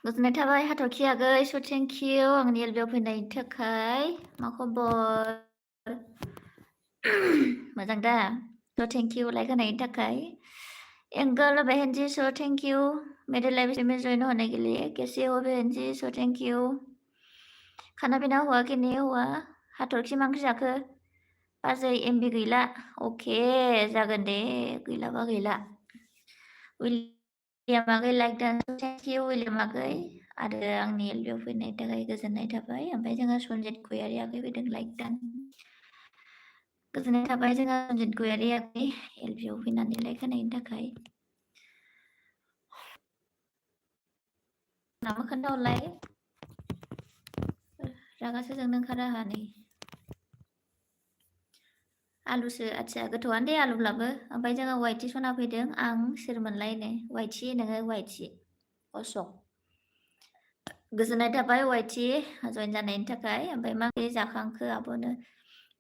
गोजोननाय थाबाय हाथरखि आगै स' थेंक इउ आंनि एलबियाव फैनायनि थाखाय मा खबर मोजां दा स' थेंक इउ लाइक होनायनि थाखाय एंगल बहन जी सो थैंक यू मेरे लाइव में ज्वाइन होने के लिए कैसे हो बहन जी सो थैंक यू खाना पीना हुआ कि नहीं हुआ हाथरखि मा ओंख्रि जाखो बाजै एमबि गैला अके जागोन दे गैलाबा गैला विलियाम आगै लाइक दान थेंक इउ विलियाम आगै आरो आंनि एलबियाव फैनायनि थाखाय गोजोननाय थाबाय ओमफ्राय जोङो सनजित गयारि आगै फैदों लाइक दान गोजोननाय थाबाय जोङो सनजित गयारि आगै एलबियाव फैनानै लाइक होनायनि थाखाय नामा खोन्थाहरलाय रागासो जोंनो ओंखारो आंहा नै आलुसो आदसा गोथौआनो दे आलुब्लाबो ओमफ्राय जोङो वाइटि सना फैदों आं सोरमोनलाय नो वाइटि नोङो वाइटि अशक गोजोननाय थाबाय वाइटि जइन जानायनि थाखाय ओमफ्राय मा ओंख्रि जाखांखो आब'नो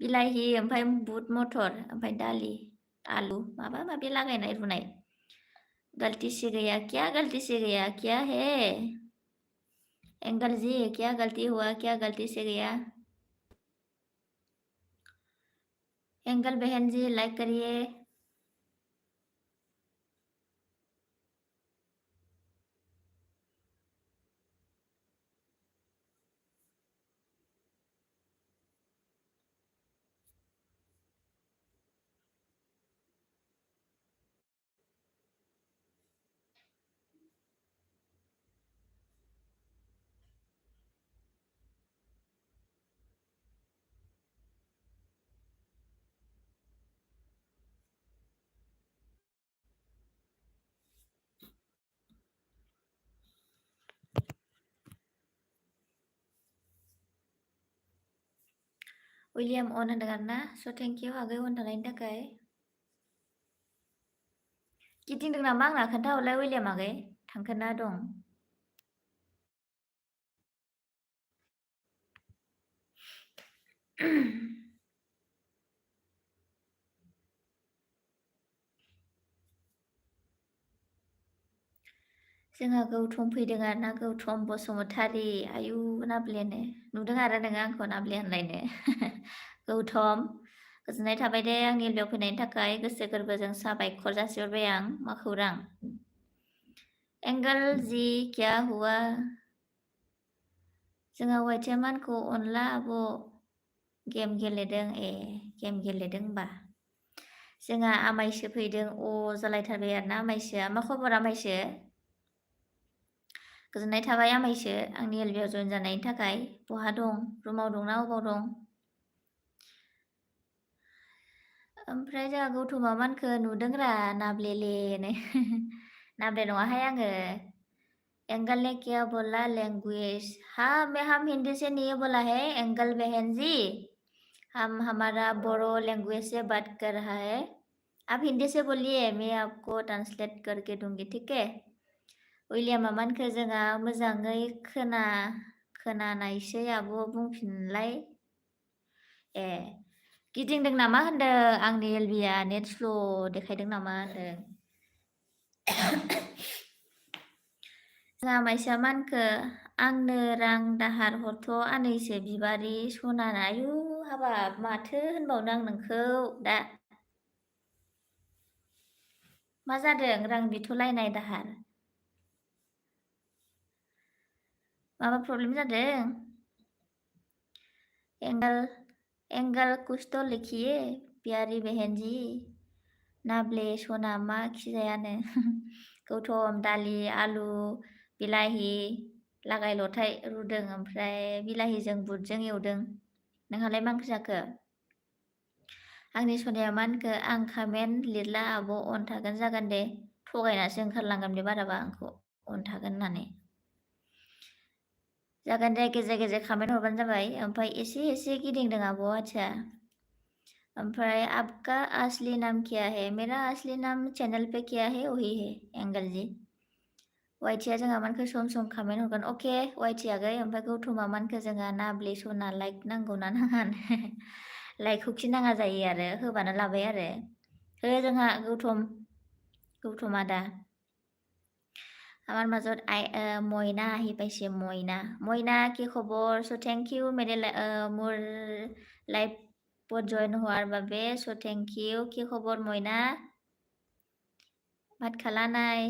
बिलाहि ओमफ्राय बुट मटर ओमफ्राय दालि आलु माबा माबि लागायनाय रुनाय गलती से गया क्या है एंगल जी क्या गलती हुआ क्या गलती से गया एंगल बहन जी लाइक करिए विलियाम अन होनदों आरोना स' थेंक इउ आगै अन थानायनि थाखाय गिदिंदों नामा आंना खोन्थाहरलाय विलियाम आगै थांखोना दं जोंहा गौथम फैदों आरो ना गौथम बसुमतारी आयु नाब्लेनो नुदों आरो नोङो आंखौ नाब्ले होनलायनो गौथम गोजोननाय थाबाय दे आंनि एलबियाव फैनायनि थाखाय गोसो गोरबोजों साबायखर जासिहरबाय आं मा खौरां एंगल जी क्या हुआ जोंहा वाइटिया मानखौ अनला आब' गेम गेलेदों ए गेम गेलेदों होनबा जोंहा आमायसो फैदों अ जालायथारबाय आरोना आमायसोआ मा खबर आमायसो गोजोननाय थाबाय आमायसो आंनि एलबियाव जइन जानायनि थाखाय बहा दं रुमाव दंना अबाव दं ओमफ्राय जोंहा गौथमा मानखौ नुदोंरा नाब्लेलेनो नाब्ले नङाहाय आङो एंगल ने क्या बोला लैंग्वेज हाँ मैं हम हिंदी से नहीं बोला है एंगल बहन जी हम हमारा बोरो लैंग्वेज से बात कर रहा है आप हिंदी से बोलिए मैं आपको ट्रांसलेट करके दूंगी ठीक है विलियामा मानखो जोंहा मोजाङै खोनानायसै आब' बुंफिनलाय ए गिदिंदों नामा होनदों आंनि एलबिया नेट स्ल' देखायदों नामा होनदों जोंहा माइसा मानखो आंनो रां दाहार हरथ' आनैसो बिबारि सना आयु हाबाब माथो होनबावनो आं नोंखौ दा मा जादों रां बिथ'लायनाय दाहार माबा प्रब्लेम जादों एंगल कुछ तो लिखिए प्यारी बहन जी नाब्ले सना मा खिजायानो गौथम दालि आलु बिलाहि लागाय लथाय रुदों ओमफ्राय बिलाहिजों बुटजों एवदों नोंहालाय मा ओंख्रि जाखो आंनि सनाया मा होनखो आं कमेन्ट लिरला आब' अन थागोन जागोन दे थगायनासो ओंखारलांगोन बे बाराबा आंखौ अन थागोन होननानै जागोन दे गेजेर गेजेर कमेन्ट हरबानो जाबाय ओमफ्राय एसे गिदिंदों आब' आच्छा ओमफ्राय आपका असली नाम क्या है मेरा असली नाम चैनल पे क्या है वही है एंगल जी वाइटिया जोंहा मानखो सम कमेन्ट हरगोन अके वाइटि आगै ओमफ्राय गौथमा मानखो जोंहा नाब्ले सना लाइक नांगौना नाङा लाइकखौ खि नाङा जायो आरो होबानो लाबाय आरो हो जोंहा गौथम आदा আমার মাজত মইনা আহি পাইছে মইনা কি খবৰ চ' থেংক ইউ মোৰ লাইভত জইন হোৱাৰ বাবে চ' থেংক ইউ কি খবৰ মইনা भात खाला नाय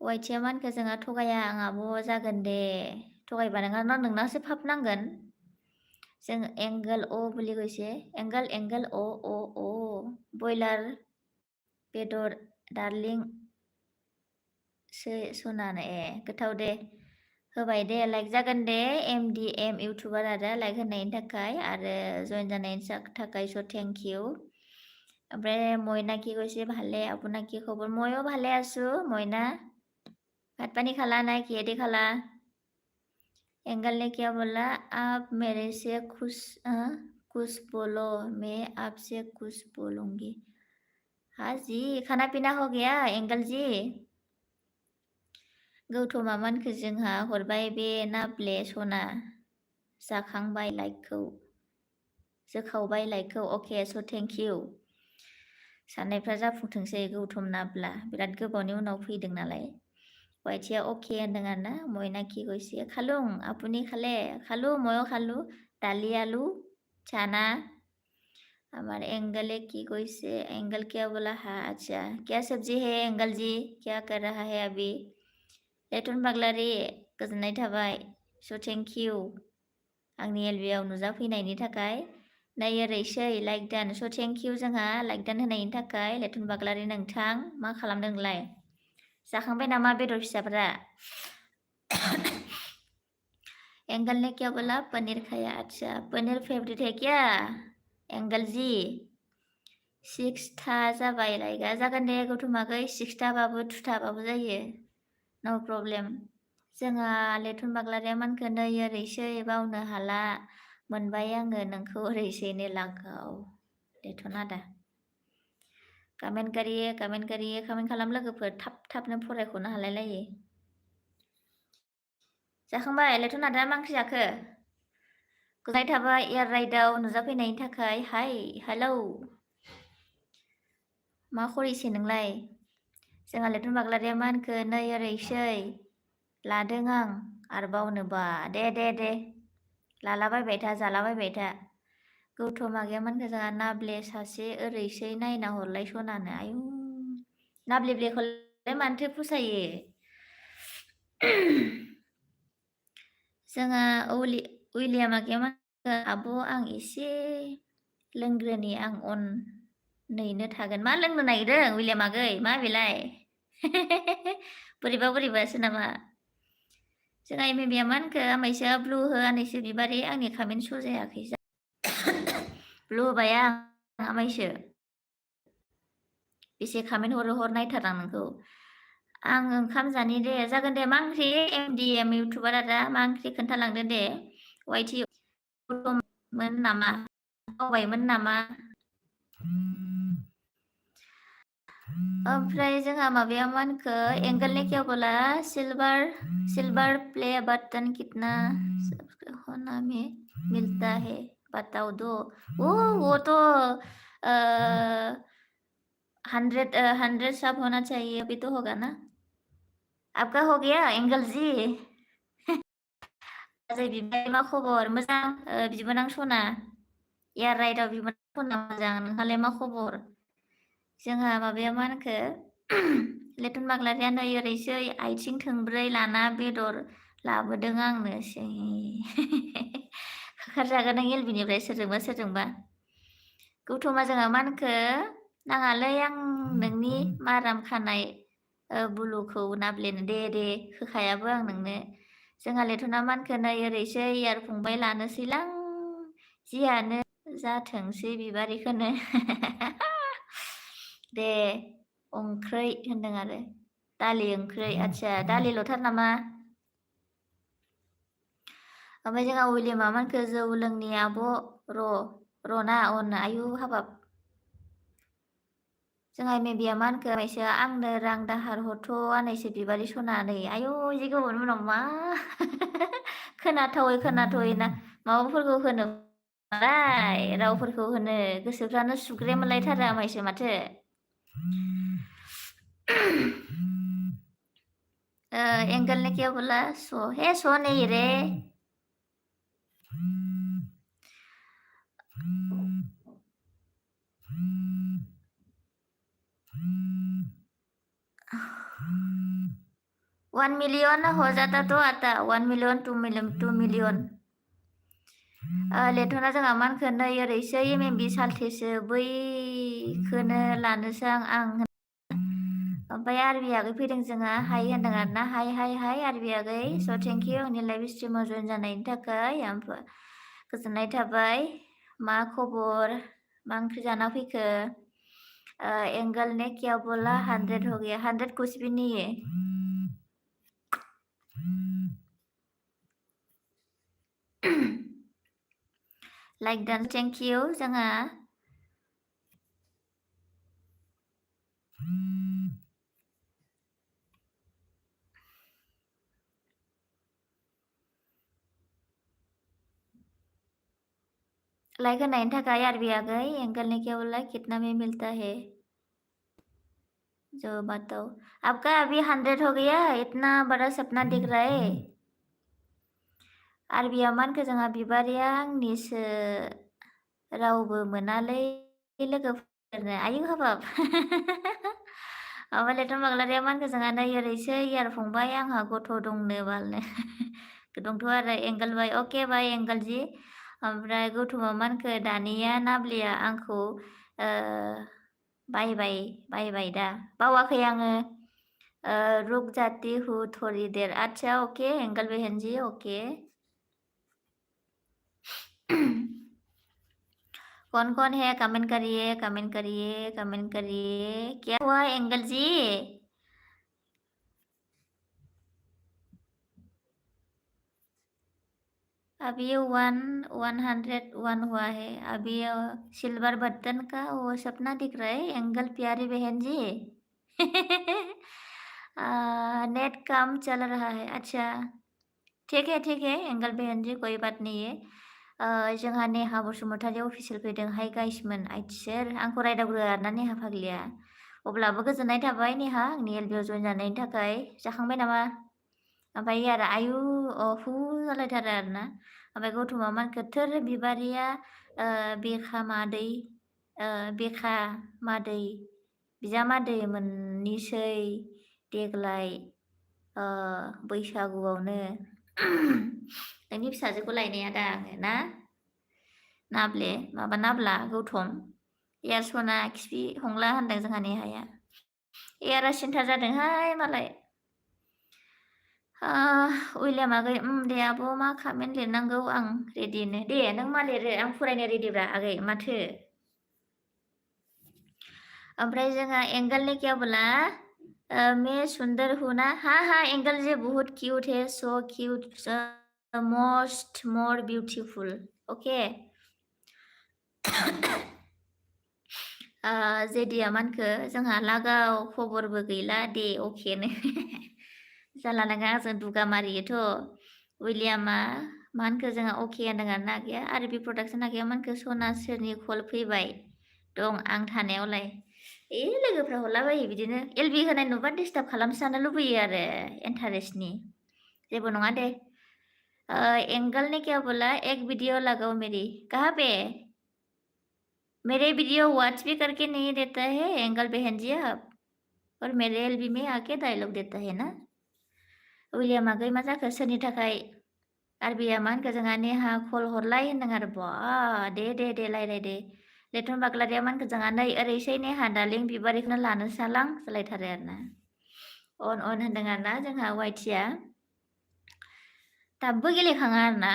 वाइथिया मानखो जोंहा थगाया आंहाबो जागोन दे थगायबा नोंनासो फाप नांगोन जों एंगल अ বুলি কৈছে एंगल अ बयलार बेदर डार्लिं सनानो गोथाव दे होबाय दे लाइक जागोन दे MDM इउटुबार आरो लाइक होनायनि थाखाय आरो जइन जानायनि थाखाय स' थेंक इउ ओमफ्राय मयना কি কৈছে ভালে আপোনাৰ কি খবৰ ময়ো ভালে আছো ময়না ভাত পানী খালা নাই কিহেদি খালা एंगल ने क्या बोला आप मेरे से कुछ बोलो मैं आपसे कुछ बोलूंगी हाँ जी खाना पीना हो गया एंगल जी गौतमा मानखो जोंहा हरबाय बे नाब्ले सना जाखांबाय लाइकखौ जोखावबाय लाइकखौ अके स' थेंक इउ साननायफ्रा जाफुंथोंसै गौतम नाब्ला बिराद गोबावनि उनाव फैदों नालाय वाइथिया अके होनदों आरोना मयना কি কৈছে খালুং আপুনি খালে খালু ময়ো খালু दाली आलू चाना हमारे एंगल की कोई से एंगल क्या बोला हाँ अच्छा क्या सब्जी है एंगल जी क्या कर रहा है अभी लेटन बाग्लारि गोजोननाय थाबाय स' थेंक इउ आंनि एलबियाव नुजाफैनायनि थाखाय नै ओरैसै लाइक दान स' थेंक इउ जोंहा लाइक दान होनायनि थाखाय लेटन बाग्लारि नोंथां मा खालामदों नोंलाय जाखांबाय नामा बेदर फिसाफोरा एंगल ने क्या बोला पनीर खाया अच्छा पनीर फेवरेट है क्या एंगल जी 6था जाबाय लाइकआ जागोन दे गौथमागै 6थाबाबो 2थाबाबो जायो नो प्रब्लेम जोंहा लेटन बाग्लारिया मानखो नै ओरैसै बावनो हाला मोनबाय आङो नोंखौ ओरैसैनो लागाव लेटन आदा कमेन्ट खालाम लोगोफोर थाबनो फरायख'नो हालाय लायो जाखांबाय लेटन आदा मा ओंख्रि जाखो गोजोननाय थाबाय एयार राइडआव नुजाफैनायनि थाखाय हाय हेलौ मा खरिसे नोंलाय जोंहा लेटन बाग्लारिया मानखो नै ओरैसै लादों आं आरोबावनोबा दे लालाबायबाय था जालाबायबाय था गौतम आगैया मानखो जोंहा नाब्ले सासे ओरैसै नायना हरलाय सनानो आयु नाब्लेब्लेखौलाय मानोथो फसायो जोंहा उइलियाम आगैया मानखो आब' आं एसे लोंग्रोनि आं अन नैनो थागोन मा लोंनो नागिरदों उइलियाम आगै मा बेलाय बोरैबासो नामा जोंहा एमबिया मानखो आमाइसोआ ब्लु हो आनैसो बिबारि आंनि खामेन्ट श' जायाखै ब्लु होबाय आं आमाइसो बेसे खामेन्ट हर नायथार आं नोंखौ आं ओंखाम जानि दे जागोन दे मा ओंख्रि MDM इउटुबार आदा मा ओंख्रि खोन्थालांदो दे वाइटि मोन नामा बावबायमोन नामा ओमफ्राय जोंहा माबाया मानखो एंगल ने क्या बोला सिल्वर प्ले बटन कितना होना में मिलता है बताओ दो वो तो 100 सब होना चाहिए अभी तो होगा ना आपका हो गया एंगल जी बिबाय मा खबर मोजां बिबोनां सना एयार राइडआव बिबोनां सना मोजां नोंहालाय मा खबर जोंहा माबाया मा होनखो लेटन बाग्लारिया नै ओरैसै आथिं थोंब्रै लाना बेदर लाबोदों आंनोसै होखारजागोन नों एलबिनिफ्राय सोरजोंबा गौतमा जोंहा मा होनखो नाङालै आं नोंनि माराम खानाय बुलुखौ नाब्लेनो दे होखायाबो आं नोंनो जोंहा लेटना मानखो नै ओरैसै यार फंबाय लानोसैलां जियानो जाथोंसै बिबारिखौनो दे ओंख्रै होनदों आरो दालि ओंख्रै आच्छा दालिल'थार नामा ओमफ्राय जोंहा उइलियामा मानखो जौ लोंनि आब' र'ना अन आयु हाबाब जोंहा मेबिया मानखो आमाइसो आंनो रां दाहार हरथ' आनैसो बिबारि सनानै आयु जि गोबावनि उनाव मा खोनाथावै ना माबाफोरखौ होनो रावफोरखौ होनो गोसोफ्रानो सुग्रेम मोनलायथारो आमाइसो माथो एंगल ने क्या बोला? सो है, सो नहीं रे। वन मिलियन हो जाता तो आता 1 मिलियन 2 मिलियन लेथ'ना जोंहा मानखो नै ओरैसो MMB साल्थेसो बैखोनो लानोसो आं ओमफ्राय आरबि आगै फैदों जोंहा हाय होनदों आरो ना हाय आरबि आगै स' थेंक इउ आंनि लाइभ स्ट्रिमाव जइन जानायनि थाखाय ओमफ्राय गोजोननाय थाबाय मा खबर मा ओंख्रि जाना फैखो एंगल ने क्या बोला 100 हो गया 100 कुछ भी नहीं है लाइक डान थेंक इउ जोंहा लाइक होनायनि थाखाय आरबि आगै एंगल ने क्या बोला कितना में मिलता है जो बताओ आपका अभी 100 हो गया इतना बड़ा सपना दिख रहा है आरबिया मानखो जोंहा बिबारिया आंनिसो रावबो मोनालै लोगोफोरनो आयु हाबाब ओमफ्राय लेथन बाग्लारिया मानखो जोंहा नै ओरैसो इयार फंबाय आंहा गथ' दंनो बालनो दंथ' आरो angle by okay bye angle G ओमफ्राय गौथुमा मानखो दानिया नाब्लिया आंखौ बायबाय दा बावाखै आङो रुक जाती हूँ थोड़ी देर अच्छा ओके एंगल बहन जी ओके कौन है कमेंट करिए क्या हुआ एंगल जी अभी 101 हुआ है अभी सिल्वर बटन का वो सपना दिख रहा है एंगल प्यारी बहन जी नेट काम चल रहा है अच्छा ठीक है एंगल बहन जी कोई बात नहीं है जोंहा नेहा बसुमतारी अफिसियेल फैदों हाय गाइसमोन आइथिसोर आंखौ रायदावग्रो आरोना नेहा फाग्लिया अब्लाबो गोजोननाय थाबाय नेहा आंनि एलबियाव जइन जानायनि थाखाय जाखांबाय नामा ओमफ्राय आरो आयु हु जालायथारो आरोना ओमफ्राय गौथुमा मानखो थोर बिबारिया बेखा मादै बिजामादै मोननिसै देग्लाय बैसागुआवनो नोंनि फिसाजोखौ लायनाया दा आङो ना नाब्ला गौथम एयार सना खिफि हंला होनदों जोंहा नेहाया एयारा सिन्था जादोंहाय मालाय उइलियाम आगै दे आब' मा कमेन्ट लिरनांगौ आं रेडिनो दे नों मा लिरो आं फरायनो रेडिब्रा आगै माथो ओमफ्राय जोंहा एंगल ने क्या बोला मैं सुंदर हूँ ना हाँ एंगल जी बहुत क्यूट है so cute most more beautiful okay जेदिया मानखो जोंहा लागाव खबरबो गैला दे अकेनो जाला नङा जों दुगा मारियोथ' उइलियामा मानखो जोंहा अके होनदों आरोना आगैया आरो बे प्रडाक्सन आगैया मानखो सना सोरनि कल फैबाय दं आं थानायावलाय लोगोफ्रा हरलाबायो बिदिनो एलबि होनाय नुबा डिस्टार्ब खालामजानो लुबैयो आरो इन्टारेस्टनि जेबो नङा दे एंगल ने क्या बोला एक वीडियो लगाओ मेरी कहाँ पे मेरे वीडियो वॉच भी करके नहीं देता है एंगल बहन जी आप और मेरे एलबी में आके डायलॉग देता है ना उइलियाम आगै मा जाखो सोरनि थाखाय आरबिया मा होनखो जोंहा नेहा कल हरलाय होनदों आरो बा दे लायराय दे लेथन बाग्लारिया मा होनखो जोंहा नै ओरैसै नेहा दालिं बिबारिखौनो लानो सालां जालायथारो आरोना अन होनदों आरोना जोंहा वाइटिया दाबो गेलेखाङा आरोना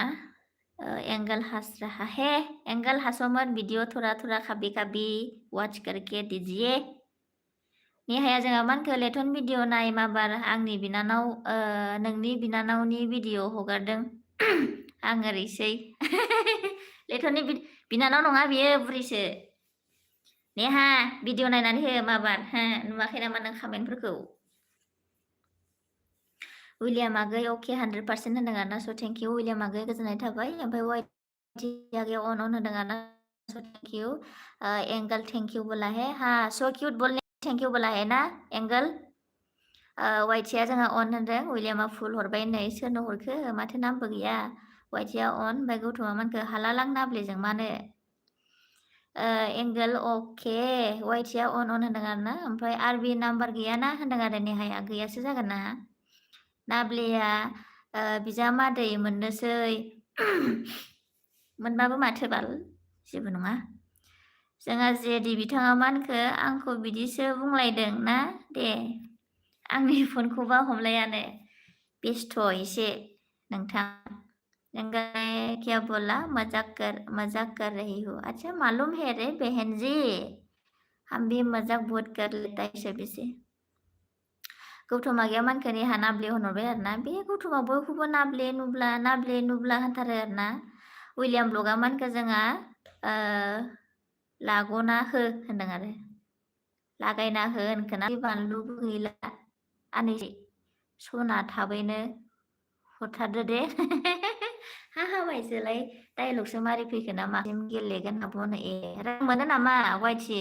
एंगल हंस रहा है एंगल हंसोमत वीडियो थोड़ा कभी वॉच करके दीजिए नेहाया जोंहा मा होनखो लेथन भिडिअ नाय माबार आंनि बिनानाव नोंनि बिनानावनि भिडिअ हगारदों आं ओरैसै लेथननि बिनानाव नङा बियो बुरैसो नेहा भिडिअ नायनानै हो माबार नुवाखै नामा नों कमेन्टफोरखौ उइलियाम आगै अके 100% होनदों आरोना स' थेंक इउ उइलियाम आगै गोजोननाय थाबाय ओमफ्राय वाइटि आगै अन होनदों आरोना स' thank you angle thank you बोला है हाँ सो क्यूट बोलने थैंक यू बोला है ना एंगल वाइटिया जोंहा अन होनदों उइलियामा फुल हरबाय नै सोरनो हरखो माथो नामबो गैया वाइटिया अन ओमफ्राय गौतमा मानखो हालालां नाब्लेजों मानो एंगोल अके वाइटिया अन होनदों आरो ना ओमफ्राय आरबि नाम्बार गैयाना होनदों आरो नेहाया गैयासो जागोन ना नाब्लेया बिजामादै मोननोसै मोनबाबो माथो बाल जेबो नङा जोंहा जेदि बिथाङा मानखो आंखौ बिदिसो बुंलायदों ना दे आंनि फनखौबा हमलायानो बेस्थ' एसे नोंथां क्या बोला मजाक कर रही हो अच्छा मालूम है रे बहन जी हम भी मजाक बहुत कर लेता है सभी से गौतमा गैया मानखो नेहा नाब्ले होनहरबाय आरो ना बे गौतमा बयखौबो नाब्ले नुब्ला होनथारो आरो ना उइलियाम ब्लगा मानखो जोंहा लागना हो होनदों आरो लागायना हो होनखोना बानलुबो गैला आनै सना थाबैनो हरथारदो दे हामायसोलाय डाइलगसो मारि फैखो ना मासिम गेलेगोन हाबनो रां मोनो नामा वाइटि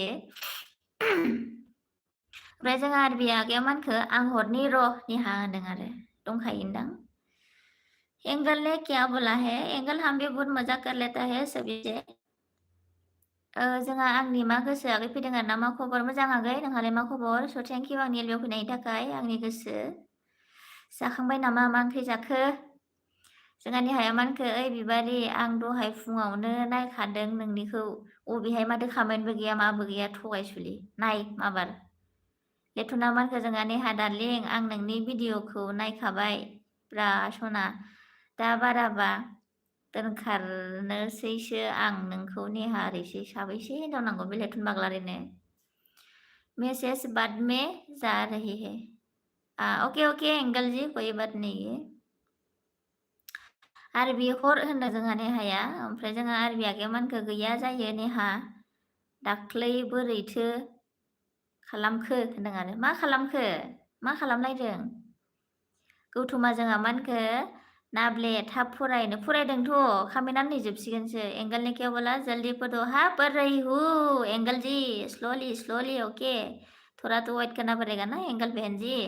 ओमफ्राय जोंहा आरबिया आगैया मानखो आं हरनि र' निहा होनदों आरो दंखायोदां एंगल ने क्या बोला है एंगल हम भी बहुत मजा कर लेता है सभी से जोंहा आंनि मा गोसो आगै फैदों आरो ना मा खबर मोजां आगै नोंहालाय मा खबर स' थेंक इउ आंनि एलबियाव फैनायनि थाखाय आंनि गोसो जाखांबाय नामा मा ओंख्रि जाखो जोंहा निहाया मानखो ओइ बिबारि आं दहाय फुङावनो नायखादों नोंनिखौ अबेहाय माथो खामेन्टबो गैया माबो गैया थगायसुलि नाय माबार लेथना मानखो जोंहा नेहा दार्लिं आं नोंनि भिडिअखौ नायखाबाय ब्रा सना दा बाराबा दोनखारनोसैसो आं नोंखौ नेहा ओरैसै साबैसे हिनजाव नांगौ बे लेथन बाग्लारिनो मैसेज बाद में जा रही है ओके ओके एंगल जी कोई बात नहीं है आरबि हर होनदों जोंहा नेहाया ओमफ्राय जोंहा आरबि आगैया मानखो गैया जायो नेहा दाख्लै बोरैथो खालामखो होनदों आरो मा खालामखो मा खालामलायदों गौतमा जोंहा मानखो नाब्ले थाब फरायदोंथ' खामेन्टआनो नै जोबसिगोनसो एंगल ने क्या बोला जल्दी पढ़ो हाँ पढ़ रही हूँ एंगल जी स्लोली ओके थोड़ा तो वेट करना पड़ेगा ना एंगल बहन जी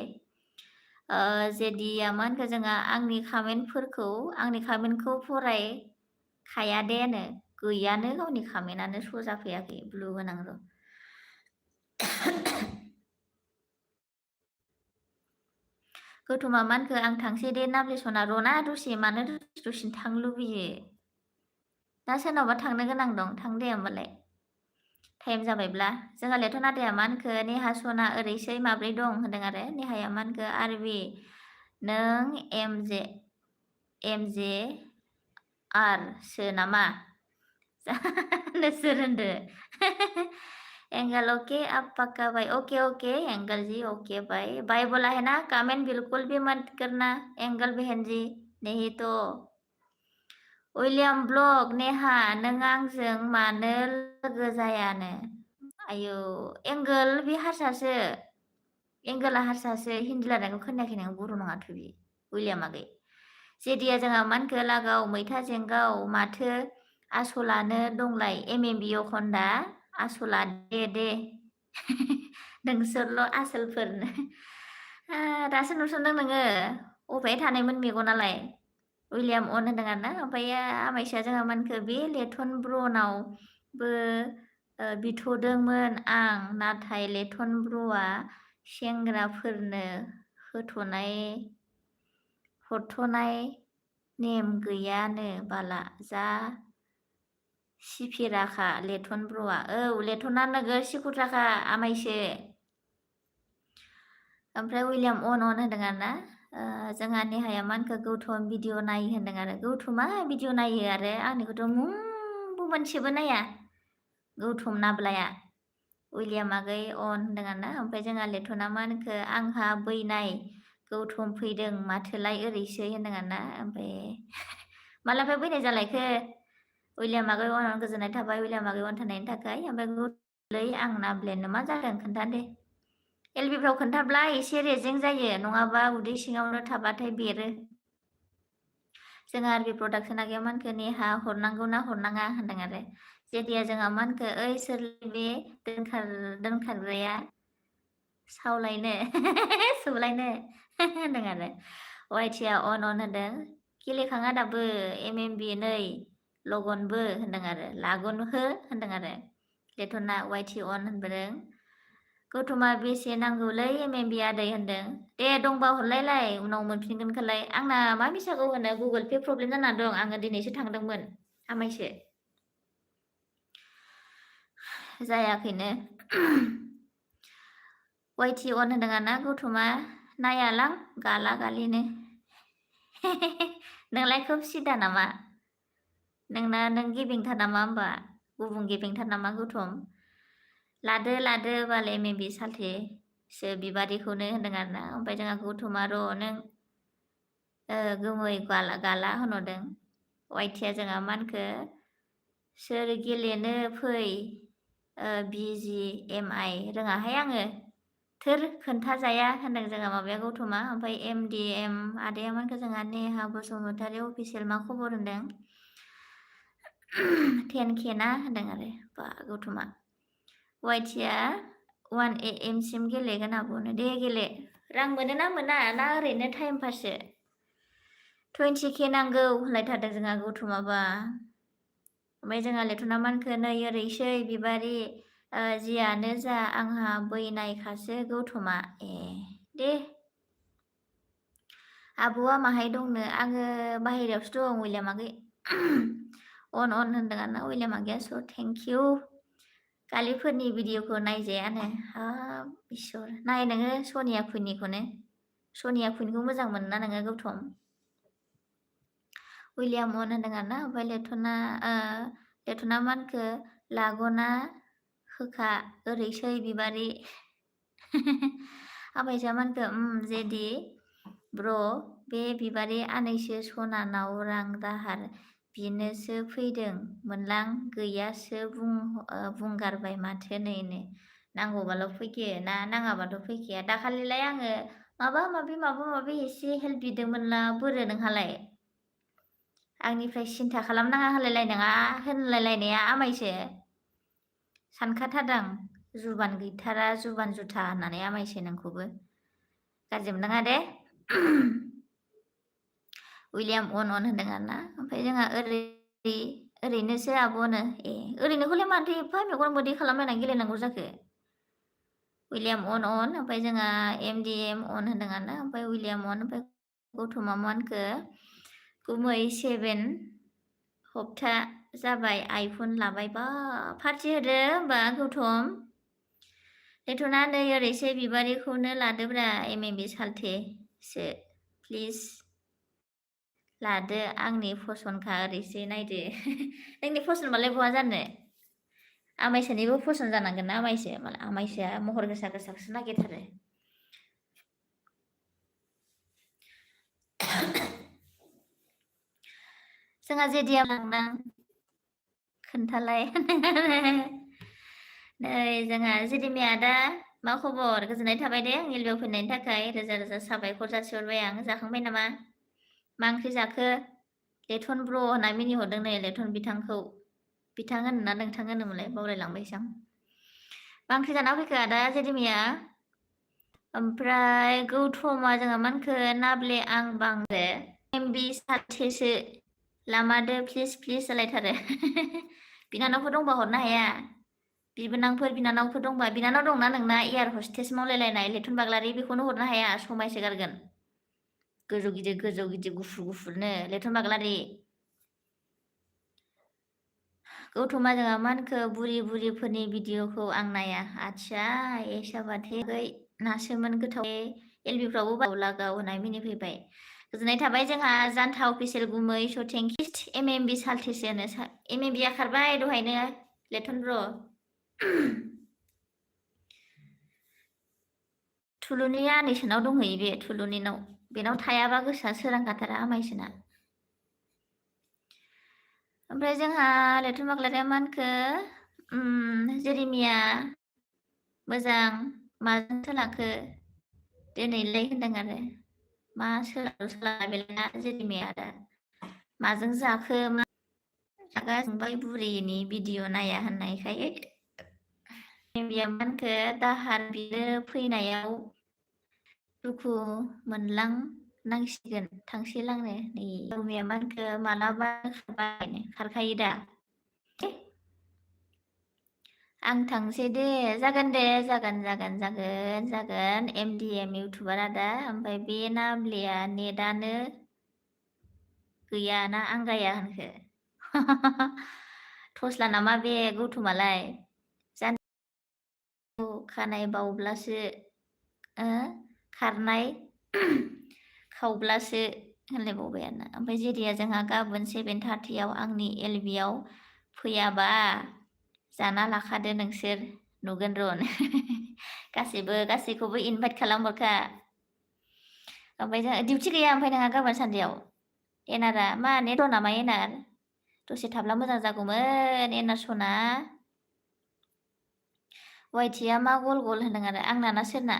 जेदिया मानखो जोंहा आंनि खामेन्टखौ फरायखाया देनो गैयानो गावनि खामेन्टआनो श' जाफैयाखै ब्लु गोनां र' गौतमा मानखो आं थांसै दे नाब्लेसना र'ना दसे मानो दसेनो थांनो लुबैयो दा सोरनावबा थांनो गोनां दं थां दे होमबालाय टाइम जाबायब्ला जोंहा लेथ' नादाया मानखो नेहा सना ओरैसै माब्रै दं होनदों आरो नेहाया मानखो आरबि नों एमजे आर सो नामा नोंसोर होनदो एंगल ओके अब पक्का भाई ओके एंगल जी ओके भाई बोला है ना कमेंट बिल्कुल भी मत करना एंगल बहन जी नहीं तो उइलियाम ब्लग नेहा नों आंजों मानो लोगो जायानो आयौ एंगल बे हारसासो एंगला हारसासो हिन्दी लानायखौ खोनायाखै नोङो बर' नङाथ' बि उइलियाम आगै जेदिया जोंहा मानखो लागाव मैथा जेंगाव माथो आसलानो दंलाय MMBO खन्दा आसला दे नोंसोरल' आसोलफोरनो दासो नुसनदों नोङो अबेहाय थानायमोन मेगनालाय उइलियाम अन होनदों आरो ना ओमफ्राय आमायसा जोंहा मानखो बे लेथन ब्रनावबो बिथ'दोंमोन आं नाथाय लेथन ब्रआ सेंग्राफोरनो हरथ'नाय नेम गैयानो बाला जा सिफिराखा लेथन ब्रआ लेथना नोगोर सिखुद्राखा आमायसो ओमफ्राय उइलियाम अन होनदों आरो ना जोंहा नेहाया मानखो गौतम भिडिअ नायो होनदों आरो गौतमा भिडिअ नायो आरो आंनिखौथ' मुंबो मोनसेबो नाया गौतम नाब्लाया उइलियाम आगै अन होनदों आरो ना ओमफ्राय जोंहा लेथना मानखो आंहा बैनाय गौतम फैदों माथोलाय ओरैसै होनदों आरो ना ओमफ्राय मालानिफ्राय बैनाय जालायखो उइलियाम आगै अन गोजोननाय थाबाय उइलियाम आगै अन थानायनि थाखाय ओमफ्राय गौतलै आं नाब्लेनो मा जादों खोन्था दे एलबिफ्राव खोन्थाब्ला एसे रेजें जायो नङाबा उदै सिङावनो थाबाथाय बेरो जोंहा आरबि प्रडाक्सन आगैया मानखो नेहा हरनांगौ ना हरनाङा होनदों आरो जेदिया जोंहा मानखो ओइ सोरलै बे दोनखारग्राया सावलायनो सौलायनो होनदों आरो वाइटिया अन होनदों गेलेखाङा दाबो MMB नै लगनबो होनदों आरो लागन हो होनदों आरो लेथना वाइटि अन होनबोदों गौतमा बेसे नांगौलै MMB आदै होनदों दे दंबा हरलायलाय उनाव मोनफिनगोनखौलाय आंना मा मिसाखौ होनो गुगोल पे प्रब्लेम जाना दं आङो दिनैसो थांदोंमोन आमाइसो जायाखैनो वाइटि अन होनदों आना गौतमा नायालां गाला गालिनो नोंलाय खोब सिदा नामा नोंना नों गेबेंथार नामा होमबा गुबुन गेबेंथार नामा गौतम लादो बाल MMB साल्थेसो बिबारिखौनो होनदों आरोना ओमफ्राय जोंहा गौतमा र' नों गोमै गाला होनहरदों वाइटिया जोंहा मा होनखो सोर गेलेनो फै BGMI रोङाहाय आङो थोर खोन्थाजाया होनदों जोंहा माबाया गौतमा ओमफ्राय MDM आदाया मानखो जोंहा नेहा बसुमतारी अफिसियेल मा खबर होनदों 10K ना होनदों आरो बा गौतमा वाइटिया 1 AM सिम गेलेगोन आब'नो दे गेले रां मोनो ना मोना ना ओरैनो टाइम पाससो 20K नांगौ होनलायथारदों जोंहा गौतमाबा ओमफ्राय जोंहा लेथना मानखो नै ओरैसै बिबारि जियानो जा आंहा बैनायखासो गौतमा ए दे आब'आ माहाय दंनो आङो बाहेरायावसो दं विलियाम आगै अन होनदों आरोना विलियाम आगैया स' थेंक इउ कालिफोरनि भिडिअखौ नायजायानो हाब इसोर नाय नोङो सनिया कुइननिखौनो सनिया कुइनखौ मोजां मोनो ना नोङो गौतम विलियाम अन होनदों आरोना ओमफ्राय लेथना मानखो लागना होखा ओरैसै बिबारि आमाइसा मानखो जेदि ब्र बे बिबारि आनैसो सनानाव रां दाहार बिनोसो फैदों मोनलां गैयासो बुंगारबाय माथो नैनो नांगौबाल' फैखे ना नाङाबाथ' फैखाया दाखालिलाय आङो माबा माबि एसे हेल्प बिदोंमोनला बोरो नोंहालाय आंनिफ्राय सिन्था खालामनाङा होनलायलायनाया आमाइसो सानखाथारदां जुबान गैथारा जुबान जुथा होननानै आमाइसो नोंखौबो गाज्रि मोननाङा दे विलियाम अन होनदों आरोना ओमफ्राय जोंहा ओरैनोसो आब'नो ए ओरैनोखौलाय मानोथो एफा मेगन मोदै खालामलायनानै गेलेनांगौ जाखो विलियाम अन ओमफ्राय जोंहा MDM अन होनदों आरोना ओमफ्राय विलियाम अन ओमफ्राय गौतमा मानखो गुमै 7 हप्ता जाबाय आइफन लाबाय बा पार्टि होदो होमबा गौतम लेथना नै ओरैसो बिबारिखौनो लादोब्रा MMB साल्थेसो प्लिज लादो आंनि फसनखा ओरैसो नायदो नोंनि फसनबालाय बहा जानो आमाइसोनिबो फसन जानांगोन ना आमाइसो मालाय आमाइसोआ महर गोसाखौसो नागिरथारो जोंहा जेदिया लांदां खोन्थालाय नै जोंहा जेदिमिया दा मा खबर गोजोननाय थाबाय दे आंनि लियाव फैनायनि थाखाय रोजा साबायखर जासिहरबाय आं जाखांबाय नामा मा ओंख्रि जाखो लेथन ब्र होनना मिनिहरदों नै लेथन बिथां होनोना नोंथां होनोमोनलाय बावलायलांबायसो आं मा ओंख्रि जाना फैखो आदा जेदिमिया ओमफ्राय गौतमा जोंहा मा होनखो नाब्ले आं बांदो MB साल्थेसो लामादो प्लिज जालायथारो बिनानावफोर दंबा हरनो हाया बिनानावफोर दंबा बिनानाव दंना नोंना एयार हस्टेस मावलायलायनाय लेथन बाग्लारि बेखौनो हरनो हाया समायसो गारगोन गोजौ गिदिर गुफुरनो लेथन बाग्लारि गौतमा जोंहा मा होनखो बुरिफोरनि भिडिअखौ आं नाया आदसा एसाबाथै नासोमोन गोथाव LB फ्रावबो बावलागाव होननाय मिनिफैबाय गोजोननाय थाबाय जोंहा जानथा अफिसियेल गुमै स' थेंकिउ MMB साल्थेसो होनो MMBया खारबाय दहायनो लेथन ब्र थुलुनि आनैसोनाव दंहैयो बे थुलुनिनाव बेनाव थायाबा गोसोआ सोरांखाथारा आमाइसोना ओमफ्राय जोंहा लेथन बाग्लारिया मा होनखो जेरिमिया मोजां माजों सोलाखो दिनैलाय होनदों आरो मा सोला बेलाय जेरिमिया दा माजों जाखो मा रागा जोंबाय बुरिनि भिडिअ नाया होननायखाय बिया मानखो दाहार बिनो फैनायाव दुखु मोनलां नांसिगोन थांसैलांनो नै रमिया मानखो मालाबा खारखायो दा आं थांसै दे जागोन दे जागोन MDM इउटुबार आदा ओमफ्राय बे नाब्लेया नेटानो गैयाना आंगाया होनखो थस्ला नामा बे गौथुमालाय खानाय बावब्लासो खारनाय खावब्लासो होनलायबावबाय आरोना ओमफ्राय जेरिया जोंहा गाबोन 7:30 आंनि LBआव फैयाबा जाना लाखादो नोंसोर नुगोन र' गासैखौबो इनभाइट खालामहरखा ओमफ्राय जोंहा डिउटि गैया ओमफ्राय नोंहा गाबोन सानदेआव एनारा मा नेट दं नामा एनार दसे थाब्ला मोजां जागौमोन एनार सना वाइटिया मा गल गल होनदों आरो आंना ना सोरना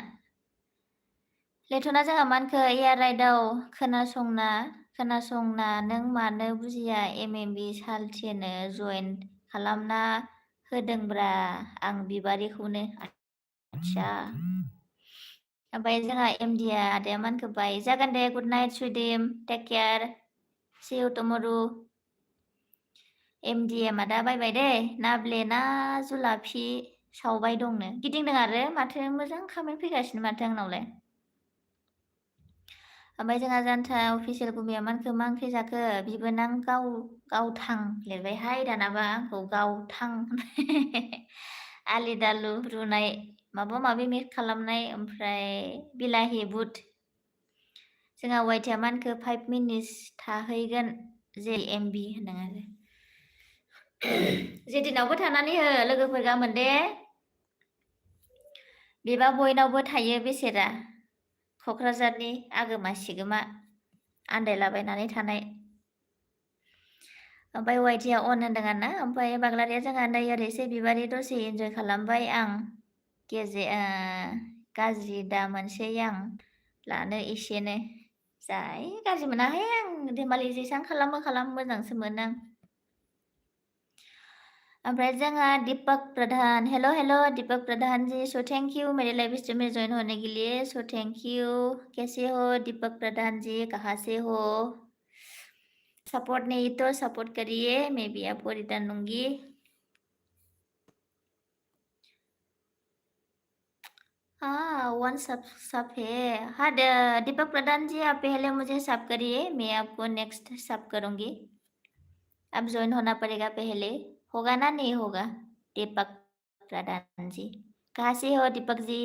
लेथना जोंहा मानखो एयार राइडआव खोनासंना नों मानो बुजिया MMB सालथेनो जइन खालामना होदोंब्रा आं बिबारिखौनो आच्छा ओमफ्राय जोंहा MDया आदाया मानखो बाय जागोन दे गुड नाइट सुइदिम टेक केयार सि इउ टुमरू MDM आदा बाय दे नाब्ले ना जुलाफि सावबाय दंनो गिदिंदों आरो माथो मोजां खामानि फैगासिनो माथो आंनावलाय ओमफ्राय जोंहा जानथा अफिसियेल गुमिया मानखो मा ओंख्रि जाखो बिबोनां गावथां लिरबायहाय दानाबा आंखौ गावथां आलि दालु रुनाय माबा माबि मिक्स खालामनाय ओमफ्राय बिलाहि बुट जोंहा वाइटिया मानखो 5 मिनिट्स थाहैगोन JMB होनदों आरो जेदिनावबो थानानै हो लोगोफोर गामोन दे बेबा बयनावबो थायो बेसेरा क'क्राझारनि आगोमा सिगोमा आन्दायलाबायनानै थानाय ओमफ्राय वाइटिया अन होनदों आरोना ओमफ्राय बाग्लारिया जोंहा नै ओरैसे बिबारि दसे इन्जय खालामबाय आं गाज्रि दा मोनसै आं लानो एसेनो जाय गाज्रि मोनाहाय आं धेमालि जेसां खालामो मोजांसो मोनो आं ओमफ्राय जोंहा Deepak Pradhan hello Deepak Pradhan ji so thank you मेरे लाइव स्ट्रीम में ज्वाइन होने के लिए सो थैंक यू कैसे हो दीपक प्रधान जी कहाँ से हो सपोर्ट नहीं तो सपोर्ट करिए मैं भी आपको रिटर्न दूंगी हाँ 1 सब है हाँ दीपक प्रधान जी आप पहले मुझे सब करिए मैं आपको नेक्स्ट सब करूंगी अब ज्वाइन होना पड़ेगा पहले होगा ना नहीं होगा दीपक प्रधान जी कहाँ से हो दीपक जी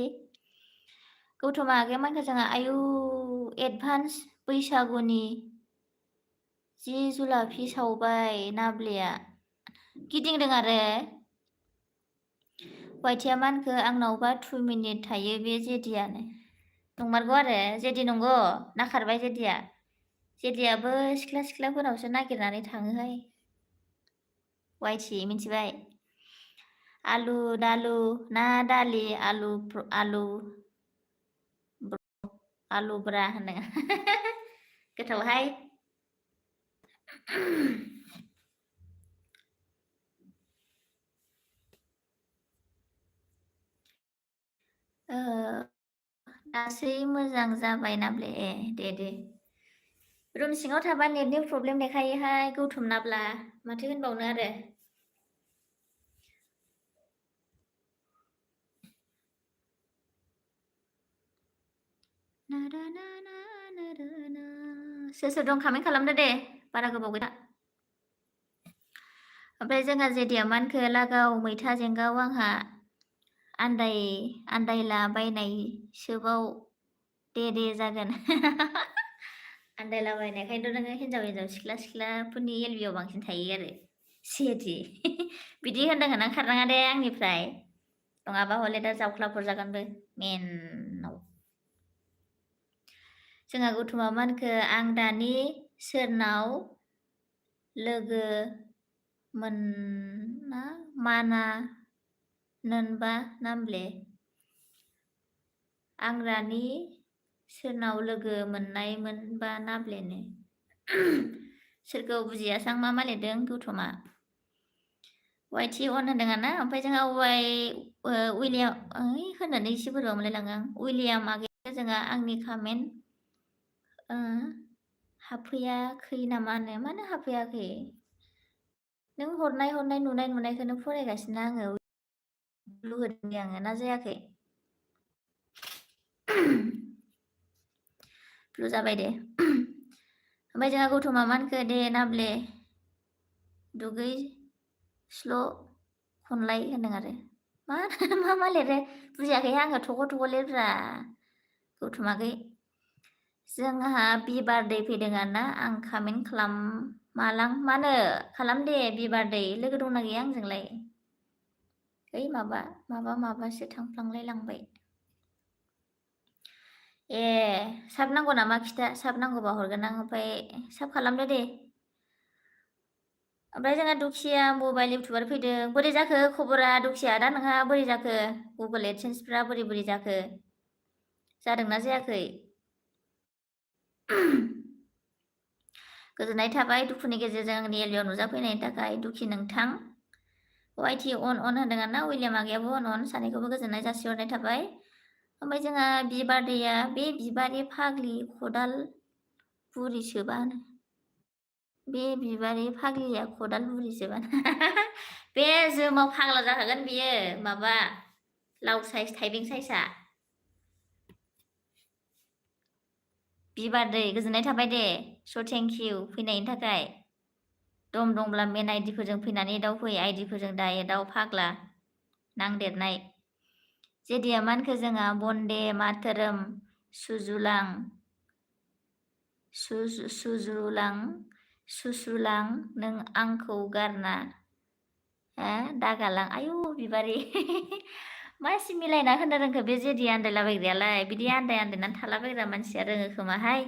गौथमा आगैया मानखो जोंहा आयु एडभान्स बैसागुनि जि जुलाफि सावबाय नाब्लेया गिदिंदों आरो वाइटिया मानखो आंनावबा 2 मिनिट थायो बे जेदियानो नंमारगौ आरो जेदि नंगौ ना खारबाय जेदियाबो सिख्लाफोरनावसो नागिरनानै थाङोहाय वाइटि मिथिबाय आलु दालु ना दालि आलु ब्रा होनो गोथावहाय दासै मोजां जाबाय नाब्ले दे रुम सिङाव थाबा नेटनि प्रब्लेम देखायोहाय गौथुमनाब्ला माथो होनबावनो आरो सोर दं खामेन्ट खालामदो दे बारा गोबाव गैला ओमफ्राय जोंहा जेदिया मानखो लागाव मैथा जेंगाव आंहा आन्दायला बायनाय सोबाव दे जागोन आन्दायलाबायनायखायनोथ' नोङो हिन्जाव सिख्लाफोरनि LBआव बांसिन थायो आरो सियेथि बिदि होनदों होनना खारनाङा दे आंनिफ्राय नङाबा हले दा जावख्लाफोर जागोनबो मेनाव जोंहा गौथुमा मानखो आं दानि सोरनाव लोगो माना नोनबा नामब्ले आं रानि सोरनाव लोगो मोननायमोनबा नाब्लेनो सोरखौ बुजियासां मा लिरदों गौथमा YT अन होनदों आरोना ओमफ्राय जोंहा उइलियाम होननानै एसे बोरैबा मोनलायलाङो आं उइलियाम आगैया जोंहा आंनि कमेन्ट हाबफैयाखै नामानो मानो हाबफैयाखै नों हरनाय नुनायखौनो फरायगासिनो आङो लुगैदों आङो ना जायाखै फ्लु जाबाय दे ओमफ्राय जोंहा गौथमा मा होनखो दे नाब्ले दुगै स्ल' खनलाय होनदों आरो मा लिरो बुजियाखै आङो थख' लिरब्रा गौथमाखै जोंहा बि बार्थडे फैदों आरोना आं कमेन्ट मालां मानो खालाम दे बि बार्थडे लोगो दंना गैया आंजोंलाय ओइ माबासो थांफ्लांलाय लांबाय ए साब नांगौ नामा खिथा साब नांगौबा हरगोन आं ओमफ्राय साब खालामदो दे ओमफ्राय जोंहा दुखिया मबाइल इउटुबार फैदों बोरै जाखो खबरा दुखिया दा नोंहा बोरै जाखो गुगोल एडसेन्सफ्रा बोरै जाखो जादोंना जायाखै गोजोननाय थाबाय दुखुनि गेजेरजों आंनि एलियाव नुजाफैनायनि थाखाय दुखि नोंथां YT अन होनदों आरोना उइलियाम आगैयाबो अन सानैखौबो गोजोननाय जासिहरनाय थाबाय ओमफ्राय जोंहा बिबारदैया बे बिबारि फाग्लि खदाल बुरिसोबानो बे बिबारि फाग्लिया खदाल बुरिसोबानो बे जोमाव फाग्ला जाखागोन बियो माबा लाव साइज थाइबें साइजआ बिबारदै गोजोननाय थाबाय दे स' थेंक इउ फैनायनि थाखाय दंब्ला मेन आइडिफोरजों फैनानै दाउ फै आइडिफोरजों दाउ फाग्ला नांदेरनाय जेदिया मानखो जोंहा बन्दे मातरम सुजुलां सुसुलां नों आंखौ गारना दागालां आयु बिबारि मासि मिलायना होनो रोंखो बे जेदि आन्दायलाबायग्रायालाय बिदि आन्दायनानै थालाबायग्रा मानसिया रोङो खोमाहाय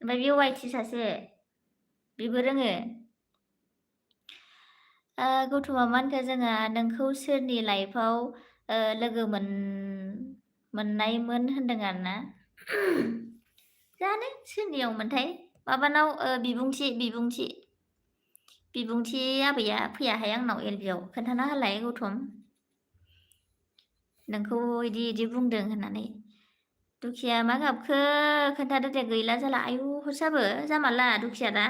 ओमफ्राय बे YT सासे बेबो रोङो गौथमा मा होनखो जोंहा नोंखौ सोरनि लाइफआव लोगो मोननायमोन होनदों आरोना जानो सोरनियावमोनथाय माबानाव बिबुंथि आबैया फैयाहाय आंनाव एलबियाव खोन्थाना होलाय गौथम नोंखौ इदि बुंदों होननानै दुखिया मा गाबखो खोन्थादो दे गैला जाला आयु हरसाबो जामाला दुखिया दा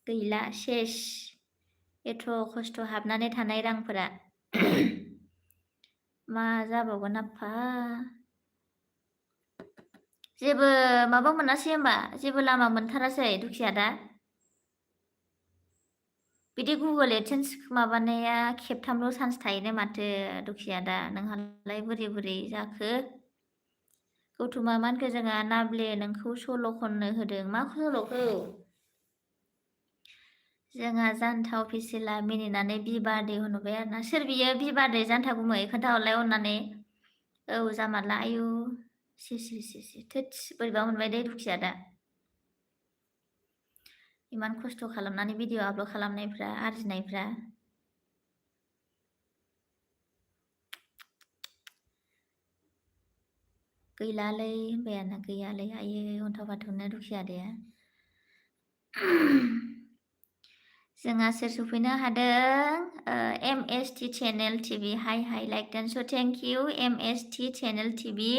गैला सेस एथ' खस्थ' हाबनानै थानाय रांफोरा मा जाबावगोन आफा जेबो माबा मोनासै होमबा जेबो लामा मोनथारासै दुखिया दा बिदि गुगोल एडसेन्स माबानाया खेबथामल' चान्स थायोनो माथो दुखिया दा नोंहालाय बोरै जाखो गौथमा मा होनखो जोंहा नाब्ले नोंखौ सल' खननो होदों मा सल'खौ जोंहा जान्थाव फिसिला मिनिनानै बि बार्थडे होनबाय आरोना सोर बियो बि बार्थडे जान्था गुमै खोन्थाहरलाय अननानै औ जामारला आयु सि थोथस बोरैबा मोनबाय दे दुखिया दा इमान खस्थ' खालामनानै भिडिअ आपल'ड खालामनायफ्रा आरजिनायफ्रा गैलालै होनबाय आरोना गैयालै आयो अन्थाव बाथौनो दुखिया दाया जोंहा सोर सफैनो हादों MST channel TV hi like done so thank you MST channel TV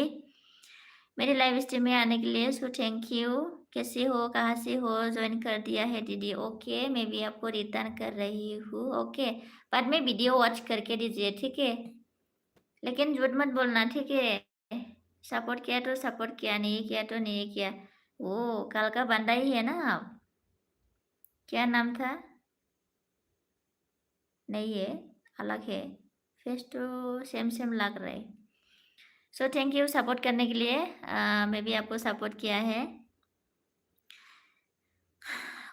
मेरे लाइव स्ट्रीम में आने के लिए सो थैंक यू कैसे हो कहाँ से हो ज्वाइन कर दिया है दीदी ओके मैं भी आपको रिटर्न कर रही हूँ ओके बाद में वीडियो वॉच करके दीजिए ठीक है लेकिन झूठ मत बोलना ठीक है सपोर्ट किया तो सपोर्ट किया नहीं किया तो नहीं किया वो कल का बंदा ही है ना आप क्या नाम था नहीं है अलग है फेस तो सेम लग रहा है सो थैंक यू सपोर्ट करने के लिए मैं भी आपको सपोर्ट किया है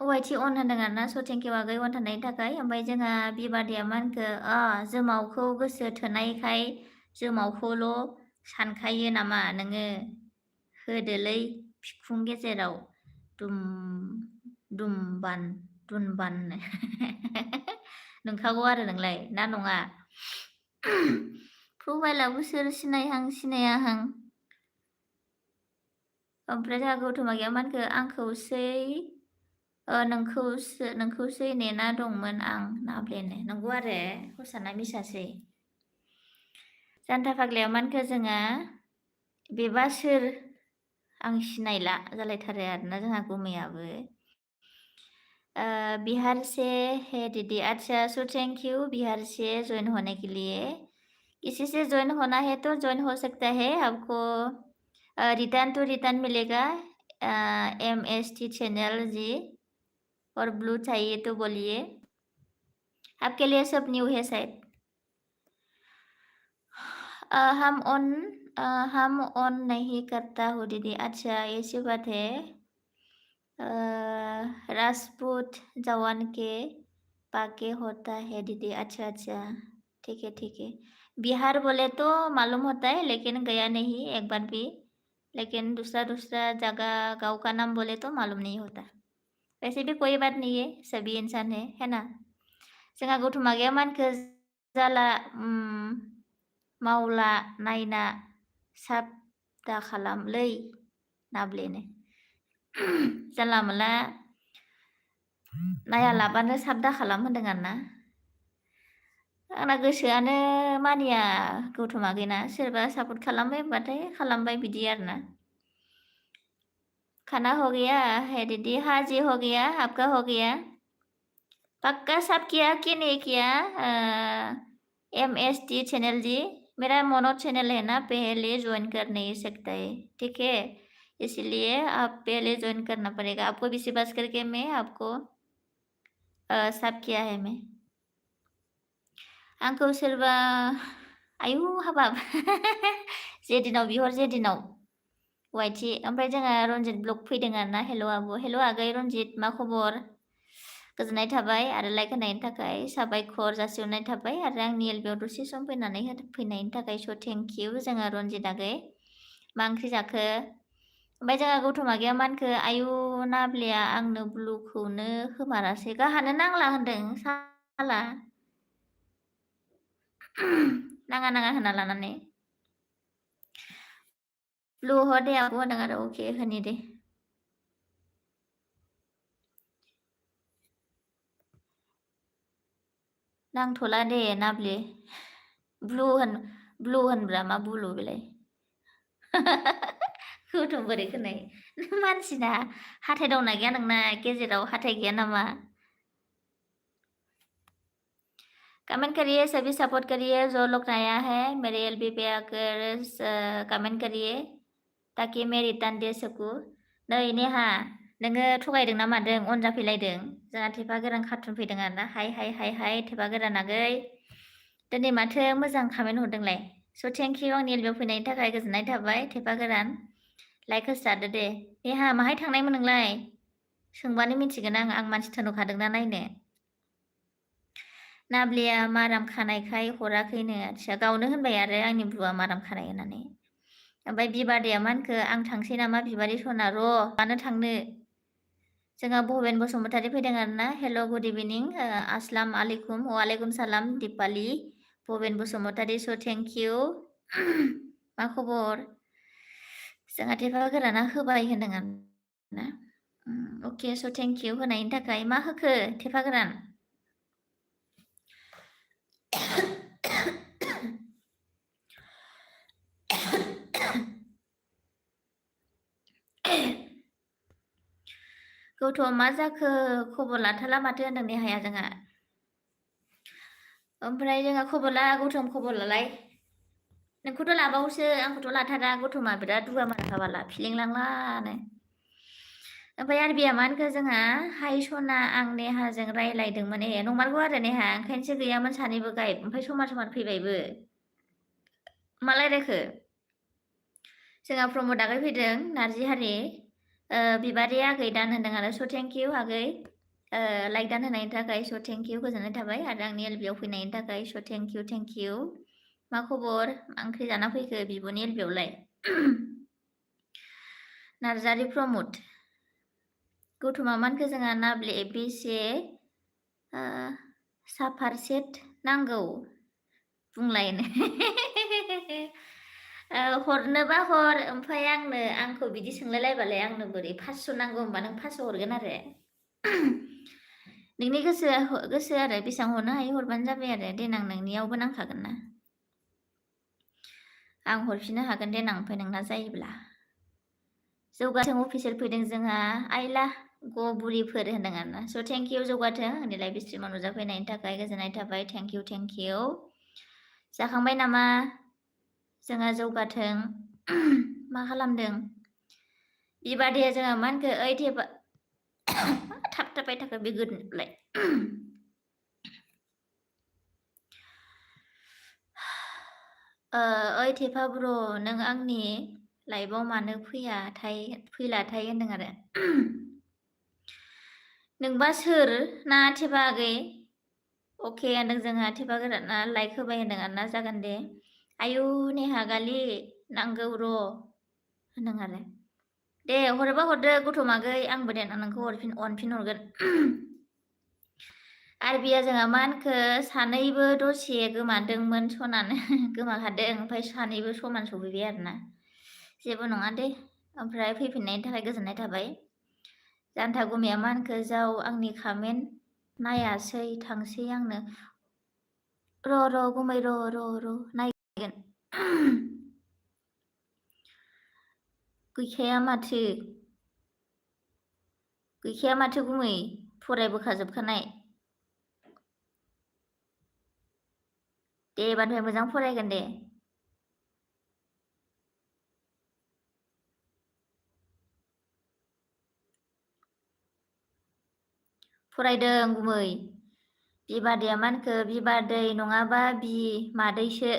YT अन होनदों आरोना स' थेंक इउ आगै अन थानायनि थाखाय ओमफ्राय जोंहा बिबादिया मा होनखो जोमावखौ गोसो थोनायखाय जोमावखौल' सानखायो नामा नोङो होदोलै बिखुं गेजेराव दुनबान नोंखागौ आरो नोंलाय ना नङा प्रफाइलाबो सोर सिनायहां सिनायाहां ओमफ्राय जोंहा गौथमा गैया मा होनखो आंखौसै नोंखौसो नेना दंमोन आं नाब्लेनो नंगौ आरो हसाना मिसासै जान्था फाग्लाया मानखो जोंहा बेबा सोर आं सिनायला जालायथारो आरोना जोंहा गुमैयाबो बिहार से है दीदी अच्छा सो थैंक यू बिहार से ज्वाइन होने के लिए किसी से ज्वाइन होना है तो ज्वाइन हो सकता है आपको रिटर्न टू रिटर्न मिलेगा MST चैनल जी और ब्लू चाहिए तो बोलिए आपके लिए सब न्यू है शायद हम ऑन नहीं करता हूँ दीदी अच्छा ऐसी बात है राजपूत जवान के पाके होता है दीदी अच्छा अच्छा ठीक है बिहार बोले तो मालूम होता है लेकिन गया नहीं एक बार भी लेकिन दूसरा जगह गाँव का नाम बोले तो मालूम नहीं होता वैसे भी कोई बात नहीं है सभी इंसान है ना जोंहा गौथुमागाया मानखो जाला मावला नायना साब दा खालामलै नाब्लेनो जानला मोनला नायालाबानो साब दा खालाम होनदों आरोना आंना गोसोआनो मानिया गौथुमागैना सोरबा सापर्ट खालामबाय होनबाथाय खालामबाय बिदि आरोना खाना हो गया है दीदी हाँ जी हो गया आपका हो गया पक्का सब किया कि नहीं किया MST चैनल जी मेरा मोनो चैनल है ना पहले ज्वाइन कर नहीं सकता है ठीक है इसलिए आप पहले ज्वाइन करना पड़ेगा आपको विश्वास करके मैं आपको सब किया है मैं आंखौ सोरबा आयु हाबाब जे दिनाव बिहर जे दिनाव वाइटि ओमफ्राय जोंहा रनजित ब्लग फैदों आरोना हेल' आब' हेल' आगै रनजित मा खबर गोजोननाय थाबाय आरो लाइक होनायनि थाखाय साबायखर जासिहरनाय थाबाय आरो आंनि एलबियाव दसे सम फैनायनि थाखाय स' थेंक इउ जोङो रनजित आगै मा ओंख्रि जाखो ओमफ्राय जोंहा गौथुमागाया मानखो आयु नाब्लेया आंनो ब्लुखौनो होमारासै गाहानो नांला होनदों साला नाङा होना लानानै ब्लु हो दे आब' होनदों आरो अके होनि दे नांथ'ला दे नाब्ले ब्लु होनब्रा मा ब्लु बेलाय गोथौ बोरै खोनाय मानसिना हाथाय दंना गैया नोंना गेजेराव हाथाय गैया नामा कमेंट करिए सभी सपोर्ट करिए जो लोग नया है मेरे एलबी पे आकर कमेंट करिए ताकि मैं रिटार्न दे सकूं नै नेहा नोङो थगायदों ना मादों अन जाफैलायदों जोंहा थेफा गोरान कार्टुन फैदों आरोना हाय थेफा गोरान आगै दिनै माथो मोजां कमेन्ट हरदोंलाय स' थेंक इउ आंनि एलबियाव फैनायनि थाखाय गोजोननाय थाबाय थेफा गोरान लाइक होस्रादो दे नेहा माहाय थांनायमोन नोंलाय सोंबानो मिथिगोन आं मानसि थोनहरखादोंना नायनो नाब्लेया माराम खानायखाय हराखैनो आदसा गावनो होनबाय आरो आंनि ब्लुआ माराम खानाय होननानै ओमफ्राय बिबारदैया मानखो आं थांसै नामा बिबारि सना र' मानो थांनो जोंहा भबेन बसुमतारी फैदों आरोना हेल' गुड इभिनिं अस्सलाम आलैकुम वालेकुम सालाम दिपाली भबेन बसुमतारी स' थेंक इउ मा खबर जोंहा थेफा गोराना होबाय होनदों आरोना अके स' थेंक इउ होनायनि थाखाय मा होखो थेफा गोरान गौथ' मा जाखो खबर लाथारला माथो होनदों नेहाया जोंहा ओमफ्राय जोंहा खबर ला गौथम खबर लालाय नोंखौथ' लाबावसो आंखौथ' लाथारा गौथमा बिराद दुगा माराखा बाला फिलिंलांलानो ओमफ्राय आरबिया मा होनखो जोंहा हाय सना आं नेहाजों रायलायदोंमोन नंमारगौ आरो नेहा ओंखायनोसो गैयामोन सानैबो गायब ओमफ्राय समान फैबायबो मा रायलायखो जोंहा प्रमद आगै फैदों नारजि हारि बिबारि आगै दान होनदों आरो स' थेंक इउ आगै लाइक दान होनायनि थाखाय स' थेंक इउ गोजोननाय थाबाय आरो आंनि एलबियाव फैनायनि थाखाय स' थेंक इउ मा खबर मा ओंख्रि जाना फैखो बिब'नि एलबियावलाय नार्जारि प्रमद गौथमा मानखो जोंहा नाब्ले बेसे साफार सेट नांगौ बुंलायनो हरनोबा हर ओमफ्राय आंखौ बिदि सोंलायलायबालाय आंनो बोरै 500 नांगौ होनबा नों 500 हरगोन आरो नोंनि गोसो आरो बेसेबां हरनो हायो हरबानो जाबाय आरो देनां नोंनियावबो नांखागोन ना आं हरफिननो हागोन देनां ओमफ्राय नोंना जायोब्ला जौगाथों अफिसियेल फैदों जोंहा आइला बुरिफोर होनदों आरोना स' थेंक इउ जौगाथों आंनि लाइभ स्ट्रिमाव नुजाफैनायनि थाखाय गोजोननाय थाबाय थेंक इउ जाखांबाय नामा जोंहा जौगाथों मा खालामदों बिबादिया जोंहा मा होनखो ओइ थेबा थाबथाबाय थाखो बे गोदोलाय ओइ थेफा ब्र नों आंनि लाइभआव मानो फैलाथाय होनदों आरो नोंबा सोर ना थेफा आगै अके होनदों जोंहा थेफा गोराना लाइक होबाय होनदों आरोना जागोन दे आयु नेहा गालि नांगौ र' होनदों आरो दे हरोबा हरदो गथ'मागै आंबो दे नोंखौ अनफिन हरगोन आरो बिया जोंहा मा होनखो सानैबो दसे गोमादोंमोन सनानो गोमाखादों ओमफ्राय सानैबो समान सफैबाय आरोना जेबो नङा दे ओमफ्राय फैफिननायनि थाखाय गोजोननाय थाबाय जानथा गुमिया मा होनखो जाव आंनि कामेन्ट नायासै थांसै आंनो र' गुमै र' नायगोन गैखाया माथो गुमै फरायबोखाजोबखानाय दे एबारनिफ्राय मोजां फरायगोन दे फरायदों गुमै बिबादैया मा होनखो बिबादै नङाबा मादैसो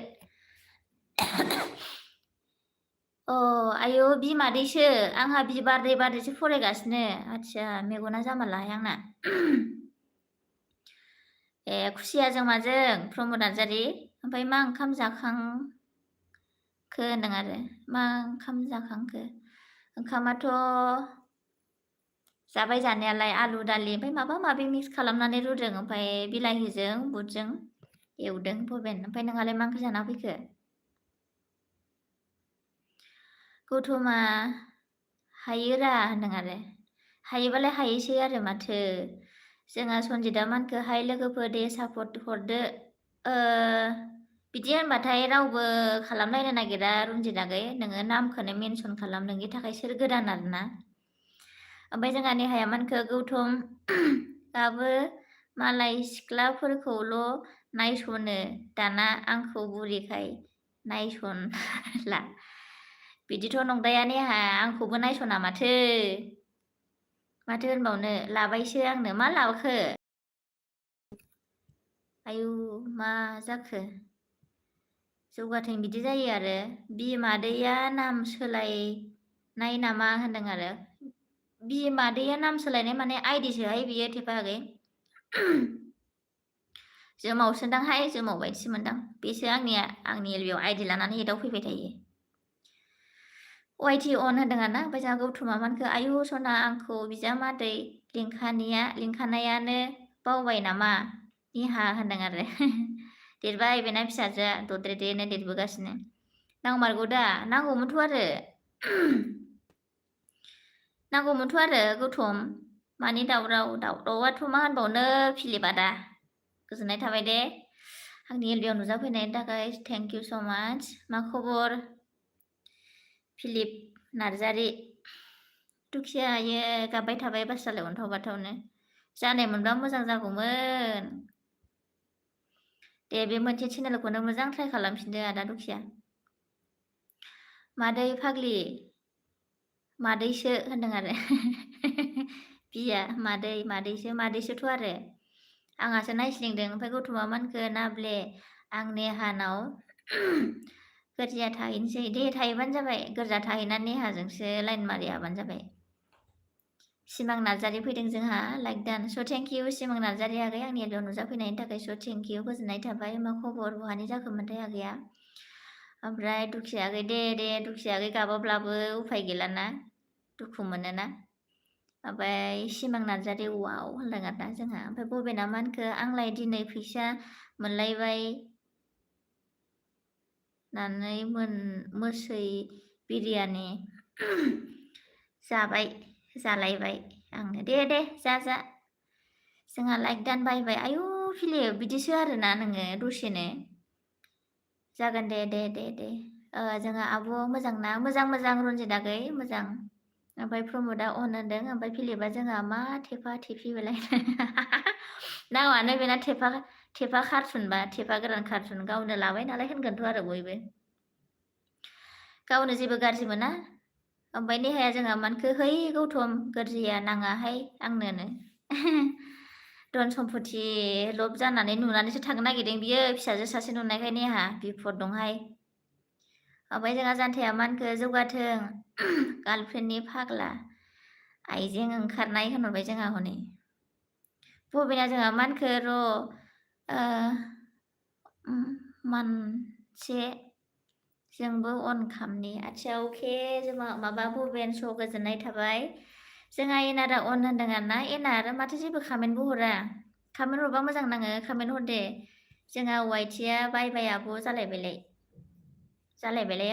आयौ बिमादैसो आंहा बारदैसो फरायगासिनो आदसा मेगना जामालाहाय आंना ए खुसियाजों माजों प्रमद नार्जारि ओमफ्राय मा ओंखाम जाखांखो होनदों आरो मा ओंखाम जाखांखो ओंखामाथ' जाबाय जानायालाय आलु दालि ओमफ्राय माबा माबि मिक्स खालामनानै रुदों ओमफ्राय बिलाहिजों बुटजों एवदों भबेन ओमफ्राय नोंहालाय मा ओंख्रि जाना फैखो गौथमा हायोरा होनदों आरो हायोबालाय हायोसै आरो माथो जोंहा सन्जिता मानखो हाय लोगोफोर दे सापर्ट हरदो बिदि होनबाथाय रावबो खालामलायनो नागिरा रन्जितागै नोङो नामखौनो मेनसन खालाम नोंनि थाखाय सोर गोदान आरोना ओमफ्राय जोंहा नेहाया मानखो गौथम दाबो मालाय सिख्लाफोरखौल' नायसनो दाना आंखौ बुरिखाय नायसनला बिदिथ' नंद्राया नेहा आंखौबो नायसना माथो होनबावनो लाबायसो आंनो मा लाबोखो आयु मा जाखो जौगाथों बिदि जायो आरो मादैया नाम सोलायनाय नामा होनदों आरो मादैया नाम सोलायनाय माने आइदिसोहाय बियो थेफागै जोमावसोदांहाय जोमाव बायदिसो मोनदां बेसो आंनि एलबियाव आइदि लानानै एदाव फैबाय थायो वाइटि अन होनदों आरोना ओमफ्राय जोंहा गौथमा मानखो आयु सना आंखौ बिजामादै लिंखानायानो बावबाय नामा निहा होनदों आरो देरबाय बेना फिसाजोआ दद्रेदेनो देरबोगासिनो नांमारगौ दा नांगौमोनथ' आरो गौथम मानि दावरावाथ' मा होनबावनो फिलिपआ दा गोजोननाय थाबाय दे आंनि एलबियाव नुजाफैनायनि थाखाय थेंक इउ स' माच मा खबर फिलिप नार्जारि दुखियायो गाबबाय थाबाय बाथ्रालाय अन्थाव बाथावनो जानाय मोनबा मोजां जागौमोन दे बे मोनसे चेनेलखौनो मोजां ट्राइ खालामफिनदो आदा दुखिया मादै फाग्लि मादैसो होनदों आरो बिया मादैसोथ' आरो आंहासो नायस्लिंदों ओमफ्राय गौथमा मानखो नाब्ले आं नेहानाव गोरजिया थाहैनोसै दे थाहैबानो जाबाय गोरजा थाहैनानै नेहाजोंसो लाइन मारियाबानो जाबाय सिमां नार्जारि फैदों जोंहा लाइक दान स' थेंक इउ सिमां नार्जारि आगै आंनि एलबियाव नुजाफैनायनि थाखाय स' थेंक इउ गोजोननाय थाबाय मा खबर बहानि जाखोमोनथाय आगैया ओमफ्राय दुखिया आगै दे दुखिया आगै गाबाब्लाबो उफाय गैलाना दुखु मोनोना ओमफ्राय सिमां नार्जारि वाव होनदों आरोना जोंहा ओमफ्राय बबेना मा होनखो आंलाय दिनै फैसा मोनलायबाय नानै मोसै बिरियानि जालायबाय आंनो दे जा जोंहा लाइक दानबायबाय आयु फिलिप बिदिसो आरोना नोङो दसेनो जागोन दे जोंहा आब' मोजां ना मोजां रनजित आगै मोजां ओमफ्राय प्रमदआ अन होनदों ओमफ्राय फिलिपआ जोंहा मा थेफा थेफि बेलाय नावानो बेना थेफा खारथुनबा थेफा गोरान खारथुन गावनो लाबाय नालाय होनगोनथ' आरो बयबो गावनो जेबो गाज्रि मोना ओमफ्राय नेहाया जोंहा मानखो है गौतम गाज्रिया नाङाहाय आंनोनो धन सम्पति लब जानानै नुनानैसो थांनो नागिरदों बियो फिसाजो सासे नुनायखाय नेहा बिफद दंहाय ओमफ्राय जोंहा जानथाया मानखो जौगाथों गार्लफ्रेन्डनि फाग्ला आइजें ओंखारनाय होनहरबाय जोंहा हनै बबेना जोंहा मानखो र' मानसे जोंबो अन खामनि आदसा अके जोंहा माबा भुबेन स' गोजोननाय थाबाय जोंहा एनारा अन होनदों आरोना एनार माथो जेबो खामेन्टबो हरा खामेन्ट हरबा मोजां नाङो खामेन्ट हरदे जोंहा वाइटिया बाय आब' जालायबायलाय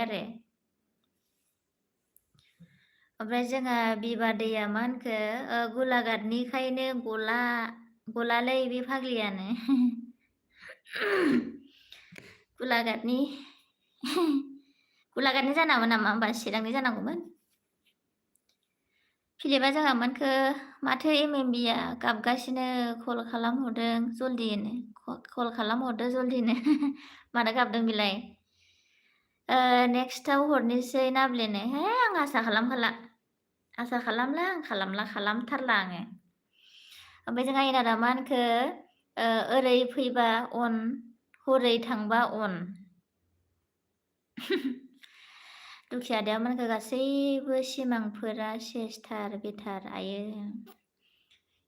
आरो ओमफ्राय जोंहा बिबादैया मा होनखो गलाघाटनिखायनो गलालै बे फाग्लियानो गलाघाटनि जानांगौमोन नामा होमबा चिरांनि जानांगौमोन फिलिपआ जोंहा मोनखो माथो एमएमबिया गाबगासिनो कल खालामहरदों जल्दिनो कल खालामहरदो जल्दिनो मानो गाबदों बेलाय नेक्स्टआव हरनोसै नाब्लेनो हे आं आसा खालामला आं खालामथारला आङो ओमफ्राय जोंहा एनादा मा होनखो ओरै फैबा अन हरै थांबा अन दुखियादाया मानखो गासैबो सिमांफोरा सेसथार बेथार आयो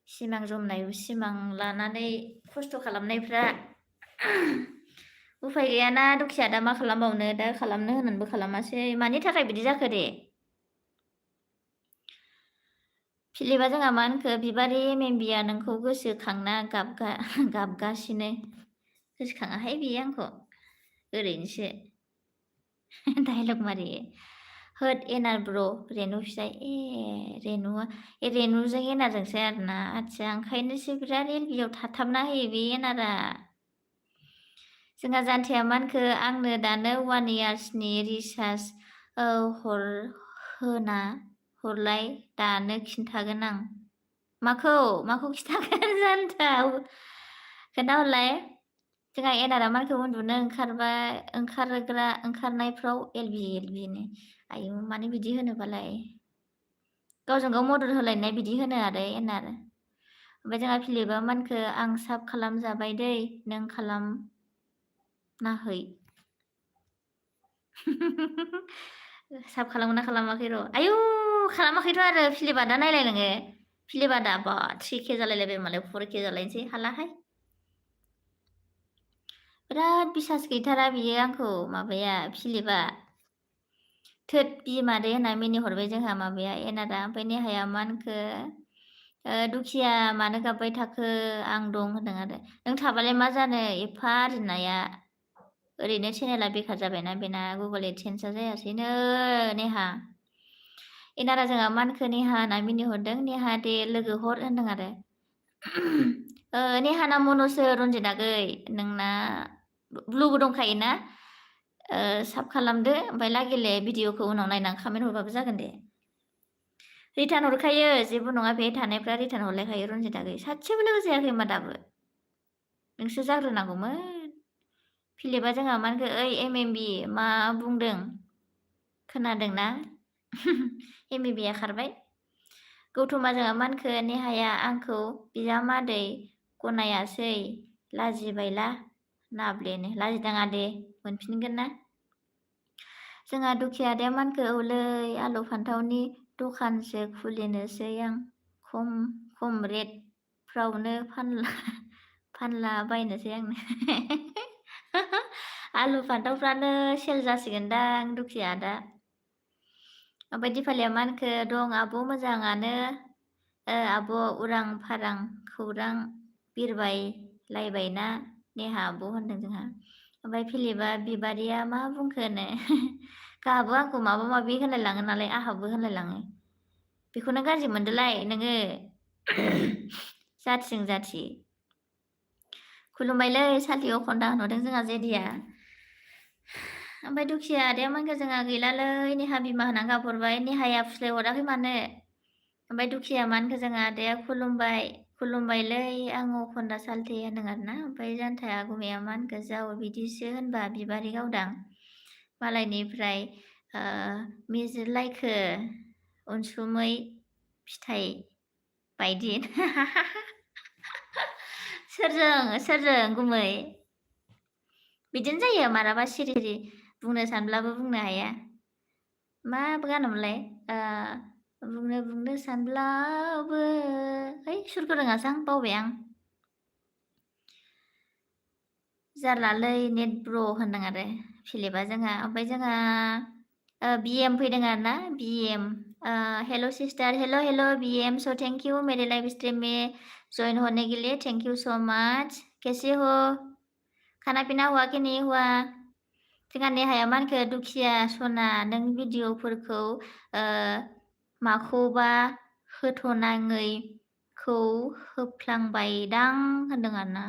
सिमां जमनाय सिमां लानानै खस्थ' खालामनायफ्रा उफाय गैयाना दुखिया दा मा खालामबावनो दा खालामनो होननानैबो खालामासै मानि थाखाय बिदि जाखो दे फिलिपआ जोंहा मा होनखो बिबारि एमएमबिया नोंखौ गोसोखांना गाबगासिनो गोसोखाङाहाय बियो आंखौ ओरैनोसो डायलग मारि होद एनार ब्र रेनु फिसाय रेनुजों एनारजोंसो आरोना आदसा ओंखायनोसो बिराद एलबियाव थाथाबना होयो बे एनारा जोंहा जानथिया मानखो आंनो दानो 1 इयार्सनि रिसार्ज हरलाय दानो खिन्थागोन आं माखौ खिन्थागोन जानथा खोन्थाहरलाय जोंहा एनारा मानखौ उन्दुनो ओंखारनायफ्राव एलबिनो आयु माने बिदि होनोबालाय गावजों गाव मदद होलायनाय बिदि होनो आरो एनार ओमफ्राय जोंहा फिलिपआ मानखो आं साब खालामजाबाय दै नों खालामनाहै साब खालामना खालामाखै र' आयु खालामाखैथ' आरो फिलिपआ दा नायलाय नोङो फिलिपआ दा 3K जालायलायबाय मालाय 4K जालायनोसै हालाहाय बिराद बिसास गैथारा बियो आंखौ माबाया फिलिपआ थोद बिमादै होनना मिनिहरबाय जोंहा माबाया एनादा ओमफ्राय नेहाया मा होनखो दुखिया मानो गाबबाय थाखो आं दं होनदों आरो नों थाबालाय मा जानो एफा आरजिनाया ओरैनो चेनेला बेखार जाबायना बेना गुगल एडसेन्सआ जायासैनो नेहा एनारा जोंहा मा होनखो नेहा होनना मिनिहरदों नेहा दे लोगो हर होनदों आरो नेहाना मन'सो रन्जित आगै नोंना ब्लुबो दंखायोना साब खालामदो ओमफ्राय लागिले भिडिअखौ उनाव नायनानै कमेन्ट हरबाबो जागोन दे रिटार्न हरखायो जेबो नङा बे थानायफ्रा रिटार्न हरलायखायो रन्जित आगै सासेबो लोगो जायाखै होनबा दाबो नोंसो जाग्रोनांगौमोन फिलिपआ जोंहा मा होनखो ओइ एमएमबि मा बुंदों खोनादोंना एमएमबिया खारबाय गौतमा जोंहा मा होनखो नेहाया आंखौ बिजामादै गनायासै लाजिबायला नाब्लेनो लाजिनाङा दे मोनफिनगोन ना जोंहा दुखिया आदाया मानखो औलै आलु फान्थावनि दखानसो खुलिनोसै आं खम रेटफ्रावनो फानला बायनोसै आंनो आलु फान्थावफ्रानो सेल जासिगोनदां दुखिया आदा ओमफ्राय दिपालिया मा होनखो दं आब' मोजाङानो आब' उरां फारां खौरां बिरबाय लायबायना नेहा आब' होनदों जोंहा ओमफ्राय फिलिपआ बिबारिया मा बुंखोनो गाहाबो आंखौ माबा माबि होनलायलाङो नालाय आहाबो होनलायलाङो बेखौनो गाज्रि मोनदोलाय नोङो जाथिजों जाथि खुलुमबायलै सालथि अखन्दा होनहरदों जोंहा जेदिया ओमफ्राय दुखिया आदाया मानखो जोंहा गैलालै नेहा बिमा होनना गाबहरबाय नेहाया फुस्लायहराखै मानो ओमफ्राय दुखिया मानखो जोंहा आदाया खुलुमबायलै आं अखन्दा सालथे होनदों आरोना ओमफ्राय जानथाया गुमैया मानखो जाव बिदिसो होनबा बिबारि गावदां मालायनिफ्राय मिजिरलायखो अनसुमै फिथाइ बायदि सोरजों गुमै बिदिनो जायो मालाबा सिरि बुंनो सानब्लाबो बुंनो हाया मा गानोमोनलाय बुंनो सानब्लाबो है सुरखौ रोङासां बावबाय आं जारलालै नेट ब्र होनदों आरो फिलिपा जोंहा ओमफ्राय जोंहा BM फैदों आरो ना BM hello sister hello BM so thank you मेरे लाइव स्ट्रीम में ज्वाइन होने के लिए थैंक यू सो मच कैसे हो खाना पीना हुआ कि नहीं हुआ जोंहा नेहाया मानखो दुखिया सना नों भिडिअफोरखौ माखौबा होथ'नाङैखौ होफ्लांबायदां होनदों आरोना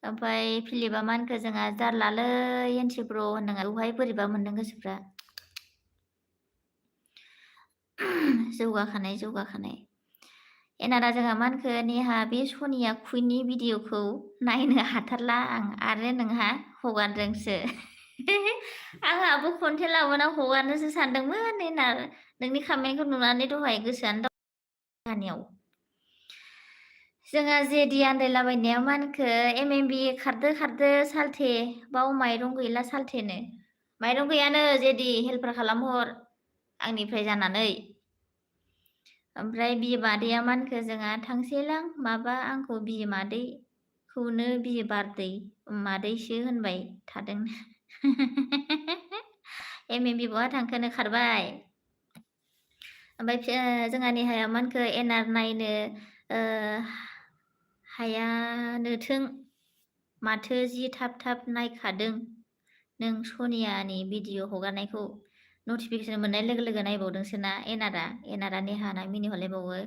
ओमफ्राय फिलिपा मानखो जोंहा जारलालै एनसि ब्र होनदों आरो बेवहाय बोरैबा मोनदों गोसोफ्रा जौगाखानाय एनारा जोंहा मानखो नेहा बे सनिया कुइननि भिडिअखौ नायनो हाथारला आं आरो नोंहा हगारदोंसो आंहाबो कन्टेन्ट लाबोना हगारनोसो सानदोंमोन एनार नोंनि खामानिखौ नुनानै दहाय गोसोआनो दानियाव जोंहा जेदि आन्दायलाबायनाया मानखो MMB खारदो सालथे बाव माइरं गैला सालथेनो माइरं गैयानो जेदि हेल्पार खालामहर आंनिफ्राय जानानै ओमफ्राय बियो मादैया मानखो जोंहा थांसैलां माबा आंखौ बियो मादैखौनो बियो बारदै मादैसो होनबाय थादों MMB बहा थांखोनो खारबाय ओमफ्राय जोंहा नेहाया मानखो एनार नायनो हायानोथों माथो जि थाब नायखादों नों सनियानि भिडिअ हगारनायखौ नटिफिकेसन मोननाय लोगो लोगो नायबावदोंसो ना एनारा नेहाना मिनि हरलायबावो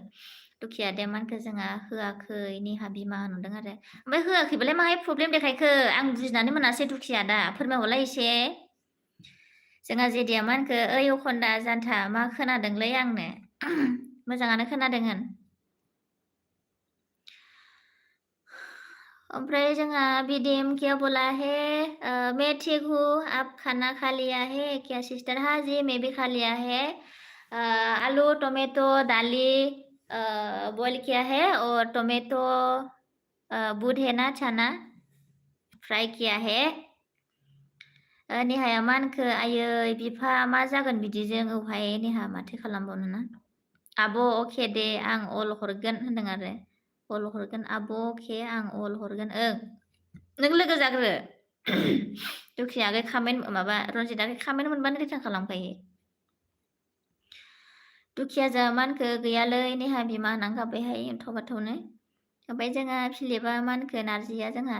दुखिया दे मानखो जोंहा होआखै नेहा बिमा होनहरदों आरो ओमफ्राय होआखैबालाय माहाय प्रब्लेम देखायखो आं बुजिनानै मोनासै दुखिया दा फोरमायहरलाय एसे जोंहा जेदिया मानखो ओइ अखन्दा जानथा मा खोनादोंलै आंनो मोजाङानो खोनादों होन ओमफ्राय जोंहा BDM क्या बोला है मैं ठीक हूँ आप खाना खा लिया है क्या सिस्टर हाँ जी मैं भी खा लिया है आलू टोमेटो दाली बॉईल किया है और टोमेटो बूट है ना चना फ्राई किया है नेहाया मानखो आयै बिफा मा जागोन बिदिजों औहाय नेहा माथो खालामबावनो ना आब' अके दे आं अल हरगोन होनदों आरो अल हरगोन आब' अके आं अल हरगोन ओं नों लोगो जाग्रो दुखिया आगै कामेन्ट माबा रनजित आगै कामेन्ट मोनबानो रिटार्न खालामखायो दुखिया जा मानखो गैयालै नेहा बिमा होननानै गाबबायहाय बाथौनो ओमफ्राय जोंहा फिलिपा मानखो नारजिया जोंहा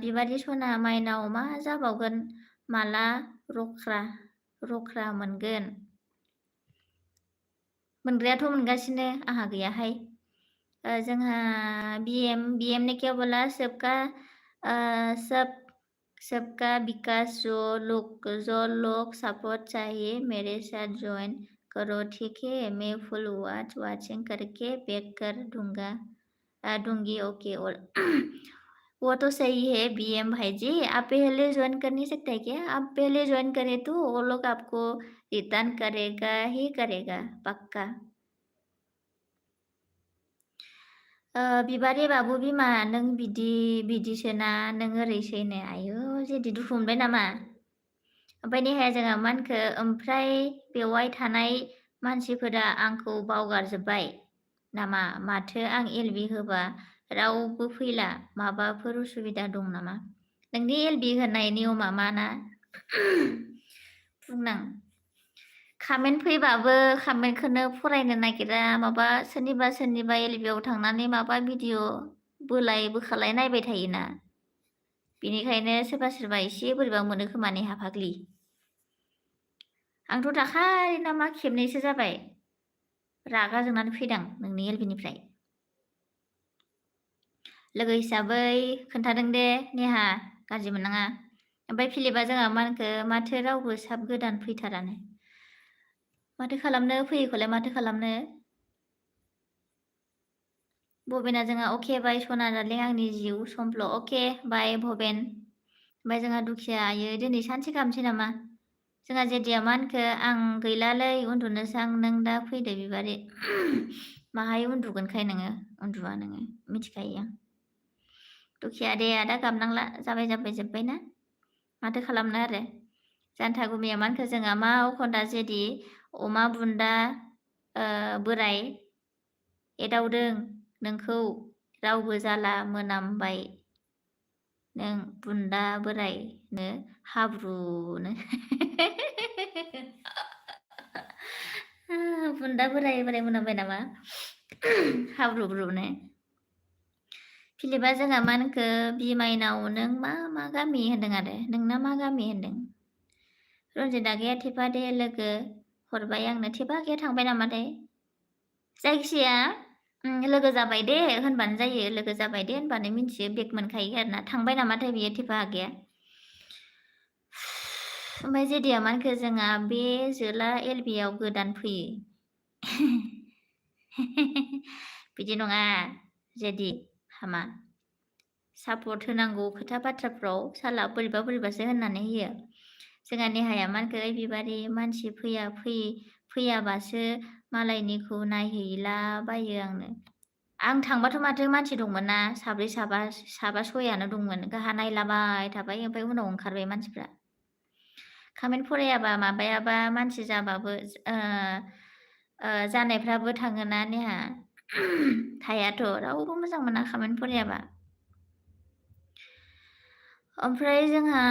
बिबारि सना माइनाव मा जाबावगोन माला रख्रा मोनग्रायाथ' मोनगासिनो आंहा गैयाहाय जोंहा BM ने क्या बोला सबका विकास जो लोग सपोर्ट चाहिए मेरे साथ ज्वाइन करो ठीक है मैं फुल वाचिंग करके बैक कर दूंगी ओके और वो तो सही है BM भाई जी आप पहले ज्वाइन कर नहीं सकते क्या आप पहले ज्वाइन करें तो वो लोग आपको रिटर्न करेगा पक्का बिबारि बाबु बिमा नों बिदिसोना नों ओरैसैनो आयु जेदि दुखु मोनबाय नामा ओमफ्राय नेहाया जोंहा मानखो ओमफ्राय बेवहाय थानाय मानसिफोरा आंखौ बावगारजोब्बाय नामा माथो आं LB होबा रावबो फैला माबाफोर उसुबिदा दं नामा नोंनि LB होनाय नियमा मा ना बुंनां कामेन्ट फैबाबो कामेन्टखौनो फरायनो नागिरा माबा सोरनिबा LBआव थांनानै माबा भिडिअ बोखालाय नायबाय थायोना बेनिखायनो सोरबा एसे बोरैबा मोनो खोमा नेहा फाग्लि आंथ' दाखालि नामा खेबनैसो जाबाय रागा जोंनानै फैदां नोंनि LBनिफ्राय लोगो हिसाबै खोन्थादों दे नेहा गाज्रि मोननाङा। ओमफ्राय फिलिपआ जोंहा मा होनखो माथो रावबो साब गोदान फैथारानो। माथो खालामनो फैयोखौलाय माथो खालामनो। भबेना जोंहा अके बाय सना दार्लिं आंनि जिउ समफ्ल अके बाय भबेन। ओमफ्राय जोंहा दुखिया आयो दिनै सानसे खालामसै नामा? जोंहा जेदिया मा होनखो आं गैलालै उन्दुनोसो आं नों दा फैदो बिबारि माहाय उन्दुगोनखाय नोङो उन्दुआ नोङो मिथिखायो आं। दुखिया दे आदा गाबनांला जाबाय जोब्बायना माथो खालामनो आरो। जानथा गुमिया मा होनखो जोंहा मा अखन्दा जेदि अमा बुन्दा बोराय एदावदों नोंखौ रावबो जाला मोनामबाय नों बुन्दा बोरायनो हाब्रुनो बुन्दा बोराय मोनामबाय नामा हाब्रुनो। फिलिपआ जोंहा मा होनखो बिमाइनाव नों मा गामि होनदों आरो नोंना मा गामि होनदों। रन्जित आगैया थेफा दे लोगो हरबाय आंनो थेफा आगैया थांबाय नामाथाय। जायखिजाया लोगो जाबाय दे होनबानो जायो लोगो जाबाय दे होनबानो मिन्थियो बेग मोनखायो आरोना थांबाय नामाथाय बियो थेफा आगैया। ओमफ्राय जेदिया मा होनखो जोंहा बे जोला एलबियाव गोदान फैयो बिदि नङा जेदि हामा सापर्ट होनांगौ खोथा बाथ्राफ्राव साला बोरैबासो होननानै होयो। जोंहा नेहाया मा होनखो बिबारि मानसि फैयाबासो मालायनिखौ नायहैला बायो आंनो। आं थांबाथ' माथो मानसि दंमोन ना साब्रै साबा सयानो दंमोन गाहा नायलाबाय थाबाय ओमफ्राय उनाव ओंखारबाय मानसिफ्रा। कमेन्ट फरायाबा माबायाबा मानसि जाबाबो जानायफ्राबो थाङोना नेहा थायाथ' रावबो मोजां मोना कमेन्ट फरायाबा। ओमफ्राय जोंहा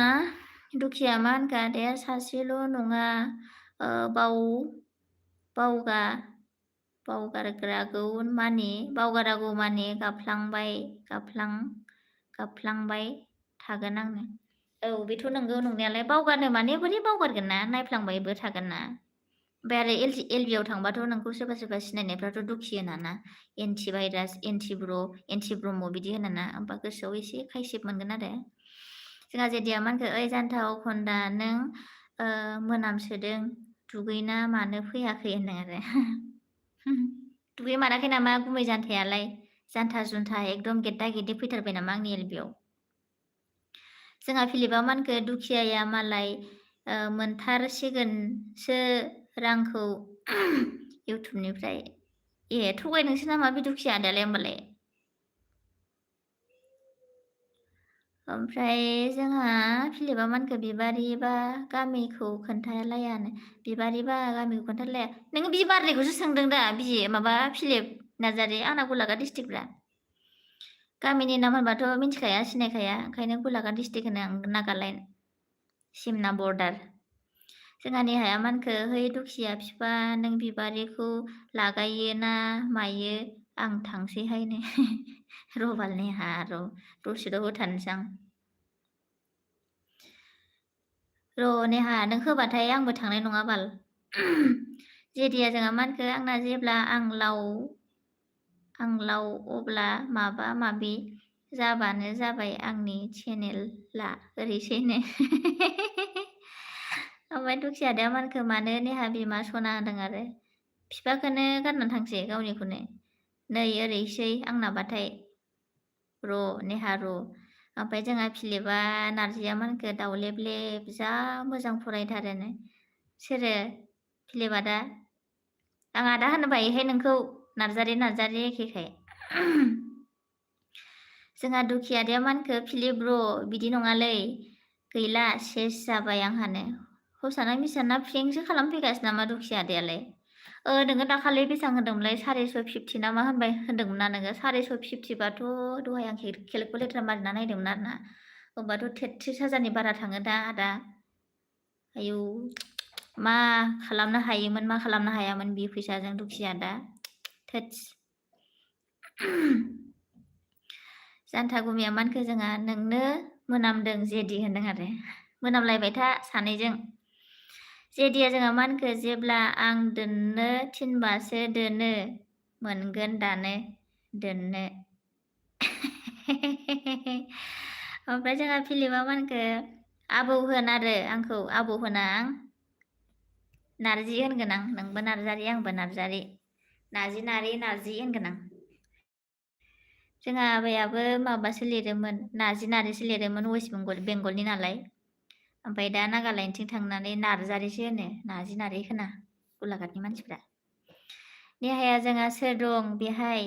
दुखिया मा होनखा दे सासेल' नङा बावगारागौ माने गाबफ्लांबाय थागोन आंनो। औ बेथ' नंगौ नंनायालाय बावगारनो माने बोरै बावगारगोन ना नायफ्लांबायबो थागोन ना। ओमफ्राय आरो एलबियाव थांबाथ' नोंखौ सोरबा सिनायनायफ्राथ' दुखि होनाना एन्टि भाइरास एन्टि ब्रह्म बिदि होनोना होमबा गोसोआव एसे खायसेब मोनगोन आरो। जोंहा जेदिया मा होनखो ओइ जानथा अखन्दा नों मोनामसोदों दुगैना मानो फैयाखै होनदों आरो दुगैमाराखै नामा गुमै जानथायालाय जानथा जुन्था एकदम गेद्दा गेद्दि फैथारबाय नामा आंनि एलबियाव। जोंहा फिलिपआ मा होनखो दुखियाया मालाय मोनथारसिगोनसो रांखौ इउटुबनिफ्राय थगायदोंसो नामा बे दुखिया आदायालाय होमबालाय। ओमफ्राय जोंहा फिलिपआ मा होनखो बिबारिबा गामिखौ खोन्थालायानो नोङो बिबारनिखौसो सोंदों दा माबा फिलिप नार्जारि आंना गलाघाट डिस्ट्रिक्टब्रा। गामिनि नाम होनबाथ' मिथिखाया सिनायखाया ओंखायनो गलाघाट डिस्ट्रिक्ट होनो आं नागालेण्ड सिमना बर्डार। जोंहा नेहाया मा होनखो है दुखिया फिफा नों बिबारिखौ लागायो ना मायो आं थांसैहायनो रबाल नेहा दसेल' होथारनोसै आं। नेहा नों होबाथाय आंबो थांनाय नङा बाल जेदिया जोंहा मा होनखो आंना जेब्ला आं लाव अब्ला माबा माबि जाबानो जाबाय आंनि चेनेला ओरैसैनो ओमफ्राय दुखिया आदाया मा होनखो मानो नेहा बिमा सना होनदों आरो बिफाखौनो गारनानै थांसै गावनिखौनो नै ओरैसै आंनाबाथाय नेहा ओमफ्राय जोंहा फिलिपआ नार्जिया मा होनखो दाउलेब लेब जा मोजां फरायथारोनो। सोरो फिलिप आदा आं आदा होनो बायोहाय नोंखौ नार्जारि एखेखाय जोंहा दुखिया आदाया मा होनखो फिलिप बिदि नङालै गैला सेस जाबाय आंहानो हसाना मिसाना फ्रेंकसो खालामफैगासिनो नामा दुखिया आदायालाय। नोङो दाखालि बेसेबां होनदोंमोनलाय 450 ना मा होनदोंमोन ना नोङो 450बाथ' दहाय आं केलकुलेटर मारिना नायदोंमोन आरोना होमबाथ' 33,000नि बारा थाङो दा आदा। आयौ मा खालामनो हायोमोन मा खालामनो हायामोन बे फैसाजों दुखिया दा थोथस जानथा गुमिया मा होनखो जोंहा नोंनो मोनामदों जेदि होनदों आरो मोनामलायबाय था सानैजों। जेदिया जोंहा मा होनखो जेब्ला आं दोननो थिनबासो दोनो मोनगोन दानो दोननो ओमफ्राय जोंहा फिलिपआ मा होनखो आबौ होन आरो आंखौ आबौ होना आं नारजि होनगोन आं नोंबो नार्जारि आंबो नार्जारि नारजि नारि नारजि होनगोन आं जोंहा आबायाबो माबासो लिरोमोन नारजि नारिसो लिरोमोन वेस्ट बेंगलनि नालाय ओमफ्राय दा नागालेण्डथिं थांनानै नार्जारिसो होनो नारजि नारि होना गलाघाटनि मानसिफ्रा नेहाया जोंहा सोर दं बेहाय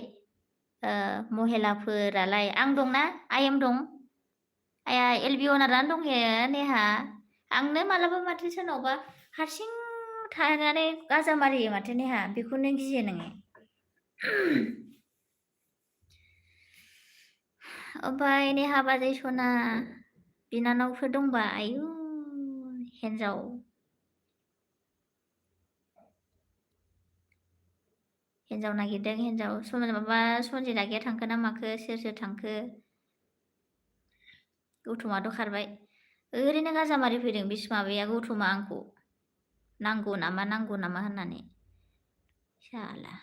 महिलाफोरालाय आं दंना आइएम दं आइया एलबि अनारानो दंखायो नेहा आंनो मालाबा माथो सोरनावबा हारसिं थानानै गाजा मारियो माथो नेहा बेखौनो गियो नोङो ओमफ्राय नेहा बाजै सना बिनानावफोर दंबा आयु हिन्जाव नागिरदों हिन्जाव माबा सन्जिता गैया थांखो ना माखो सोर थांखो गौथमाथ' खारबाय ओरैनो गाजा मारि फैदों बिस माबाया गौथमा आंखौ नांगौ नामा होननानै साला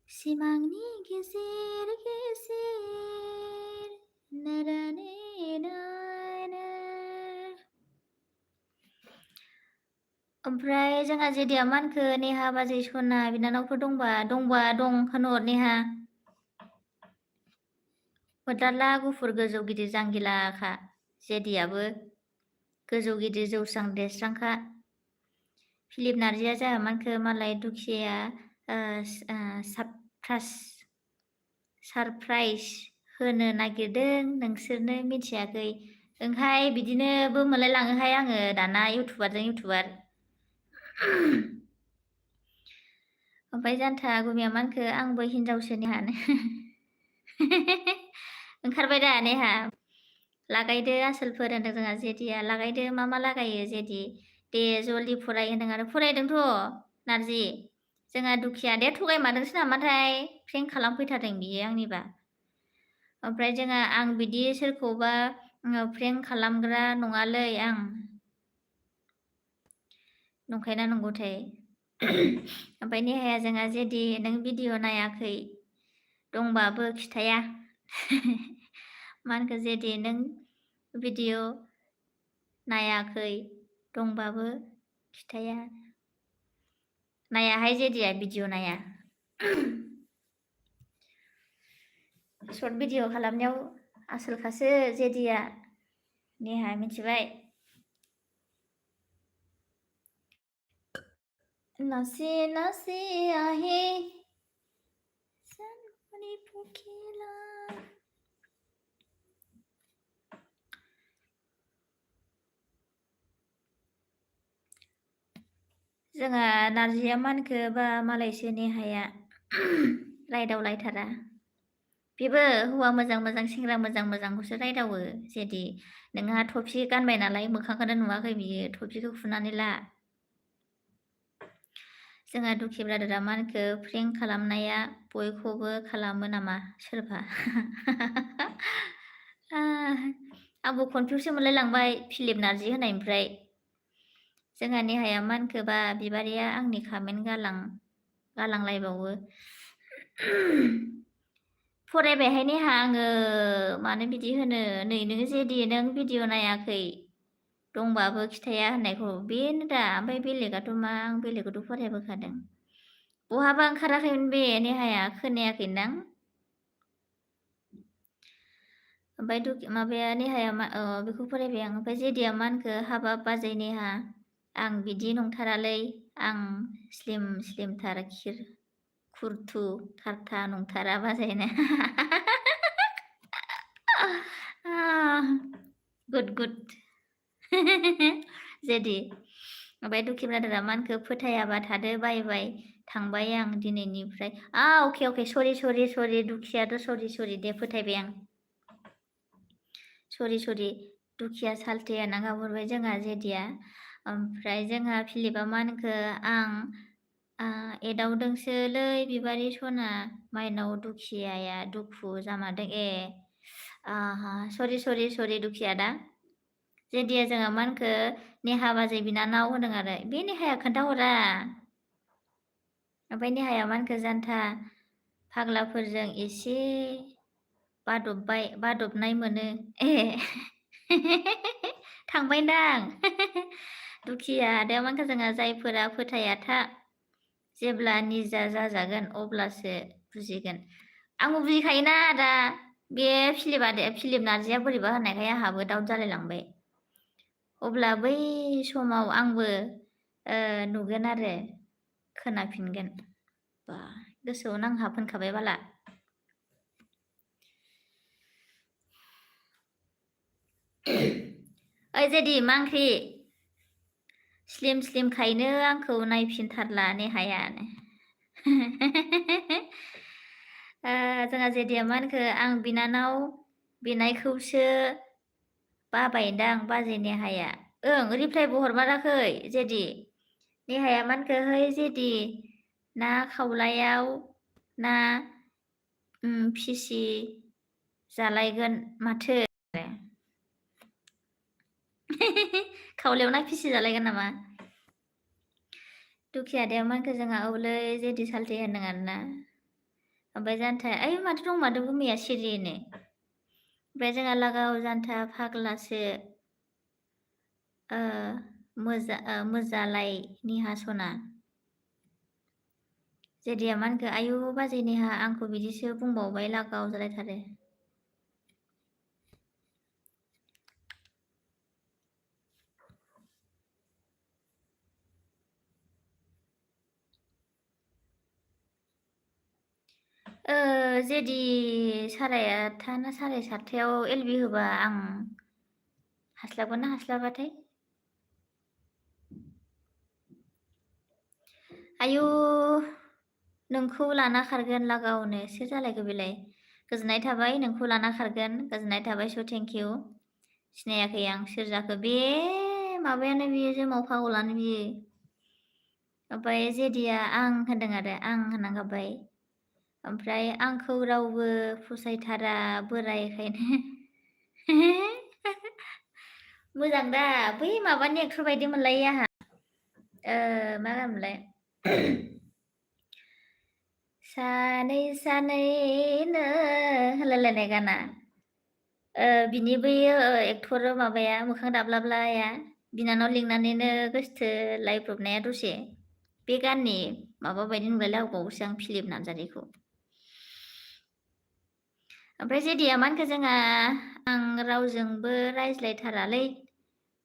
सिमांनि गेजेर गेजेर ओमफ्राय जोंहा जेदिया मा होनखो नेहा बाजै सना बिनानावफोर दंबा दं होनहर नेहा फोथारला गुफुर गोजौ गिदिर जांगिलाखा जेदियाबो गोजौ गिदिर जौस्रां देरस्रांखा फिलिप नार्जिया जोंहा मानखो मालाय दुखिया सारप्राइज होनो नागिरदों नोंसोरनो मिथियाखै ओंहाय बिदिनोबो मोनलाय लाङोहाय आङो दाना इउटुबारजों इउटुबार ओमफ्राय जानथा गुमिया मानखो आंबो हिनजावसो नेहानो ओंखारबाय दा नेहा लागायदो आसोलफोर होनदों जोंहा जेदिया लागायदो मा लागायो जेदि दे जलदि फराय होनदों आरो फरायदोंथ' नारजि जोंहा दुखिया दे थगायमारदोंसो नामाथाय प्रेंक खालामफैथारदों बियो आंनिबा ओमफ्राय जोंहा आं बिदि सोरखौबा प्रेंक खालामग्रा नङालै आं नंखायना नंगौथाय ओमफ्राय नेहाया जोंहा जेदि नों भिडिअ नायाखै दंबाबो खिथाया मा होनखो जेदि नों भिडिअ नायाखै दंबाबो खिथाया नायाहाय जेदिया भिडिअ नाया सर्ट भिडिअ खालामनायाव आसोलखासो जेदिया नेहा मिथिबाय नासे नासे आहे सानफोरनि फुखिला जोंहा नार्जिया मानखो बा मालायसो नेहाया रायदावलायथारा बेबो हौवा मोजां सेंग्रा मोजांखौसो रायदावो जेदि नोंहा थफि गानबाय नालाय मोखांखौनो नुवाखै बियो थफिखौ खुनानै ला जोंहा दुखि ब्रादारा मानखो प्रेंक खालामनाया बयखौबो खालामो नामा सोरबा आंबो कनफिउसो मोनलाय लांबाय फिलिप नार्जि होनायनिफ्राय जोंहा नेहाया मानखोबा बिबारिया आंनि खामेन्ट गालांलायबावो फरायबायहाय नेहा आङो मानो बिदि होनो नै नोङो जेदि नों भिडिअ नायाखै दंबाबो खिथाया होननायखौ बेनो दा ओमफ्राय बेलेगाथ' मा आं बेलेगखौथ' फरायबोखादों बहाबा ओंखाराखैमोन बे नेहाया खोनायाखैदां ओमफ्राय माबाया नेहाया बेखौ फरायबाय आं ओमफ्राय जेदिया मा होनखो हाबाब बाजै नेहा आं बिदि नंथारालै आं स्लिमथार खुरथु थारथा नंथारा बाजैनो गुड जेदि ओमफ्राय दुखि ब्रादारा मानखो फोथायाबा थादो बाय थांबाय आं दिनैनिफ्राय अके सरि दुखियाथ' सरि दे फोथायबाय आं सरि दुखिया सालथेया ना गाबहरबाय जोंहा जेदिया ओमफ्राय जोंहा फिलिपआ मा होनखो आं एदावदोंसोलै बिबारि सना माइनाव दुखियाया दुखु जामारदों सरि दुखिया दा जेदिया जोंहा मा होनखो नेहा बाजै बिनानाव होनदों आरो बे नेहाया खोन्थाहरा ओमफ्राय नेहाया मा होनखो जानथा फाग्लाफोरजों एसे बादबनाय मोनो ए थांबायदां दुखिया आदायामानखो जोंहा जायफोरा फोथाया था जेब्ला निजा जाजागोन अब्लासो बुजिगोन आंबो बुजिखायोना आदा बे फिलिप नार्जिया बोरैबा होननायखाय आंहाबो दाउट जालायलांबाय अब्ला बै समाव आंबो नुगोन आरो खोनाफिनगोन बा गोसोआव नांहाबफिनखाबाय बाला ओइ जेदि मा ओंख्रि स्लिम खायनो आंखौ नायफिनथारला नेहाया जोंहा जेदिया मा होनखो आं बिनानाव बिनायखौसो बाबायदां बाजै नेहाया ओं रिप्लायबो हरमाराखै जेदि नेहाया मा होनखो है जेदि ना खावलायाव ना फिसि जालायगोन माथो खावलायाव ना फिसि जालायगोन नामा दुखिया आदाया मानखो जोंहा औलै जेदि सालथे होनदों आरोना ओमफ्राय जानथा ओइ माथो दं माथो गुमैया सिरिनो ओमफ्राय जोंहा लागाव जानथा फाग्लासो मोजालाय निहा सना जेदिया मा होनखो आयु बाजै नेहा आंखौ बिदिसो बुंबावबाय लागाव जालायथारो जेदि 8:30 ना 7:30 एलबि होबा आं हास्लाबगोन ना हास्लाबाथाय आयु नोंखौ लाना खारगोन लागावनो सोर जालायखो बेलाय गोजोननाय थाबाय नोंखौ लाना खारगोन गोजोननाय थाबाय स थेंक इउ सिनायाखै आं सोर जाखो बे माबायानो बियो जोमाव फागलानो बियो ओमफ्राय जेदिया आं होनदों आरो आं होननांगाबाय ओमफ्राय आंखौ रावबो फसायथारा बोरायखायनो मोजां दा बै माबानि एक्टर बायदि मोनलायो आंहा मा होनोमोनलाय सानैनो होनलायलायनाय गाना बिनि बैयो एक्टर माबाया मोखां दाब्लाब्लाया बिनानाव लिंनानैनो गोसथोलायब्रबनाया दसे बे गाननि माबा बायदि नुलायलायबावोसो आं फिलिप नार्जारिखौ ओमफ्राय जेदिया मा होनखो जोंहा आं रावजोंबो रायज्लायथारालै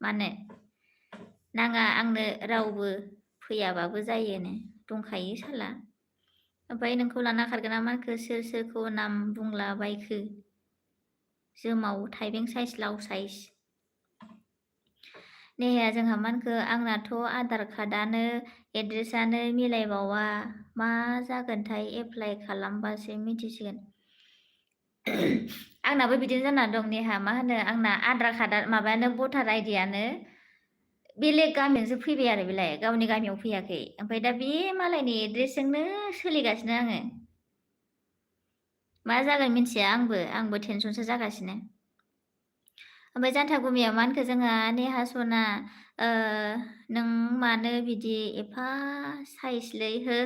मानो नाङा आंनो रावबो फैयाबाबो जायोनो दंखायो साला ओमफ्राय नोंखौ लाना खारगोन ना मानखो सोर सोरखौ नाम बुंलाबायखो जोमाव थाइबें साइज लाव साइज नेहाया जोंहा मानखो आंनाथ' आधार कार्डआनो एड्रेसआनो मिलायबावा मा जागोनथाय एप्लाइ खालामबासो मिथिसिगोन आंनाबो बिदिनो जाना दं नेहा मा होनो आंना आधार कार्डआ माबायानो भटार आइडियानो बेलेग गामियावसो फैबाय आरो बेलाय गावनि गामियाव फैयाखै ओमफ्राय दा बे मालायनि एड्रेसजोंनो सोलिगासिनो आङो मा जागोन मिथिया आंबो टेनसनसो जागासिनो ओमफ्राय जानथा गुमिया मा होनखो जोंहा नेहा सना नों मानो बिदि एफा साइजलै हो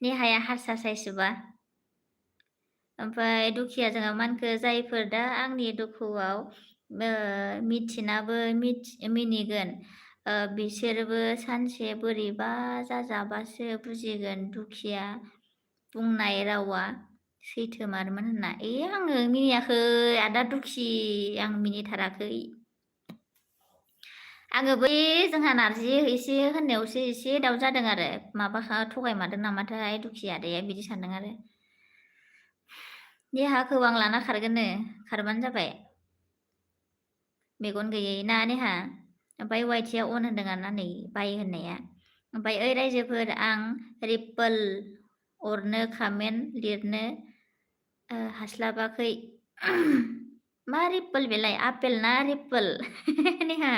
नेहाया हारसा साइजबा ओमफ्राय दुखिया जोंहा मा होनखो जायफोर दा आंनि दुखुआव मिथिनाबो मिनिगोन बिसोरबो सानसे बोरैबा जाजाबासो बुजिगोन दुखिया बुंनाय रावा सैथोमारमोन होनना आङो मिनियाखै आदा दुखि आं मिनिथाराखै आङो बै जोंहा नार्जि एसे होननायावसो एसे दाउट जादों आरो माबा थगायमारदों नामाथाय दुखि आदाया बिदि सानदों आरो नेहाखौ आं लाना खारगोननो खारबानो जाबाय मेगन गैयै ना नेहा ओमफ्राय वाइटिया अन होनदों आरोना नै बाय होननाया ओमफ्राय ओइ रायजोफोर आं रिपोल अरनो कामेन्ट लिरनो हास्लाबाखै मा रिपोल बेलाय आपेल ना रिपोल नेहा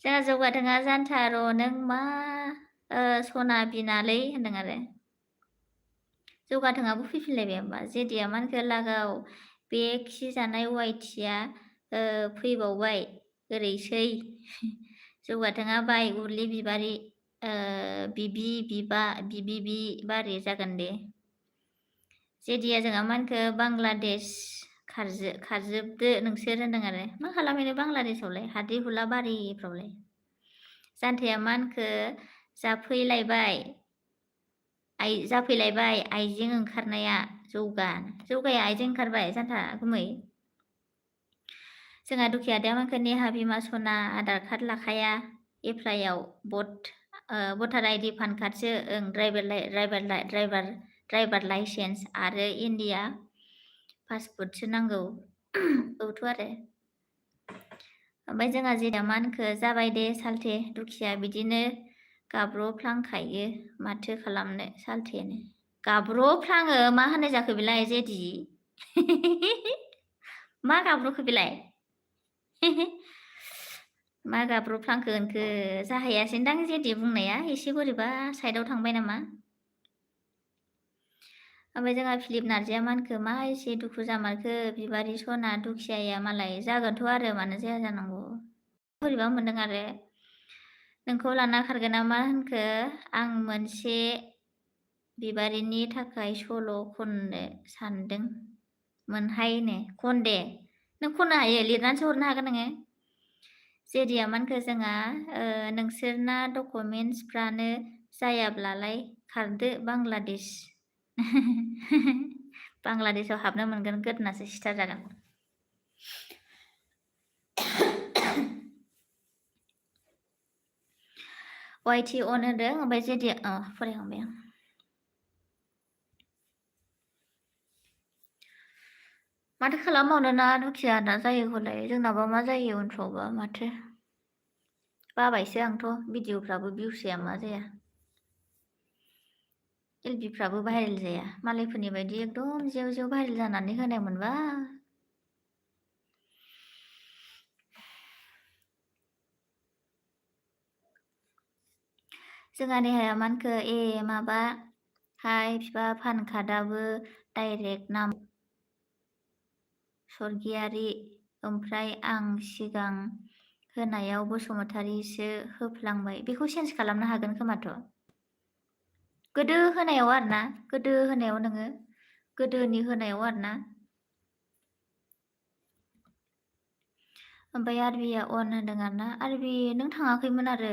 जोंहा जौगाथोङा जानथा र' नों मा सना बिनालै होनदों आरो जौगाथोङाबो फैफिनलायबाय होमबा जेदिया मा होनखो लागाव बे खि जानाय वाइटिया फैबावबाय ओरैसै जौगाथोङा बाय उर्लि बिबारि बिबि बारि जागोन दे जेदिया जोंहा मा होनखो बांलादेश खारजोबदो नोंसोर होनदों आरो मा खालामहैनो बांलादेशआवलाय हाद्रि हुला बारिफ्रावलाय जानथाया मा होनखो जाफैलायबाय आइजें ओंखारनाया जौगाया आइजें ओंखारबाय जानथा गुमै जोंहा दुखिया दा मानखो नेहा बिमा सना आधार कार्ड लाखाया एप्लाइआव भटार आइडि पान कार्डसो ओं ड्राइभार लाइसेन्स आरो इन्डिया पासपर्टसो नांगौ औथ' आरो ओमफ्राय जोंहा जेदा मा होनखो जाबाय दे सालथे दुखिया बिदिनो गाब्र'फ्लांखायो माथो खालामनो सालथेनो गाब्र'फ्लाङो मा होननाय जाखो बेलाय जेदि मा गाब्र'खो बेलाय मा गाब्र'फ्लांखो होनखो जाहैयासैनदां जेदि बुंनाया एसे बोरैबा साइडआव थांबाय नामा ओमफ्राय जोंहा फिलिप नार्जिया मा होनखो मा एसे दुखु जामारखो बिबारि सना दुखियाया मालाय जागोनथ' आरो मानो जाया जानांगौ बोरैबा मोनदों आरो नोंखौ लाना खारगोना मा होनखो आं मोनसे बिबारिनि थाखाय सल' खननो सानदों मोनहायनो खन दे नों खननो हायो लिरनानैसो हरनो हागोन नोङो जेदिया मा होनखो जोंहा नोंसोरना डकुमेन्टसफ्रानो जायाब्लालाय खारदो बांलादेश बांलादेशआव हाबनो मोनगोन गोदोनासो सिथार जागोन वाइटि अन होदों ओमफ्राय जेदि फरायखांबाय आं माथो खालामबावनो ना दुखिया दा जायो हलाय जोंनाबा मा जायो उनफ्रावबा माथो बाबायसो आंथ' भिडिअफ्राबो भिउस जाया मा जाया एलबिफ्राबो भाइरेल जाया मालायफोरनि बायदि एकदम जेव जेव भाइरेल जानानै होनाय मोनबा जोंहा नेहाया मा होनखो माबा हाय बिफा फान कार्डआबो डाइरेक्ट नाम सरगियारि ओमफ्राय आं सिगां होनायाव बसुमतारीसो होफ्लांबाय बेखौ चेन्ज खालामनो हागोन खोमाथ' गोदो होनायाव आरोना गोदो होनायाव नोङो गोदोनि होनायाव आरोना ओमफ्राय आरबिया अन होनदों आरोना आरबि नों थाङाखैमोन आरो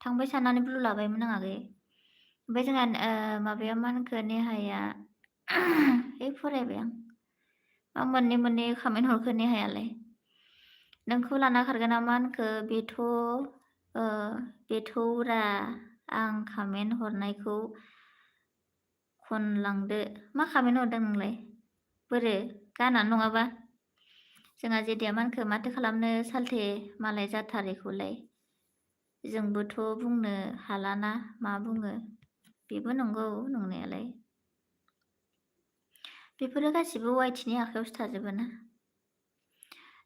थांबाय साननानै ब्लु लाबायमोन आङाखै ओमफ्राय जोंहा माबाया मा होनखो नेहाया फरायबाय आं मा मोननै कमेन्ट हरखो नेहायालाय नोंखौ लाना खारगोन ना मा होनखो बेथ'रा आं कमेन्ट हरनायखौ खनलांदो मा कमेन्ट हरदों नोंलाय बोरो गानानो नङाबा जोंहा जेदिया मा होनखो माथो खालामनो सालथे मालाय जाथारैखौलाय जोंबोथ' बुंनो हालाना मा बुङो बेबो नंगौ नंनायालाय बेफोरो गासिबो वाइटिनि आखायावसो थाजोबो ना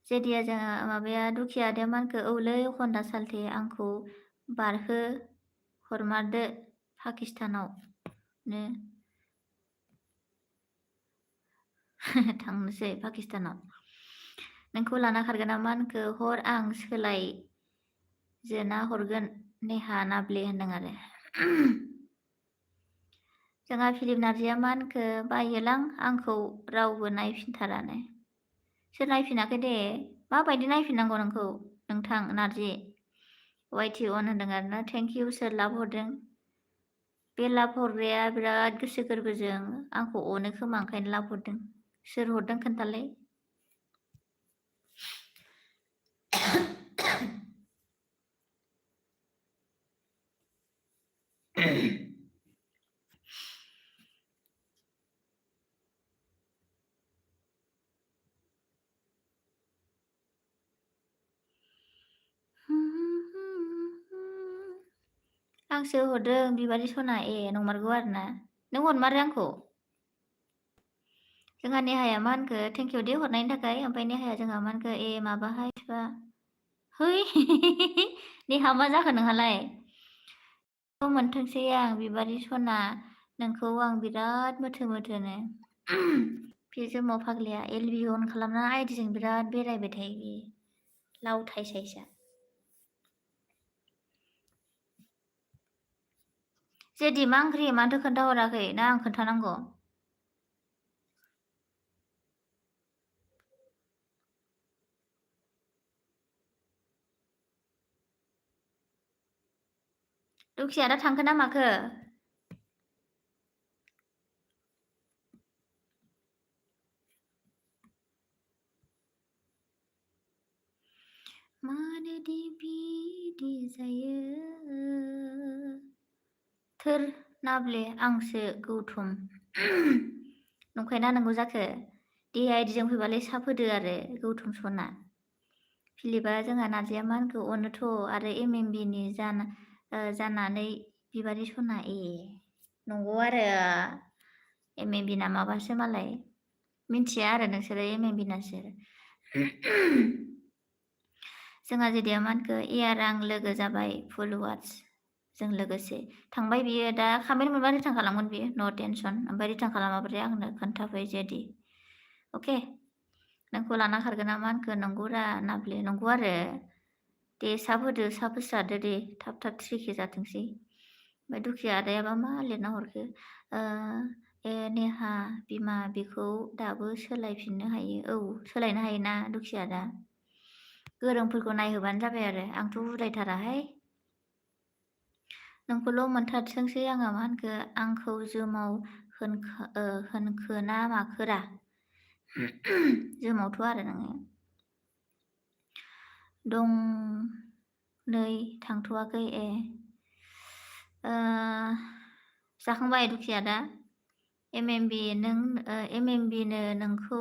जेदिया जोंहा माबाया दुखिया आदाया मा होनखो औलै खन्दा सालथे आंखौ बारहो हरमारदो पाकिस्तानावनो थांनोसै पाकिस्तानाव नोंखौ लाना खारगोन ना मा होनखो हर आं सोलायजेना हरगोन नेहा नाब्ले होनदों आरो जोंहा फिलिप नार्जिया मा होनखो बायोलां आंखौ रावबो नायफिनथारानो सोर नायफिनाखै दे माबायदि नायफिननांगौ नोंखौ नोंथां नार्जि वाइटि अन होनदों आरोना थेंक इउ सोर लाभ हरदों बे लाभ हरग्राया बिराद गोसो गोरबोजों आंखौ अनो खोमा ओंखायनो लाभ हरदों सोर हरदों खोन्थालाय आंसो हरदों बिबारि सना नंमारगौ आरोना नों हरमारो आंखौ जोंहा नेहाया मा होनखो थेंक इउ दे हरनायनि थाखाय ओमफ्राय नेहाया जोंहा मा होनखो माबाहाय बिफा है नेहा मा जाखो नोंहालाय मोनथोंसै आं बिबारि सना नोंखौ आं बिराद मोथोनो फिजोमाव फाग्लिया एलबि अन खालामना आइडिजों बिराद बेरायबाय थायो लावथाय साइसआ जेदि मा ओंख्रि मानोथो खोन्थाहराखै ना आं खोन्थानांगौ? दुखिया दा थांखो ना माखो? मानोदि बिदि जायो थोर नाब्ले आंसो गौथुम नंखायना नंगौ जाखो? DID जों फैबालाय साब होदो आरो गौथुम सना। फिलिपआ जोंहा नार्जिया मा होनखो अनोथ' आरो MMBनि जानानै बिबारि सना ए नंगौ आरो MMB ना माबासो मालाय मिन्थिया आरो नोंसोरो MMB ना सोर जोंहा जेदिया मा होनखो एयार आं लोगो जाबाय फुल वाट्स जों लोगोसे थांबाय बियो दा खामानि मोनबा रिटार्न खालामगोन बियो नो टेनसन ओमफ्राय रिटार्न खालामाबाथाय आंनो खोन्थाफै जेदि अके नोंखौ लाना खारगोन ना मा होनखो नंगौरा नाब्ले नंगौ आरो दे साब होदो साब होस्रादो दे थाब थाब 3K जाथोंसै ओमफ्राय दुखिया आदायाबा मा लिरना हरखो ए नेहा बिमा बेखौ दाबो सोलायफिननो हायो औ सोलायनो हायोना दुखिया दा गोरोंफोरखौ नायहोबानो जाबाय आरो आंथ' उदायथाराहाय नोंखौल' मोनथारथोंसै आङो मा होनखो आंखौ जोमाव होनखो ना माखोरा जोमावथ' आरो नोङो दं नै थांथ'वाखै ए जाखांबाय दुखिया दा MMBनो नोंखौ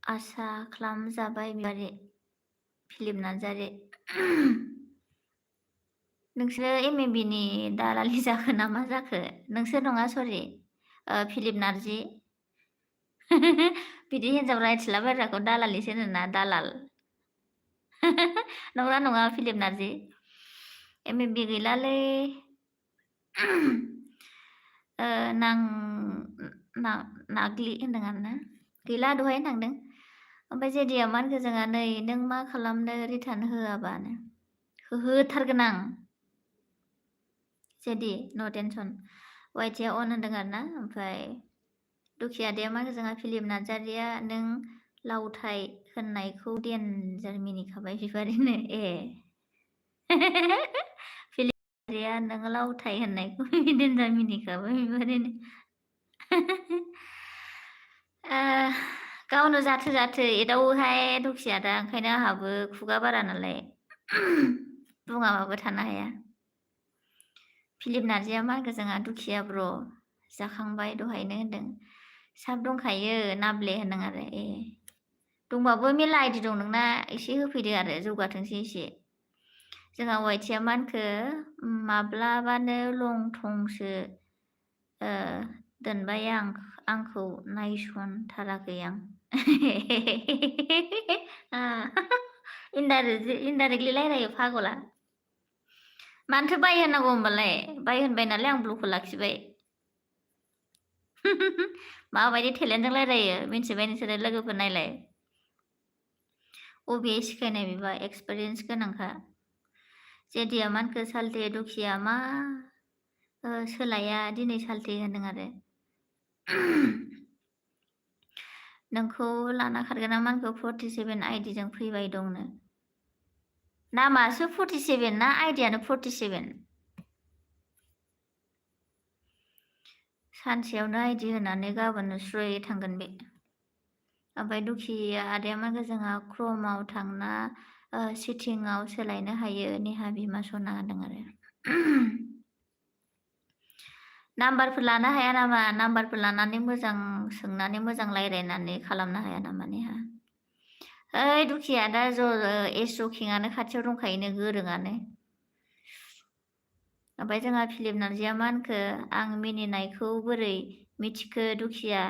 आसा खालामजाबाय बिबारि फिलिप नार्जारि नोंसोरो MMBनि दालालि जाखो ना मा जाखो नोंसोर नङा सरि फिलिप नार्जि बिदि हिन्जाव रायथिलाबायग्राखौ दालालिसो होनोना दालाल नंगौना नङा फिलिप नार्जि MMB गैलालै नाग्लि होनदों आरोना गैला दहायनो थांदों ओमफ्राय जेदिया मा होनखो जोंहा नै नों मा खालामनो रिटार्न होआबानो होथारगोन आं जेदि नो टेनसन वाइटिया अन होनदों आरोना ओमफ्राय दुखिया आदाया मा होनो जोंहा फिलिप नार्जारिया नों लावथाइ होननायखौ डेन्जार मिनिखाबाय बिबारिनो ए फिलिप नार्जारिया नों लावथाइ होननायखौ डेन्जार मिनिखाबाय बिबारिनो गावनो जाथो एदावोहाय दुखिया दा ओंखायनो आंहाबो खुगा बारा नालाय बुङाबाबो थानो हाया फिलिप नार्जिया मा होनखो जोंहा दुखिया ब्र जाखांबाय दहायनो होनदों साब दंखायो नाब्ले होनदों आरो ए दंबाबो मेला आइडि दं नोंना एसे होफैदो आरो जौगाथोंसै एसे जोंहा वाइटिया मा होनखो माब्लाबानो लं थंसो दोनबाय आंखौ नायसनथाराखै आं इनडाइरेक्टलि रायलायो फागला मानोथो बाय होनांगौ होमबालाय बाय होनबाय नालाय आं ब्लकखौ लाखिबाय माबायदि टेलेन्टजों रायलायो मिन्थिबाय नोंसोरो लोगोफोर नायलाय अबे सिखायनाय बेबा एक्सपिरियेन्स गोनांखा जेदिया मा होनखो सालथे दुखिया मा सोलाया दिनै सालथे होनदों आरो नोंखौ लाना खारगोन ना मा होनखो 47 आइडिजों फैबाय दंनो नामासो 47 ना आइडियानो 47 सानसेयावनो आइडि होनानै गाबोननो स्रयै थांगोन बे ओमफ्राय दुखिया आदाया मा होनखो जोंहा क्रमाव थांना सेटिंआव सोलायनो हायो नेहा बिमा सना होनदों आरो नाम्बारफोर लानो हाया नामा नाम्बारफोर लानानै मोजां सोंनानै मोजां रायज्लायनानै खालामनो हाया नामा नेहा ओइ दुखिया दा एस जकिंआनो खाथियाव दंखायोनो गोरोङानो ओमफ्राय जोंहा फिलिप नार्जिया मा होनखो आं मिनिनायखौ बोरै मिथिखो दुखिया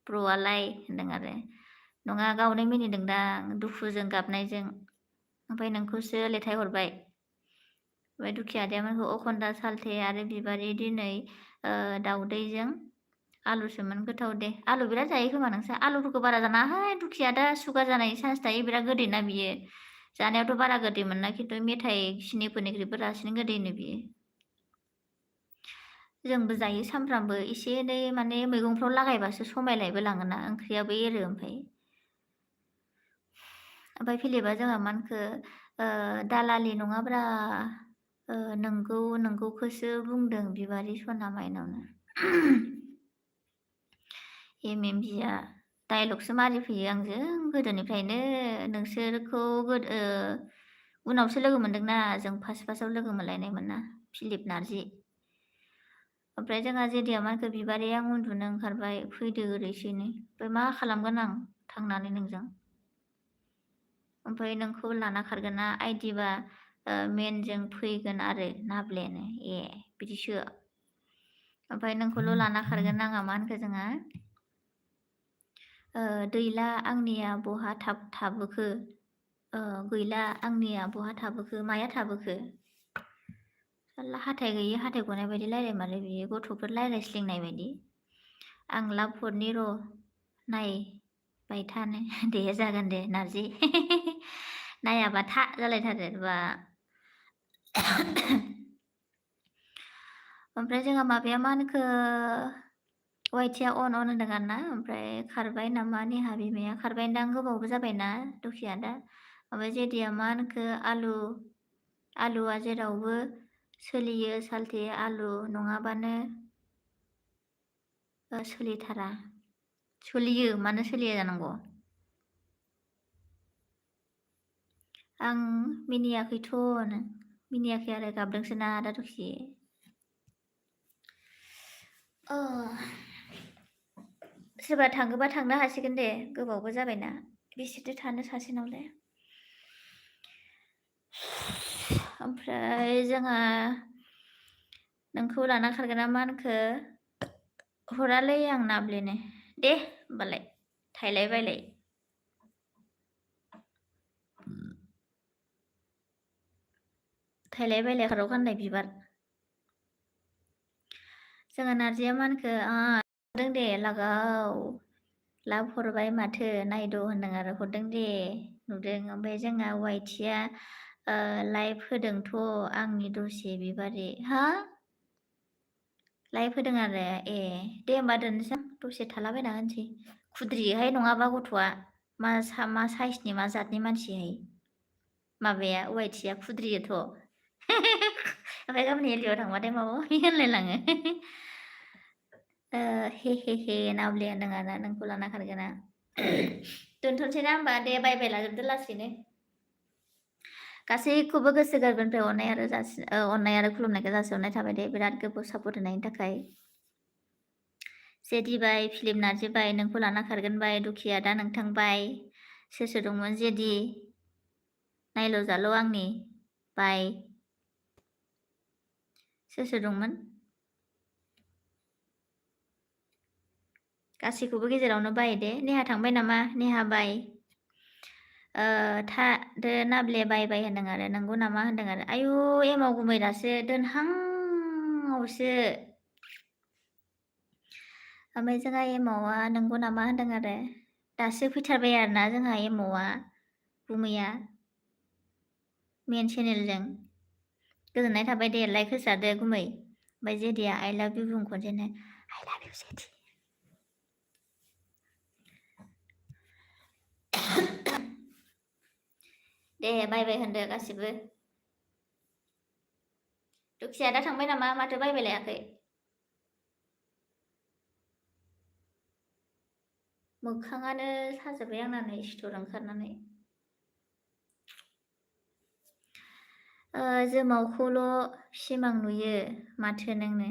ब्र'आलाय होनदों आरो नङा गावनो मिनिदोंदां दुखुजों गाबनायजों ओमफ्राय नोंखौसो लेथाय हरबाय ओमफ्राय दुखिया आदायामोनखौ अखन्दा सालथे आरो बिबारि दिनै दाउदैजों आलुसोमोन गोथाव दे आलु बिराद जायो खोमा नोंस्रा आलुफोरखौ बारा जानाङाहाय दुखिया दा सुगार जानायनि चान्स थायो बिराद गोदैना बियो जानायावथ' बारा गोदै मोना खिन्थु मेथाइ सिनिफोरनिख्रुइबो रासिन गोदैनो बियो जोंबो जायो सामफ्रामबो एसे एनै माने मैगंफ्राव लागायबासो समायलायबो लाङोना ओंख्रियाबो एरो ओमफ्राय फिलिपआ जोंहा मा होनखो दालालि नङाब्रा नोंगौखौसो बुंदों बिबारि सना माइनावनो MMBआ डाइलगसो मारिफैयो आंजों गोदोनिफ्रायनो नोंसोरखौ उनावसो लोगो मोनदोंना जों फार्स्टआव लोगो मोनलायनायमोन ना फिलिप नार्जि ओमफ्राय जोंहा जेदिया मा होनखो बिबारि आं उन्दुनो ओंखारबाय फैदो ओरैसैनो ओमफ्राय मा खालामगोन आं थांनानै नोंजों ओमफ्राय नोंखौ लाना खारगोन ना आइदिबा मेनजों फैगोन आरो नाब्लेनो बिदिसो ओमफ्राय नोंखौल' लाना खारगोन आंहा मा होनखो जोंहा दैला आंनिया बहा थाबोखो गैला आंनिया बहा थाबोखो माया थाबोखो हाथाय गैयि हाथाय गनाय बायदि रायलायमारो बियो गथ'फोर रायलायस्लिंनाय बायदि आं लाभ हरनि र' नायबाय थानो दे जागोन दे नार्जि नायाबा था जालायथारो बा ओमफ्राय जोंहा माबाया मा होनखो वाइटिया अन होनदों आरो ना ओमफ्राय खारबाय नामा नेहा बिमाया खारबायदां गोबावबो जाबायना दखिया दा ओमफ्राय जेदिया मा होनखो आलुआ जेरावबो सोलियो सालथे आलु नङाबानो सोलिथारा सोलियो मानो सोलिया जानांगौ आं मिनियाखैथ' मिनियाखै आरो गाबदोंसो ना आदा दखि सोरबा थाङोबा थांनो हासिगोन दे गोबावबो जाबायना बेसेथो थानो सासेनावलाय ओमफ्राय जोंहा नोंखौ लाना खारगोन ना मा होनखो हरालै आं नाब्लेनो दे होमबालाय थाइलाय बायलाय खाराव गाननाय बिबार जोंहा नार्जिया मा होनखो हरदों दे लागाव लाब हरबाय माथो नायद' होनदों आरो हरदों दे नुदों ओमफ्राय जोंहा वाइटिया लाइभ होदोंथ' आंनि दसे बिबारि हा लाइभ होदों आरो दे होमबा दोननोसै दसे थालाबायना होनसै खुद्रियोहाय नङाबा गथ'आ मा साइसनि मा जातनि मानसिहाय माबाया वाइटिया खुद्रियोथ' ओमफ्राय गाबोन एलियाव थांबाथाय माबा होनलायलाङो हे नाब्ले होनदों आरोना नोंखौ लाना खारगोना दोनथ'नोसै ना होमबा दे बाय बाय लाजोबदो लासैनो गासैखौबो गोसो गोरबोनिफ्राय अननाय आरो खुलुमनायखौ जासिहरनाय थाबाय दे बिराद गोबाव सापर्ट होनायनि थाखाय जेदि बाय फिलिप नार्जि बाय नोंखौ लाना खारगोन बाय दुखिया दा नोंथां बाय सोर दंमोन जेदि नायल' जाल' आंनि बाय सोर दंमोन गासैखौबो गेजेरावनो बाय दे नेहा थांबाय नामा नेहा बाय थादो नाब्ले बाय बाय होनदों आरो नंगौ नामा होनदों आरो आयु एमाव गुमै दासो दोनहांआवसो ओमफ्राय जोंहा एमावा नंगौ नामा होनदों आरो दासो फैथारबाय आरोना जोंहा एमावा गुमैया मेन चेनेलजों गोजोननाय थाबाय दे लाइक होसारदो गुमै ओमफ्राय जेदिया आइ लाभ इउ बुं खनसेनो आइ लाभ इउ जेदि दे बाय बाय होनदो गासिबो दुखिया दा थांबाय नामा माथो बाय बाय लायाखै मोखाङानो साजोब्बाय आंना नै सिथर ओंखारनानै जोमावखौल' सिमां नुयो माथो नोंनो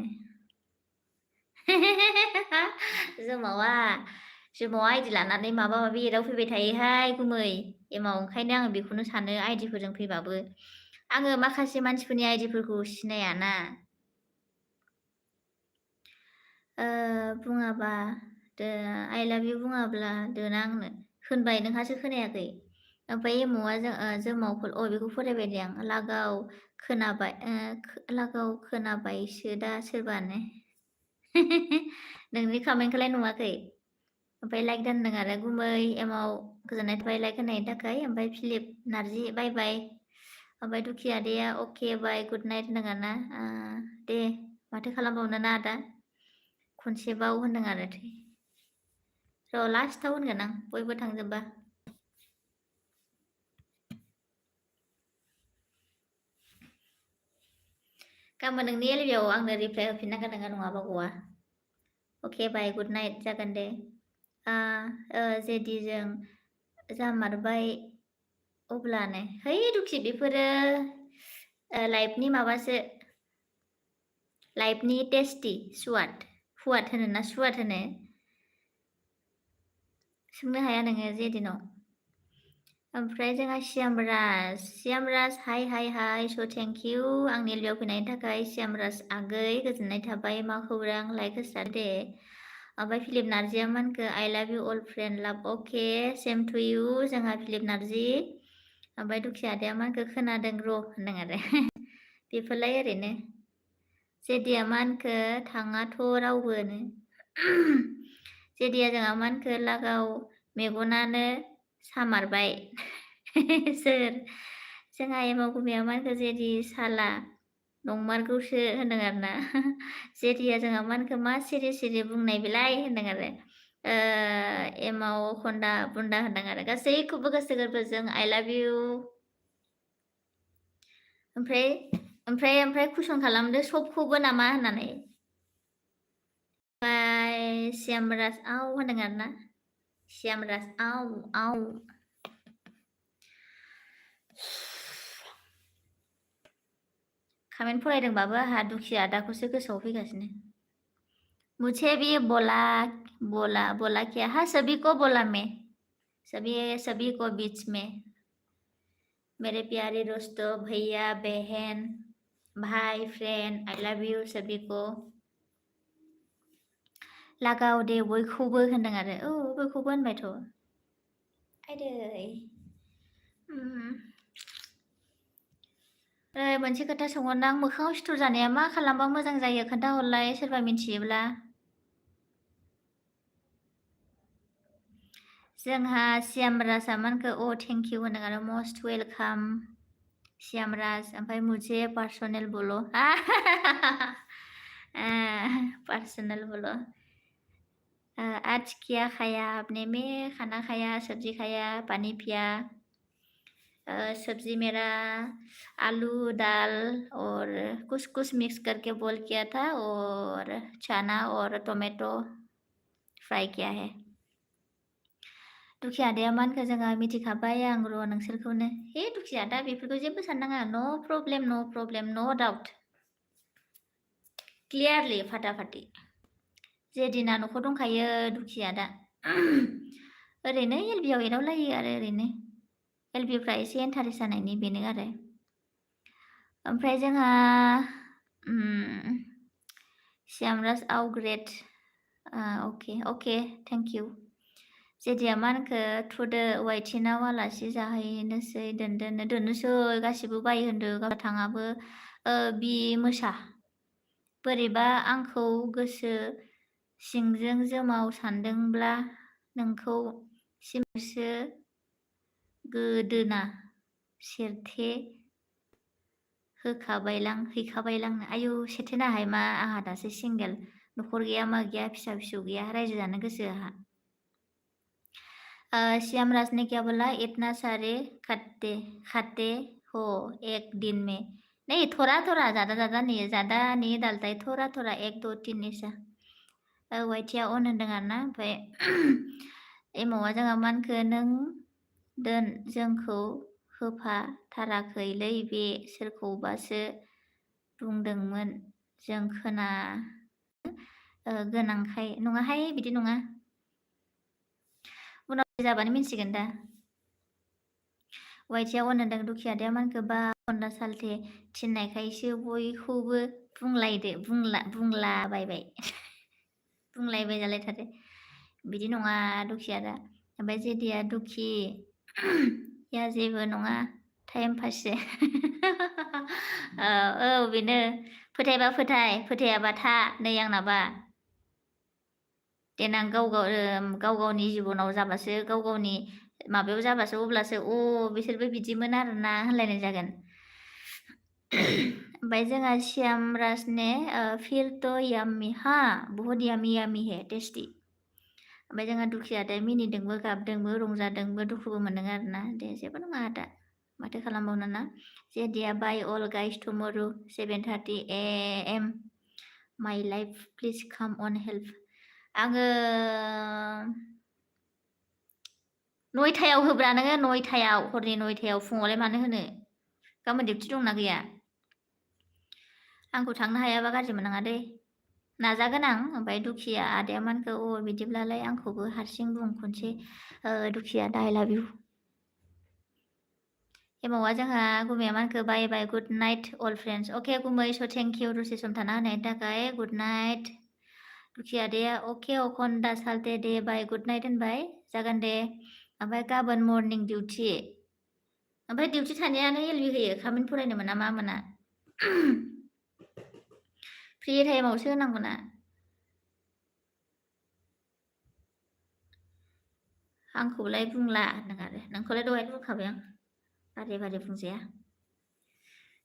जोमावा आइदि लानानै माबा माबि एदावफैबाय थायोहाय गुमै एमाव ओंखायनो आङो बेखौनो सानो आइदिफोरजों फैबाबो आङो माखासे मानसिफोरनि आइदिफोरखौ सिनायाना बुङाबा आइ लाभ इउ बुङाब्ला दोना आंनो होनबाय नोंहासो खोनायाखै ओमफ्राय एमावा जोमावखौ बेखौ फरायबाय दे आं लागाव खोनाबायसो दा सोरबानो नोंनि कमेन्टखौलाय नुवाखै ओमफ्राय लाइक दोनदों आरो गुमै एमाव गोजोननाय थाबाय लाइक होनायनि थाखाय ओमफ्राय फिलिप नार्जि बाय बाय ओमफ्राय दुखिया आदैया अके बाय गुड नाइट होनदों आरोना दे माथो खालामबावनो ना आदा खनसेबाव होनदों आरो र' लास्टाव होनगोन आं बयबो थांजोबबा गाबोन नोंनि एलबियाव आंनो रिप्लाय होफिननांगोन नोङो नङाबा गवा अके बाय गुड नाइट जागोन दे जेदिजों जामारबाय अब्लानो है दुखि बेफोरो लाइफनि माबासो लाइफनि टेस्टि सुवाद होनो ना सुवाद होनो सोंनो हाया नोङो जेदिनाव ओमफ्राय जोंहा सियामराज हाय हाय हाय स' थेंक इउ आंनि एलबियाव फैनायनि थाखाय सियामराज आगै गोजोननाय थाबाय मा खौरां लाइक होस्रा दे ओमफ्राय फिलिप नार्जिया मानखो आइ लाभ इउ अल फ्रेन्ड लाभ अके सेम टु इउ जोंहा फिलिप नार्जि ओमफ्राय दुखि आदाया मानखो खोनादों र' होनदों आरो बेफोरलाय ओरैनो जेदिया मानखो थाङाथ' रावबोनो जेदिया जोंहा मानखो लागाव मेगनानो सामारबाय सोर जोंहा एमाव गुमैया मानखो जेदि साला नंमारगौसो होनदों आरो ना जेदिया जोंहा मानखो मा सिरि सिरि बुंनाय बेलाय होनदों आरो एमाव खन्दा बुन्दा होनदों आरो गासैखौबो गोसो गोरबोजों आइ लाभ इउ ओमफ्राय कुइसन खालामदो सबखौबो नामा होननानै सियामराज आव होनदों आरो ना सियामराज आव कमेन्ट फरायदोंबाबो आंहा दुखि आदाखौसो गोसोआव फैगासिनो मुझे भी बोला क्या हाँ सभी को बोला मैं सभी को बीच में मेरे प्यारे दोस्तों भैया बहन भाई फ्रेंड आई लव यू सभी को लागाव दे बयखौबो होनदों आरो औ बयखौबो होनबायथ' आयदै मोनसे खोथा सोंहरदां मोखाङाव सिथुर जानाया मा खालामबा मोजां जायो खोन्थाहरलाय सोरबा मिन्थियोब्ला जोंहा सियामराजा मानखो अ थेंक इउ होनदों आरो मस्ट वेलकाम सियामराज ओमफ्राय मुझे पार्सनेल बोलो पार्सनेल बोलो आज क्या खाया आपने मैं खाना खाया सब्जी खाया पानी पिया सब्जी मेरा आलू दाल और कुछ मिक्स करके बॉईल किया था और चना और टोमेटो फ्राई किया है दुखि आदाया मानखो जोंहा मिथिखाबाय आं र' नोंसोरखौनो हे दुखि आदा बेफोरखौ जेबो साननाङा नो प्रब्लेम नो डाउट क्लियारलि फाटाफाटि जेदिना न'खौ दंखायो दुखि आदा ओरैनो एलबियाव एदावलायो आरो ओरैनो एलबिफ्रा एसे इन्टारेस्ट जानायनि बेनो आरो ओमफ्राय जोंहा सियामराज आव ग्रेट अके थेंक इउ जेदिया मानखो थुदो वाइटिनाव आलासि जाहैनोसै दोननोसै गासिबो बाय होनदो गाबा थाङाबो बि मोसा बोरैबा आंखौ गोसो सिंजों जोमाव सानदोंब्ला नोंखौ सिमसो गोदोना सेरथे हैखाबायलां आयु सेरथेनो हाय मा आंहा दासो सिंगेल न'खर गैया मा गैया फिसा फिसौ गैया रायजो जानो गोसो आंहा सियामराज ने क्या बोला इतना सारे खाते हो एक दिन में नहीं थोड़ा ज़्यादा नहीं डालता है थोड़ा 1 2 3 ऐसा वाइटिया अन होनदों आरो ना ओमफ्राय एमावा जोंहा मानखो नों दोन जोंखौ होफाथाराखैलै बे सोरखौबासो बुंदोंमोन जों खोना गोनांखाय नङाहाय बिदि नङा उनाव जाबानो मिन्थिगोन दा वाइटिया अन होनदों दुखि आदाया मानखो बा खन्दा सालथे थिननायखायसो बयखौबो बुंलाबायबाय बुंलायबाय जालायथारो बिदि नङा दुखि आदा ओमफ्राय जेदिया दुखि या जेबो नङा टाइम पाससो औ बेनो फोथायबा फोथायाबा था नै आंनाबा देनां गावनि जिबनाव जाबासो गावनि माबायाव जाबासो अब्लासो बिसोरबो बिदिमोन आरोना होनलायनाय जागोन ओमफ्राय जोंहा श्यामराज ने फिर तो यम्मी हाँ बहुत यम्मी यम्मी है टेस्टी ओमफ्राय जोंहा दुखियादो मिनिदोंबो गाबदोंबो रंजादोंबो दुखुबो मोनदों आरोना दे जेबो नङा आदा माथो खालामबावनो ना जेदिया बाय अल गाइस टुमरो 7:30 AM माय लाइफ प्लिज काम अन हेल्प आङो 9:00 होब्रा नोङो 9:00 हरनि 9:00 फुङावलाय मानो होनो गाबोन डिउटि दंना गैया आंखौ थांनो हायाबा गाज्रि मोननाङा दे नाजागोन आं ओमफ्राय दुखिया आदाया मानखौ बिदिब्लालाय आंखौबो हारसिं बुं खनसे दुखिया दा आइ लाभ इउ एमावा जोंहा गुमैया मानखौ बाय बाय गुड नाइट अल फ्रेन्ड्स अके गुमै स थेंक इउ दसे सम थाना होनायनि थाखाय गुड नाइट दुखिया दे अके अखन दा सालते दे बाय गुड नाइट होनबाय जागोन दे ओमफ्राय गाबोन मर्निं डिउटि ओमफ्राय डिउटि थानायानो एलबि होयो खामानि फरायनो मोना मा मोना फ्रि टाइमावसो होनांगौ ना आंखौलाय बुंला होनदों आरो नोंखौलाय दहायनो बुंखाबाय आं बारे बारे बुंजाया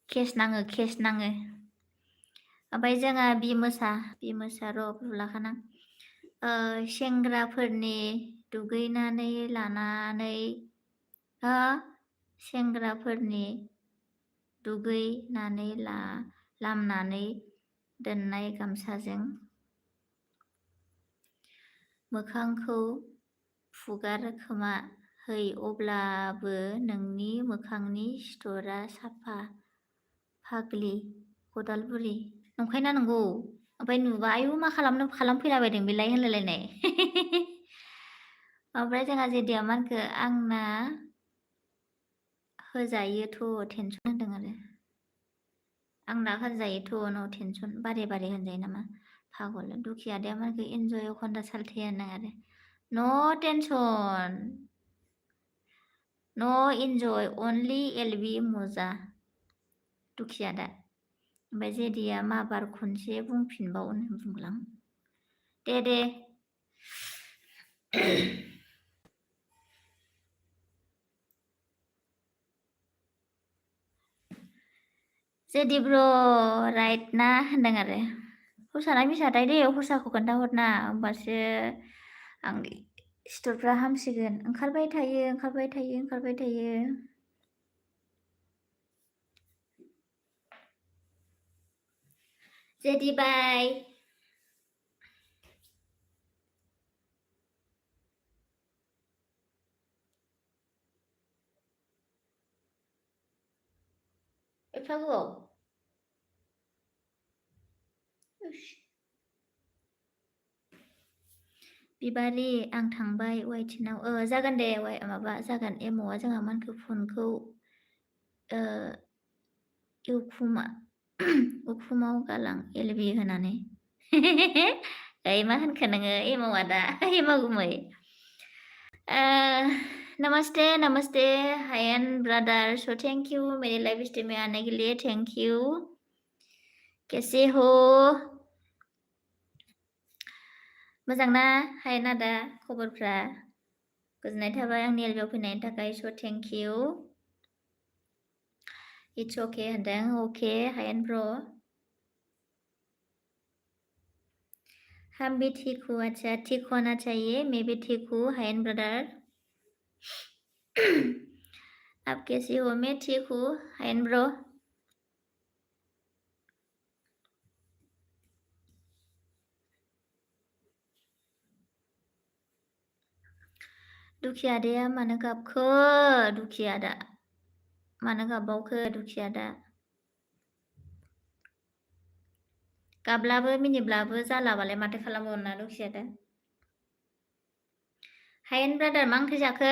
केस नाङो ओमफ्राय जोंहा बिमोसा र' बुलाखानां सेंग्राफोरनि दुगैनानै लानानै सेंग्राफोरनि दुगैनानै लामनानै दोननाय गामसाजों मोखांखौ फुगार खोमा है अब्लाबो नोंनि मोखांनि सिथरा साफा फाग्लि खदालबुरि नंखायना नंगौ ओमफ्राय नुबा आयु मा खालामफैलाबायदों बेलाय होनलायलायनाय ओमफ्राय जोंहा जेदिया मानखो आंना होजायोथ' टेनसन होनदों आरो आंना होनजायोथ' न' टेनसन बारे होनजायो नामा पागल दुखिया दे मानखो इन्जय अखन्दा सालथे होनदों आरो नो टेनसन नो इन्जय अनलि एलबि मजा दुखिया दा ओमफ्राय जेदिया माबार खनसे बुंफिनबावनो बुंलां दे जेदि ब्र राइट ना होनदों आरो हरसाना मिसाथाय दे हरसाखौ खोन्थाहरना होमबासो आंनि सिथरफ्रा हामसिगोन ओंखारबाय थायो जेदि बाय एफा गोबाव बिबारि आं थांबाय वाइटिनाव जागोन दे माबा जागोन एम'आ जोंहा मानखौ फनखौ उखुमाव गालां एलबि होनानै ओइ मा होनखो नोङो एमावा दा एमा गुमै नमस्ते हायेन ब्रादार सो थैंक यू मेरी लाइफ स्टाइल में आने के लिए थैंक यू कैसे हो मोजां ना हायेन आदा खबरफ्रा गोजोननाय थाबाय आंनि एलबियाव फैनायनि थाखाय सो थैंक यू इट्स ओके होनदों ओके हायेन ब्र हम भी ठीक हूँ अच्छा ठीक होना चाहिए मैं भी ठीक हूँ हायेन ब्रदर आप कैसी हो मैं ठीक हूँ हायेन ब्रो दुखिया आदाया मानो गाबखो दुखिया आदा मानो गाबबावखो दुखिया आदा गाबलाबो मिनिब्लाबो जालाबालाय माथो खालामबावनो ना दुखिया आदा हायेन ब्रादार मा ओंख्रि जाखो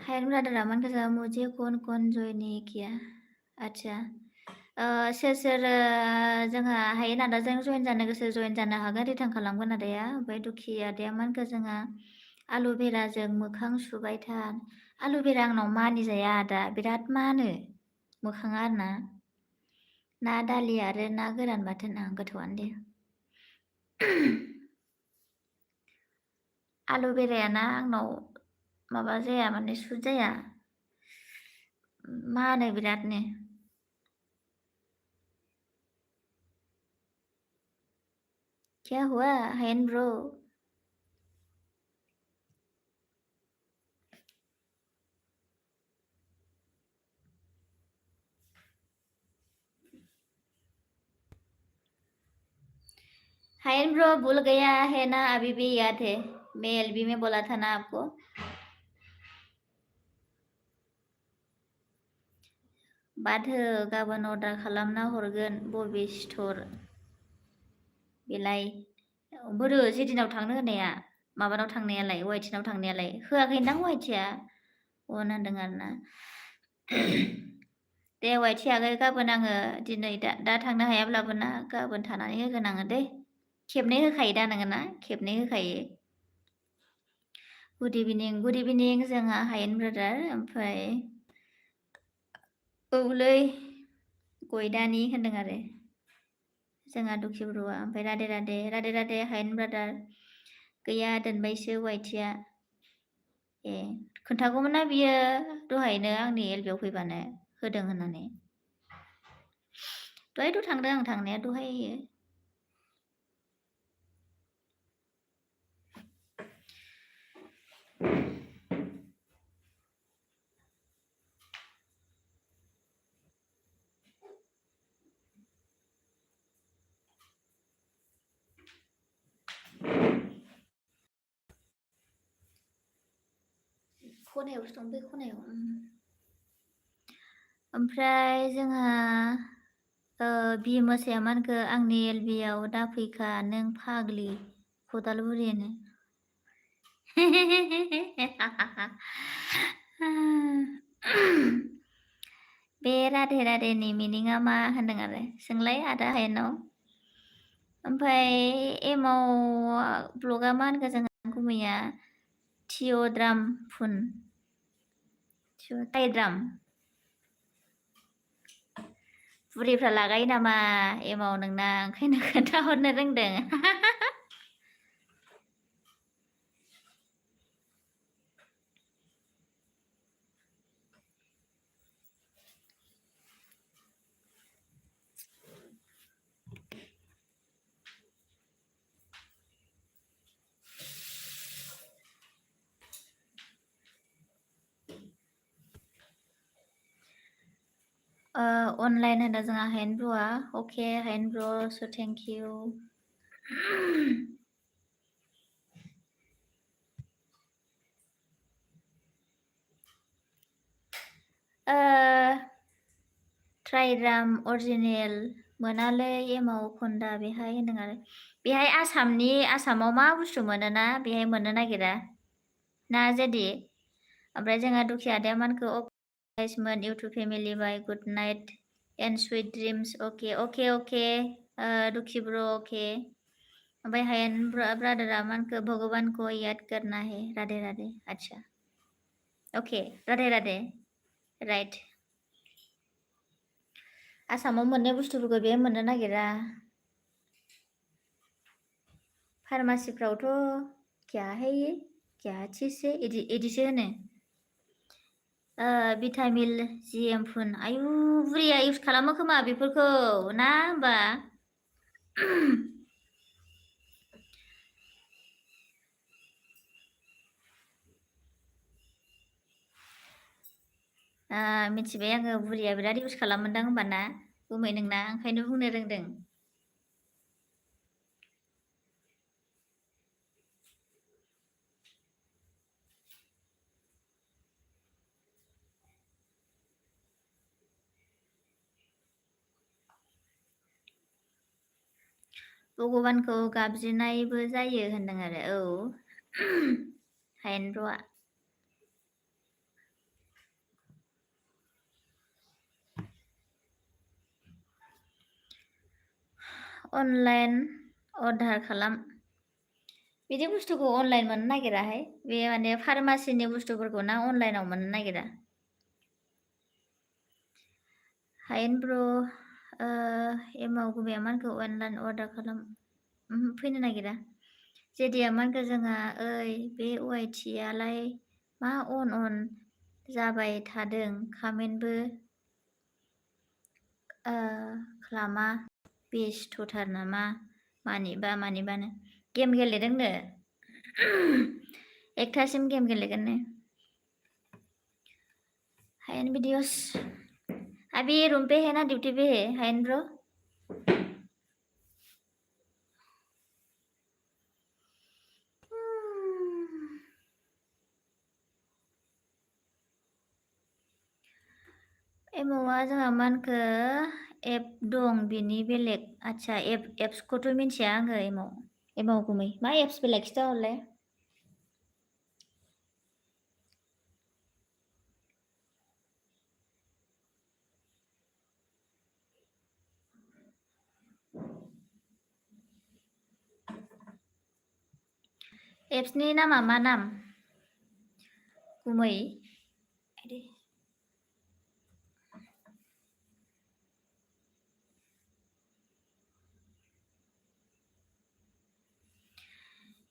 हायेन ब्रादारा मानखो जा मुझे कौन जय नहीं किया अच्छा सोर जोंहा हायेन आदाजों जयेन जानो गोसो जयेन जानो हागोन रिटार्न खालामगोन आदाया ओमफ्राय दुखिया आदाया मानखो जोंहा आलुभेराजों मोखां सुबाय था आलुभेरा आंनाव मानि जाया आदा बिराद मानो मोखाङा आरोना ना दालि आरो ना गोरान बाथोन गोथावानो दे आलु बेरायाना आंनाव माबा जाया माने सुट जाया मानो बिरादनो क्या हुआ हैन ब्रो हायन ब्रो भूल गया है ना अभी भी याद है मैं एलबी में बोला था ना आपको बाद हो गाबोन अर्डार खालामना हरगोन बबे स्टोर बेलाय बोरो जेदिनाव थांनो होनाया माबानाव थांनायालाय वाइटिनाव थांनायालाय होआखैदां वाइटिया अन होनदों आरोना दे वाइटि आगै गाबोन आङो दिनै दा थांनो हायाब्लाबो ना गाबोन थानानै होगोन आङो दे खेबनै होखायो दा नोङो ना खेबनै होखायो गुड इभिनिं जोंहा हायेन ब्रादार ओमफ्राय औलै गयदानि होनदों आरो जोंहा दुखि ब्र'आ ओमफ्राय राधे हायेन ब्रादार गैया दोनबायसो वाइटिया ए खोन्थागौमोन ना बियो दहायनो आंनि एलबियाव फैबानो होदों होननानै दहायथ' थांदों आं थांनाया दहायो खनायावसो दं बे खनायाव ओमफ्राय जोंहा बि मोसाया मा होनखो आंनि एलबियाव दा फैखा नों फाग्लि खदालगुरिनो बे राधेनि मिनिङा मा होनदों आरो सोंलाय आदा हायेनाव ओमफ्राय एमाव ब्लगा मा होनखो जोंहा गुमैया थिय'द्राम फुन टाइद्राम बुरिफ्रा लागायो नामा एमाव नोंना ओंखायनो खोन्थाहरनो रोंदों अनलाइन होनो जोंहा हायेन ब्र'आ अके हायेन ब्र' स' थेंक इउ ट्राइड्राम अरिजिनेल मोनालै एमाव खन्दा बेहाय होनदों आरो बेहाय आसामाव मा बुस्थु मोनोना बेहाय मोननो नागिरा ना जेदि ओमफ्राय जोंहा दुखिया आदाया मानखौ मोन YouTube family bye good night and sweet dreams okay दुखि ब्र अके ओमफ्राय हायेन ब्रादारा मानखो भगवान को याद करना है राधे अच्छा अके राधे राइट आसामाव मोननाय बुस्थुफोरखौ बेहाय मोननो नागिरा फार्मासिफ्रावथ' क्या है ये क्या चीज है इदिसो होनो भिटामिन जिएम फुन आयु बुरिया इउज खालामो खोमा बेफोरखौ ना होमबा मिथिबाय आङो बुरिया बिराद इउज खालामोनदां होमबा ना गुमै नोंना ओंखायनो बुंनो रोंदों भगबानखौ गाबज्रिनायबो जायो होनदों आरो औ हायेन ब्र'आ अनलाइन अर्डार खालाम बिदि बुस्थुखौ अनलाइन मोननो नागिराहाय बे माने फार्मासिनि बुस्थुफोरखौ ना अनलाइनाव मोननो नागिरा हायेन ब्र' एमाव गुबैया मानखौ अनलाइन अर्डार खालाम फैनो नागिरा जेदिया मानखौ जोंहा ओइ बे वाइटियालाय मा अन जाबाय थादों खामेन्टबो खालामा बेस्थ'थार नामा मानिबानो गेम गेलेदोंनो 1थासिम गेम गेलेगोननो हायेन वीडियोस अभी रूम पे है ना ड्यूटी पे है हायेन ब्रो एमावा जोंहा मानखो एप दं बिनि बेलेग आच्छा एप्सखौथ' मिन्थिया आङो एमाव गुमै मा एप्स बेलाय खिथाहरलाय एप्सनि नामा मा नाम गुमै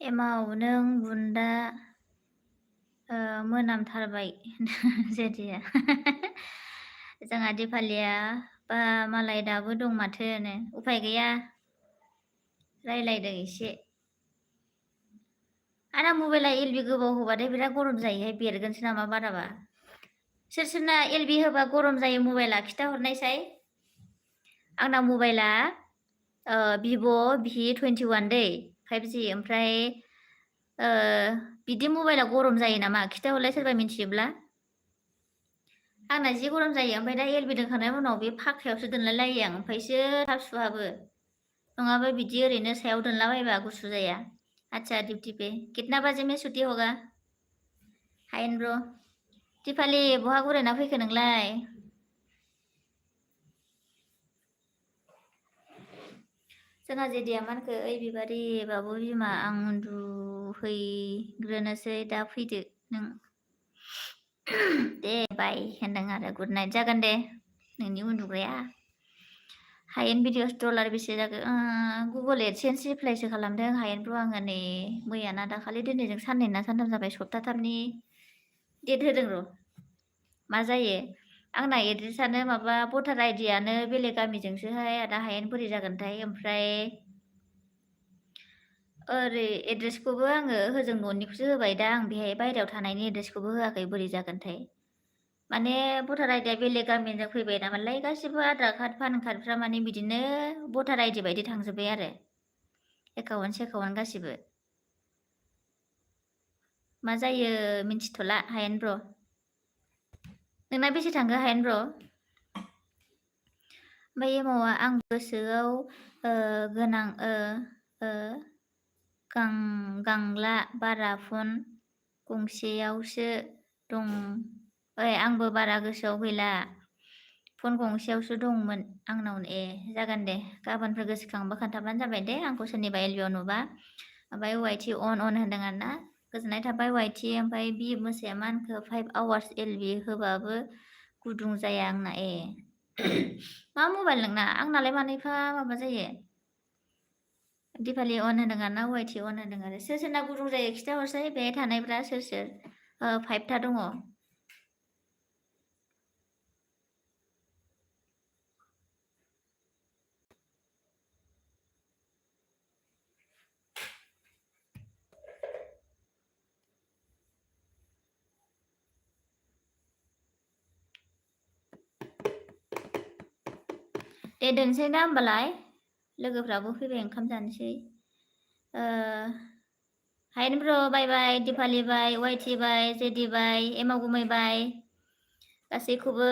एमाव नों बुन्दा मोनामथारबाय जेदिया जोंहा दिपालिया बा मालाय दाबो दं माथोनो उफाय गैया रायलायदों एसे आंना मबाइला एलबि गोबाव होबाथाय बिराद गरम जायोहाय बेरगोनसो नामा बाराबा सोर सोरना एलबि होबा गरम जायो मबाइला खिथाहरनायसाय आंना मबाइला भिभ' V21 दै 5G ओमफ्राय बिदि मबाइला गरम जायो नामा खिथाहरलाय सोरबा मिन्थियोब्ला आंना जि गरम जायो ओमफ्राय दा एलबि दोनखांनायनि उनाव बे फाखायावसो दोनलाय लायो आं ओमफ्रायसो थाब सुहाबो नङाबा बिदि ओरैनो सायाव दोनलाबायबा गुसु जाया अच्छा ड्यूटी पे कितना बजे में छुट्टी होगा हायेन ब्र' दिपालि बहा गुरायना फैखो नोंलाय जोंहा जेदिया मानखो ओइ बिबारि बाबु बिमा आं उन्दुहैग्रोनोसै दा फैदो नों दे बाय होनदों आरो गुड नाइट जागोन दे नोंनि उन्दुग्राया हायेन वीडियोस डलार बेसे जागोन गुगल एडसेन्स एप्लाइसो खालामदों हायेनब्र' आङो नै मैयाना दाखालि दिनैजों साननै ना सानथाम जाबाय सप्ताथामनि डेट होदों र' मा जायो आंना एड्रेसानो माबा भटार आइडियानो बेलेग गामिजोंसोहाय आदा हायेन बोरै जागोनथाय ओमफ्राय ओरै एड्रेसखौबो आङो होजों न'निखौसो होबाय दा आं बेहाय बायहेरायाव थानायनि एड्रेसखौबो होआखै बोरै जागोनथाय माने भटार आइडिया बेलेग गामिजों फैबाय नामालाय गासिबो आधार कार्ड पान कार्डफ्रा माने बिदिनो भटार आइडि बायदि थांजोब्बाय आरो एकाउन्ट सेकाउन्ट गासिबो मा जायो मिन्थिथ'ला हायेन ब्र' नोंना बेसे थांखो हायेन ब्र' ओमफ्राय एमावा आं गोसोआव गोनां गांला बारा फन गंसेयावसो दं आंबो बारा गोसोआव गैला फन गंसेयावसो दंमोन आंनाव जागोन दे गाबोनफोर गोसोखांबा खोन्थाबानो जाबाय दे आंखौ सोरनिबा एलबियाव नुबा ओमफ्राय वाइटि अन होनदों आरो ना गोजोननाय थाबाय वाइटि ओमफ्राय बि मोसाया मा होनखो 5 आवार्स एलबि होबाबो गुदुं जाया आंना मा मबाइल नोंना आंनालाय मानो एफा माबा जायो दिपालि अन होनदों आरो ना वाइटि अन होनदों आरो सोर सोरना गुदुं जायो खिथाहरसै बेहाय थानायफ्रा सोर 5था दङ दे दोनसै ना होमबालाय लोगोफ्राबो फैबाय ओंखाम जानोसै हायेन ब्र' बाय बाय दिपालि बाय वाइटि बाय जेदि बाय एमाव गुमै बाय गासैखौबो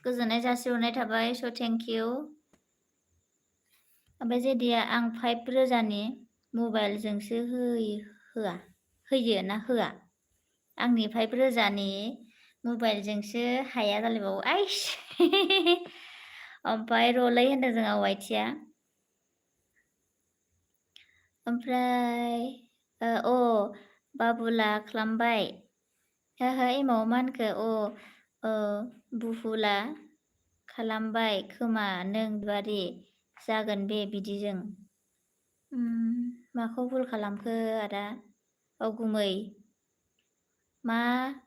गोजोननाय जासिहरनाय थाबाय स' थेंक इउ ओमफ्राय जेदिया आं 5 रोजानि मबाइलजोंसो होयो ना होआ आंनि 5 रोजानि मबाइलजोंसो हाया जालायबावो आइस ओमफ्राय रलै होनदों जोंहा वाइटिया ओमफ्राय बाबुला खालामबाय एमाव मा होनखो बुहुला खालामबाय खोमा नों बादि जागोन बे बिदिजों। माखौ भुल खालामखो आदा गुमै मा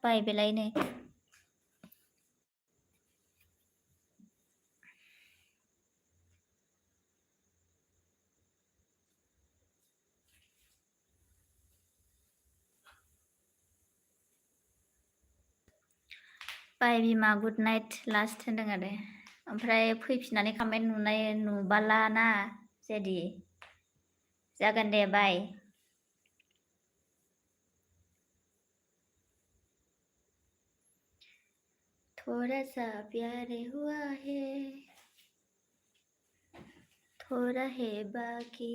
बाय बेलायनो? बाय बिमा गुड नाइट लास्ट होनदों आरो ओमफ्राय फैफिननानै कमेन्ट नुबाला ना जेदि जागोन दे बाय। थोड़ा सा प्यार हुआ है थोड़ा है बाकी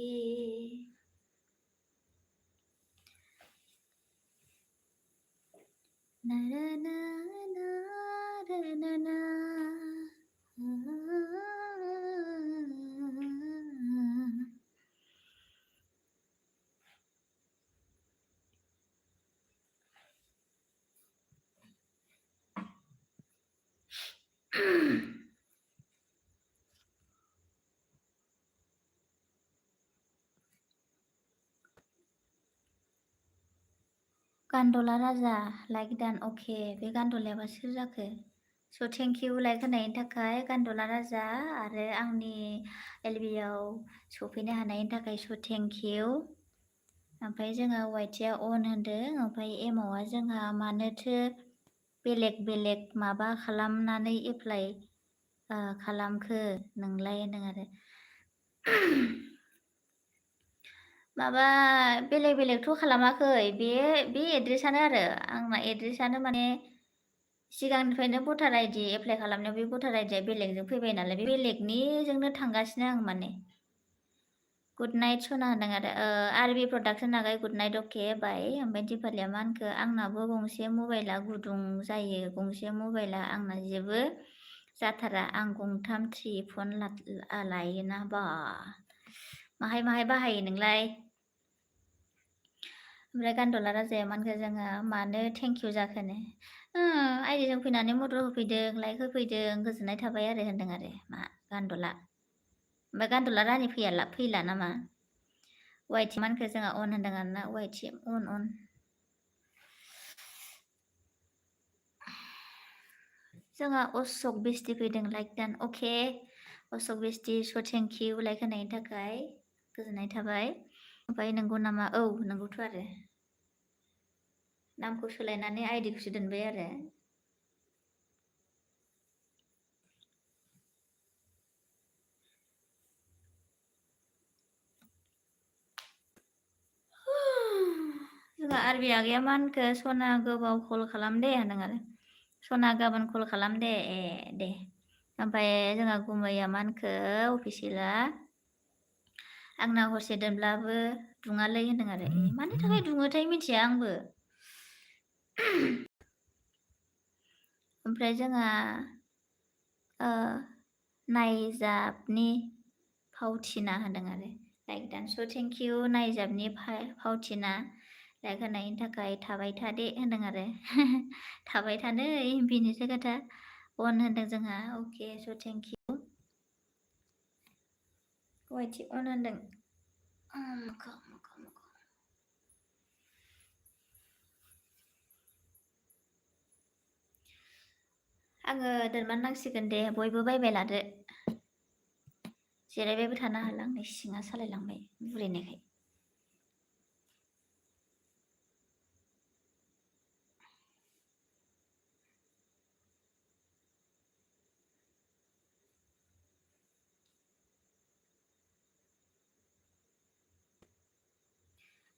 ना ना ना ना ना ना गान्दला राजा लाइक दान अके बे गान्दलायाबा सोर जाखो स' थेंक इउ लाइक होनायनि थाखाय गान्दला राजा आरो आंनि एलबियाव सफैनो हानायनि थाखाय स' थेंक इउ। ओमफ्राय जोंहा वाइटिया अन होनदों ओमफ्राय एमावआ जोंहा मानोथो बेलेग बेलेग माबा खालामनानै एप्लाइ खालामखो नोंलाय होनदों आरो माबा बेलेग बेलेगथ' खालामाखै बे एड्रेसानो आरो आंना एड्रेसानो माने सिगांनिफ्रायनो भटार आइडि एप्लाइ खालामनायाव बे भटार आइडिया बेलेगजों फैबाय नालाय बे बेलेगनिजोंनो थांगासिनो आं माने। गुड नाइट सना होनदों आरो आरबि प्रडाक्सन नागाय गुड नाइट अके बाय। ओमफ्राय दिपालिया मा होनखो आंनाबो गंसे मबाइला गुदुं जायो गंसे मबाइला आंना जेबो जाथारा आं गंथाम थ्रि फन लायोना बा माहाय माहाय बाहायो नोंलाय? ओमफ्राय गान्दला राजाया मा होनखो जोङो मानो थेंक इउ जाखोनो आइडिजों फैनानै मदद होफैदों लाइक होफैदों गोजोननाय थाबाय आरो होनदों आरो मा गान्दला ओमफ्राय गान्दला रानि फैला नामा? वाइटि मा होनखो जोंहा अन होनदों आरोना वाइटि अन जोंहा अशक बेस्टि फैदों लाइक दान अके अशक बेस्टि स' थेंक इउ लाइक होनायनि थाखाय गोजोननाय थाबाय। ओमफ्राय नंगौ नामा? औ नंगौथ' आरो नामखौ सोलायनानै आइडिखौसो दोनबाय आरो जोंहा आरबि आगैया मा होनखो सना गोबाव कल खालाम दे होनदों आरो सना गाबोन कल खालाम दे दे। ओमफ्राय जोंहा गुमैया मा होनखो अफिसियेला आंना हरसे दोनब्लाबो दुङालै होनदों आरो मानि थाखाय दुङोथाय मिथिया आंबो। ओमफ्राय जोंहा नायजाबनि फावथिना होनदों आरो लाइक दान स' थेंक इउ नायजाबनि फावथिना लाइक होनायनि थाखाय थाबाय थादे होनदों आरो थाबाय थानो बेनोसो खोथा अन होनदों जोंहा अके स' थेंक इउ वाइटि अन होनदों। आङो दोनमारनांसिगोन दे बयबो बायबाय लादो जिरायबायबो थानो हाला आंनि सिङा सालायलांबाय बुरिनायखाय।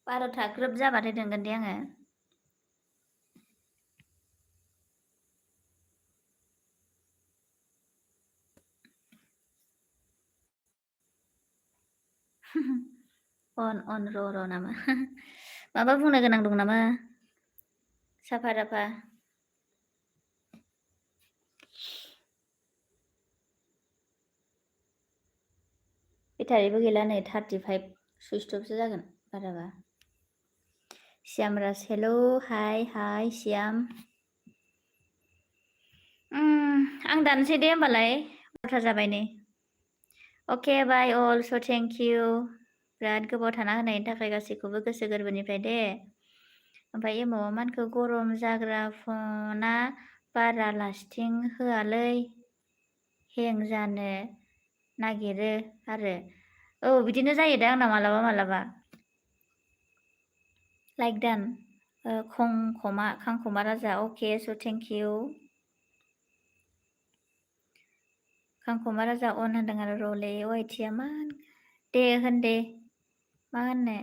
बार'था ग्रोब जाबाथाय दोनगोन दे आङो। अन र' नामा माबा बुंनो गोनां दं नामा साफा राफा? बेटारिबो गैला नै 35 सुइस अफसो जागोन बाराबा। सियाम राज हेलौ हाय सियाम। आं दानसै दे होमबालाय बार'था जाबाय नै अके बाय अल स' थेंक इउ बिराद गोबाव थाना होनायनि थाखाय गासैखौबो गोसो गोरबोनिफ्राय दे ओमफ्राय एमावा मानखौ गरम जाग्रा फना बारा लास्टिं होआलै हें जानो नागिरो आरो औ बिदिनो जायो दा आंना मालाबा लाइक डान खांखमा राजा अके स' थेंक इउ खांखमा राजा अन होनदों आरो रले वाइटिया मा दे होन दे मा होननो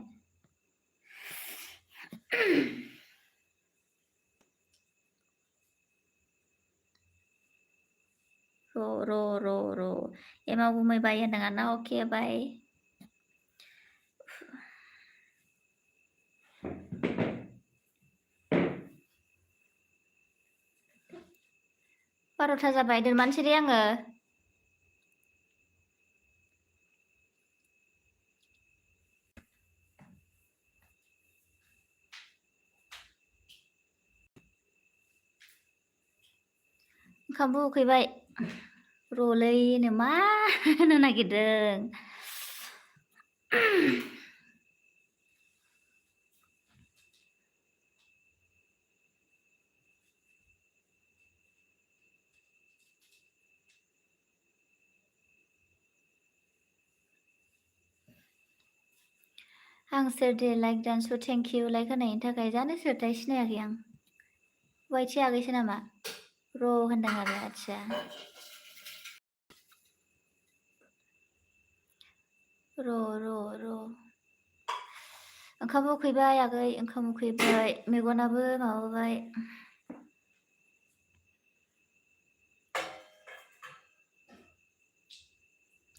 र' एमाव गुमै बाय होनदों आरोना अके बाय बार'था जाबाय दोनमानसै दे आङो ओंखामबो उखैबाय र'लैनो मा होनो नागिरदों आं सोर they like dance thank you like होनायनि थाखाय जानो सोरथाय सिनायाखै आं वाइटि आगैसो नामा र' होनदों आरो आदसा र' ओंखाम उखैबाय आगै ओंखाम उखैबाय मेगनाबो माबाबाय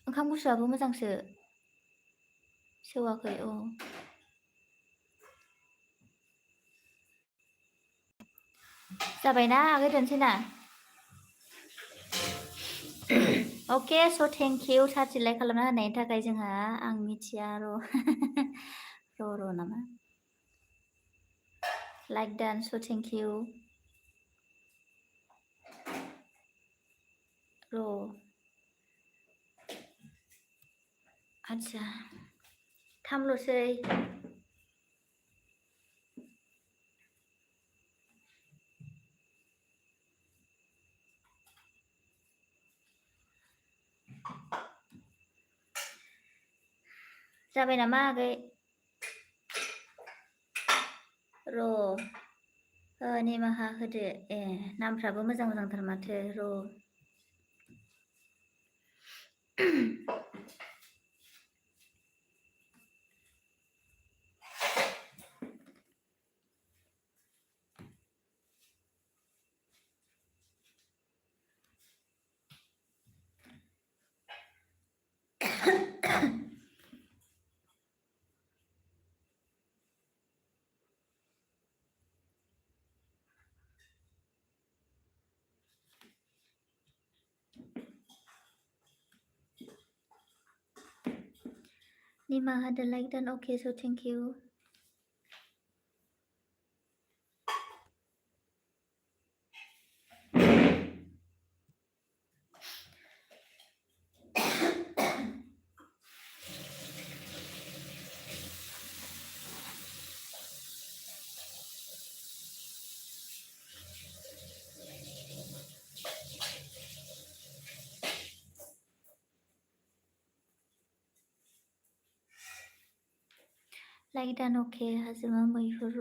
ओंखाम गुसुआबो मोजांसो सेवाखै औ जाबायना आगै दोनसै ना अके स' थेंक इउ 30 लाइक खालामना होनायनि थाखाय जोंहा आं मिथिया र' नामा लाइक डान स' थेंक इउ र' आदसा 3ल'सै जाबाय नामा आगै र' निमाहा होदो नामफ्राबो मोजांथार माथो र' निमाहा होदो लाइक डान अके स' थेंक इउ लाइक डान अके हाजोमा मैहुर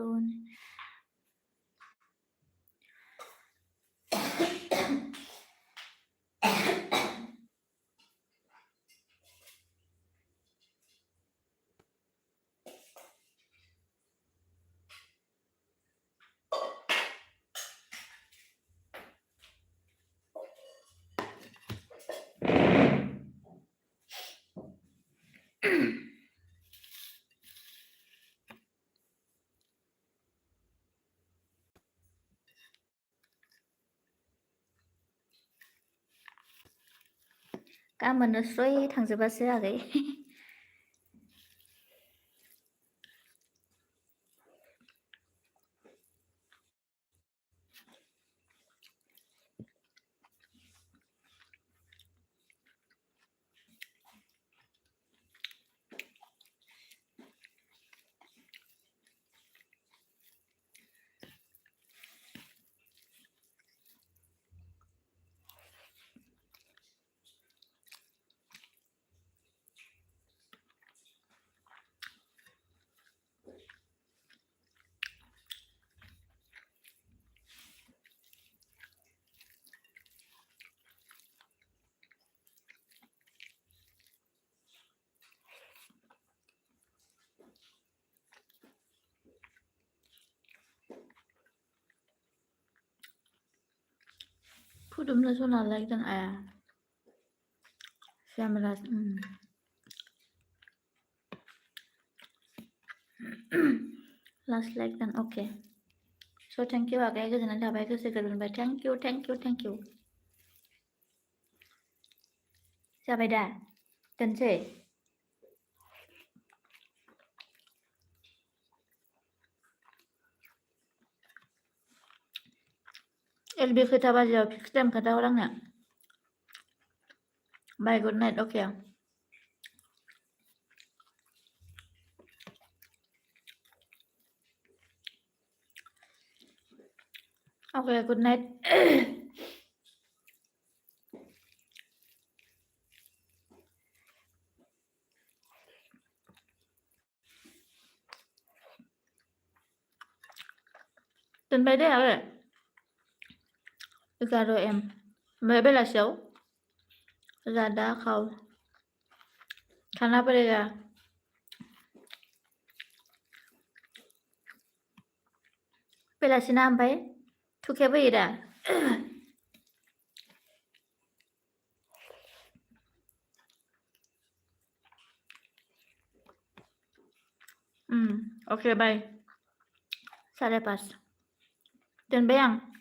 गाबोननो स्रय थांजोबासो आगै Fudumnya so like dan ayah. Saya meras. Last like dan okay. So thank you agak goजोननाय थाबाय गोसो गोरबोनिफ्राय thank you. जाबाय दा दोनसै LB खोथा बाजियाव फिक्स टाइम खोथाहर आंनो बाय गुड नाइट अके ओके गुड नाइट दोनबाय दे आरो 11 AM ओमफ्राय बेलासियाव जादा खाव खाना पड़ेगा बेलासिना ओमफ्राय थुखेबो होयो दा ओके बाय 5:30 दोनबाय आं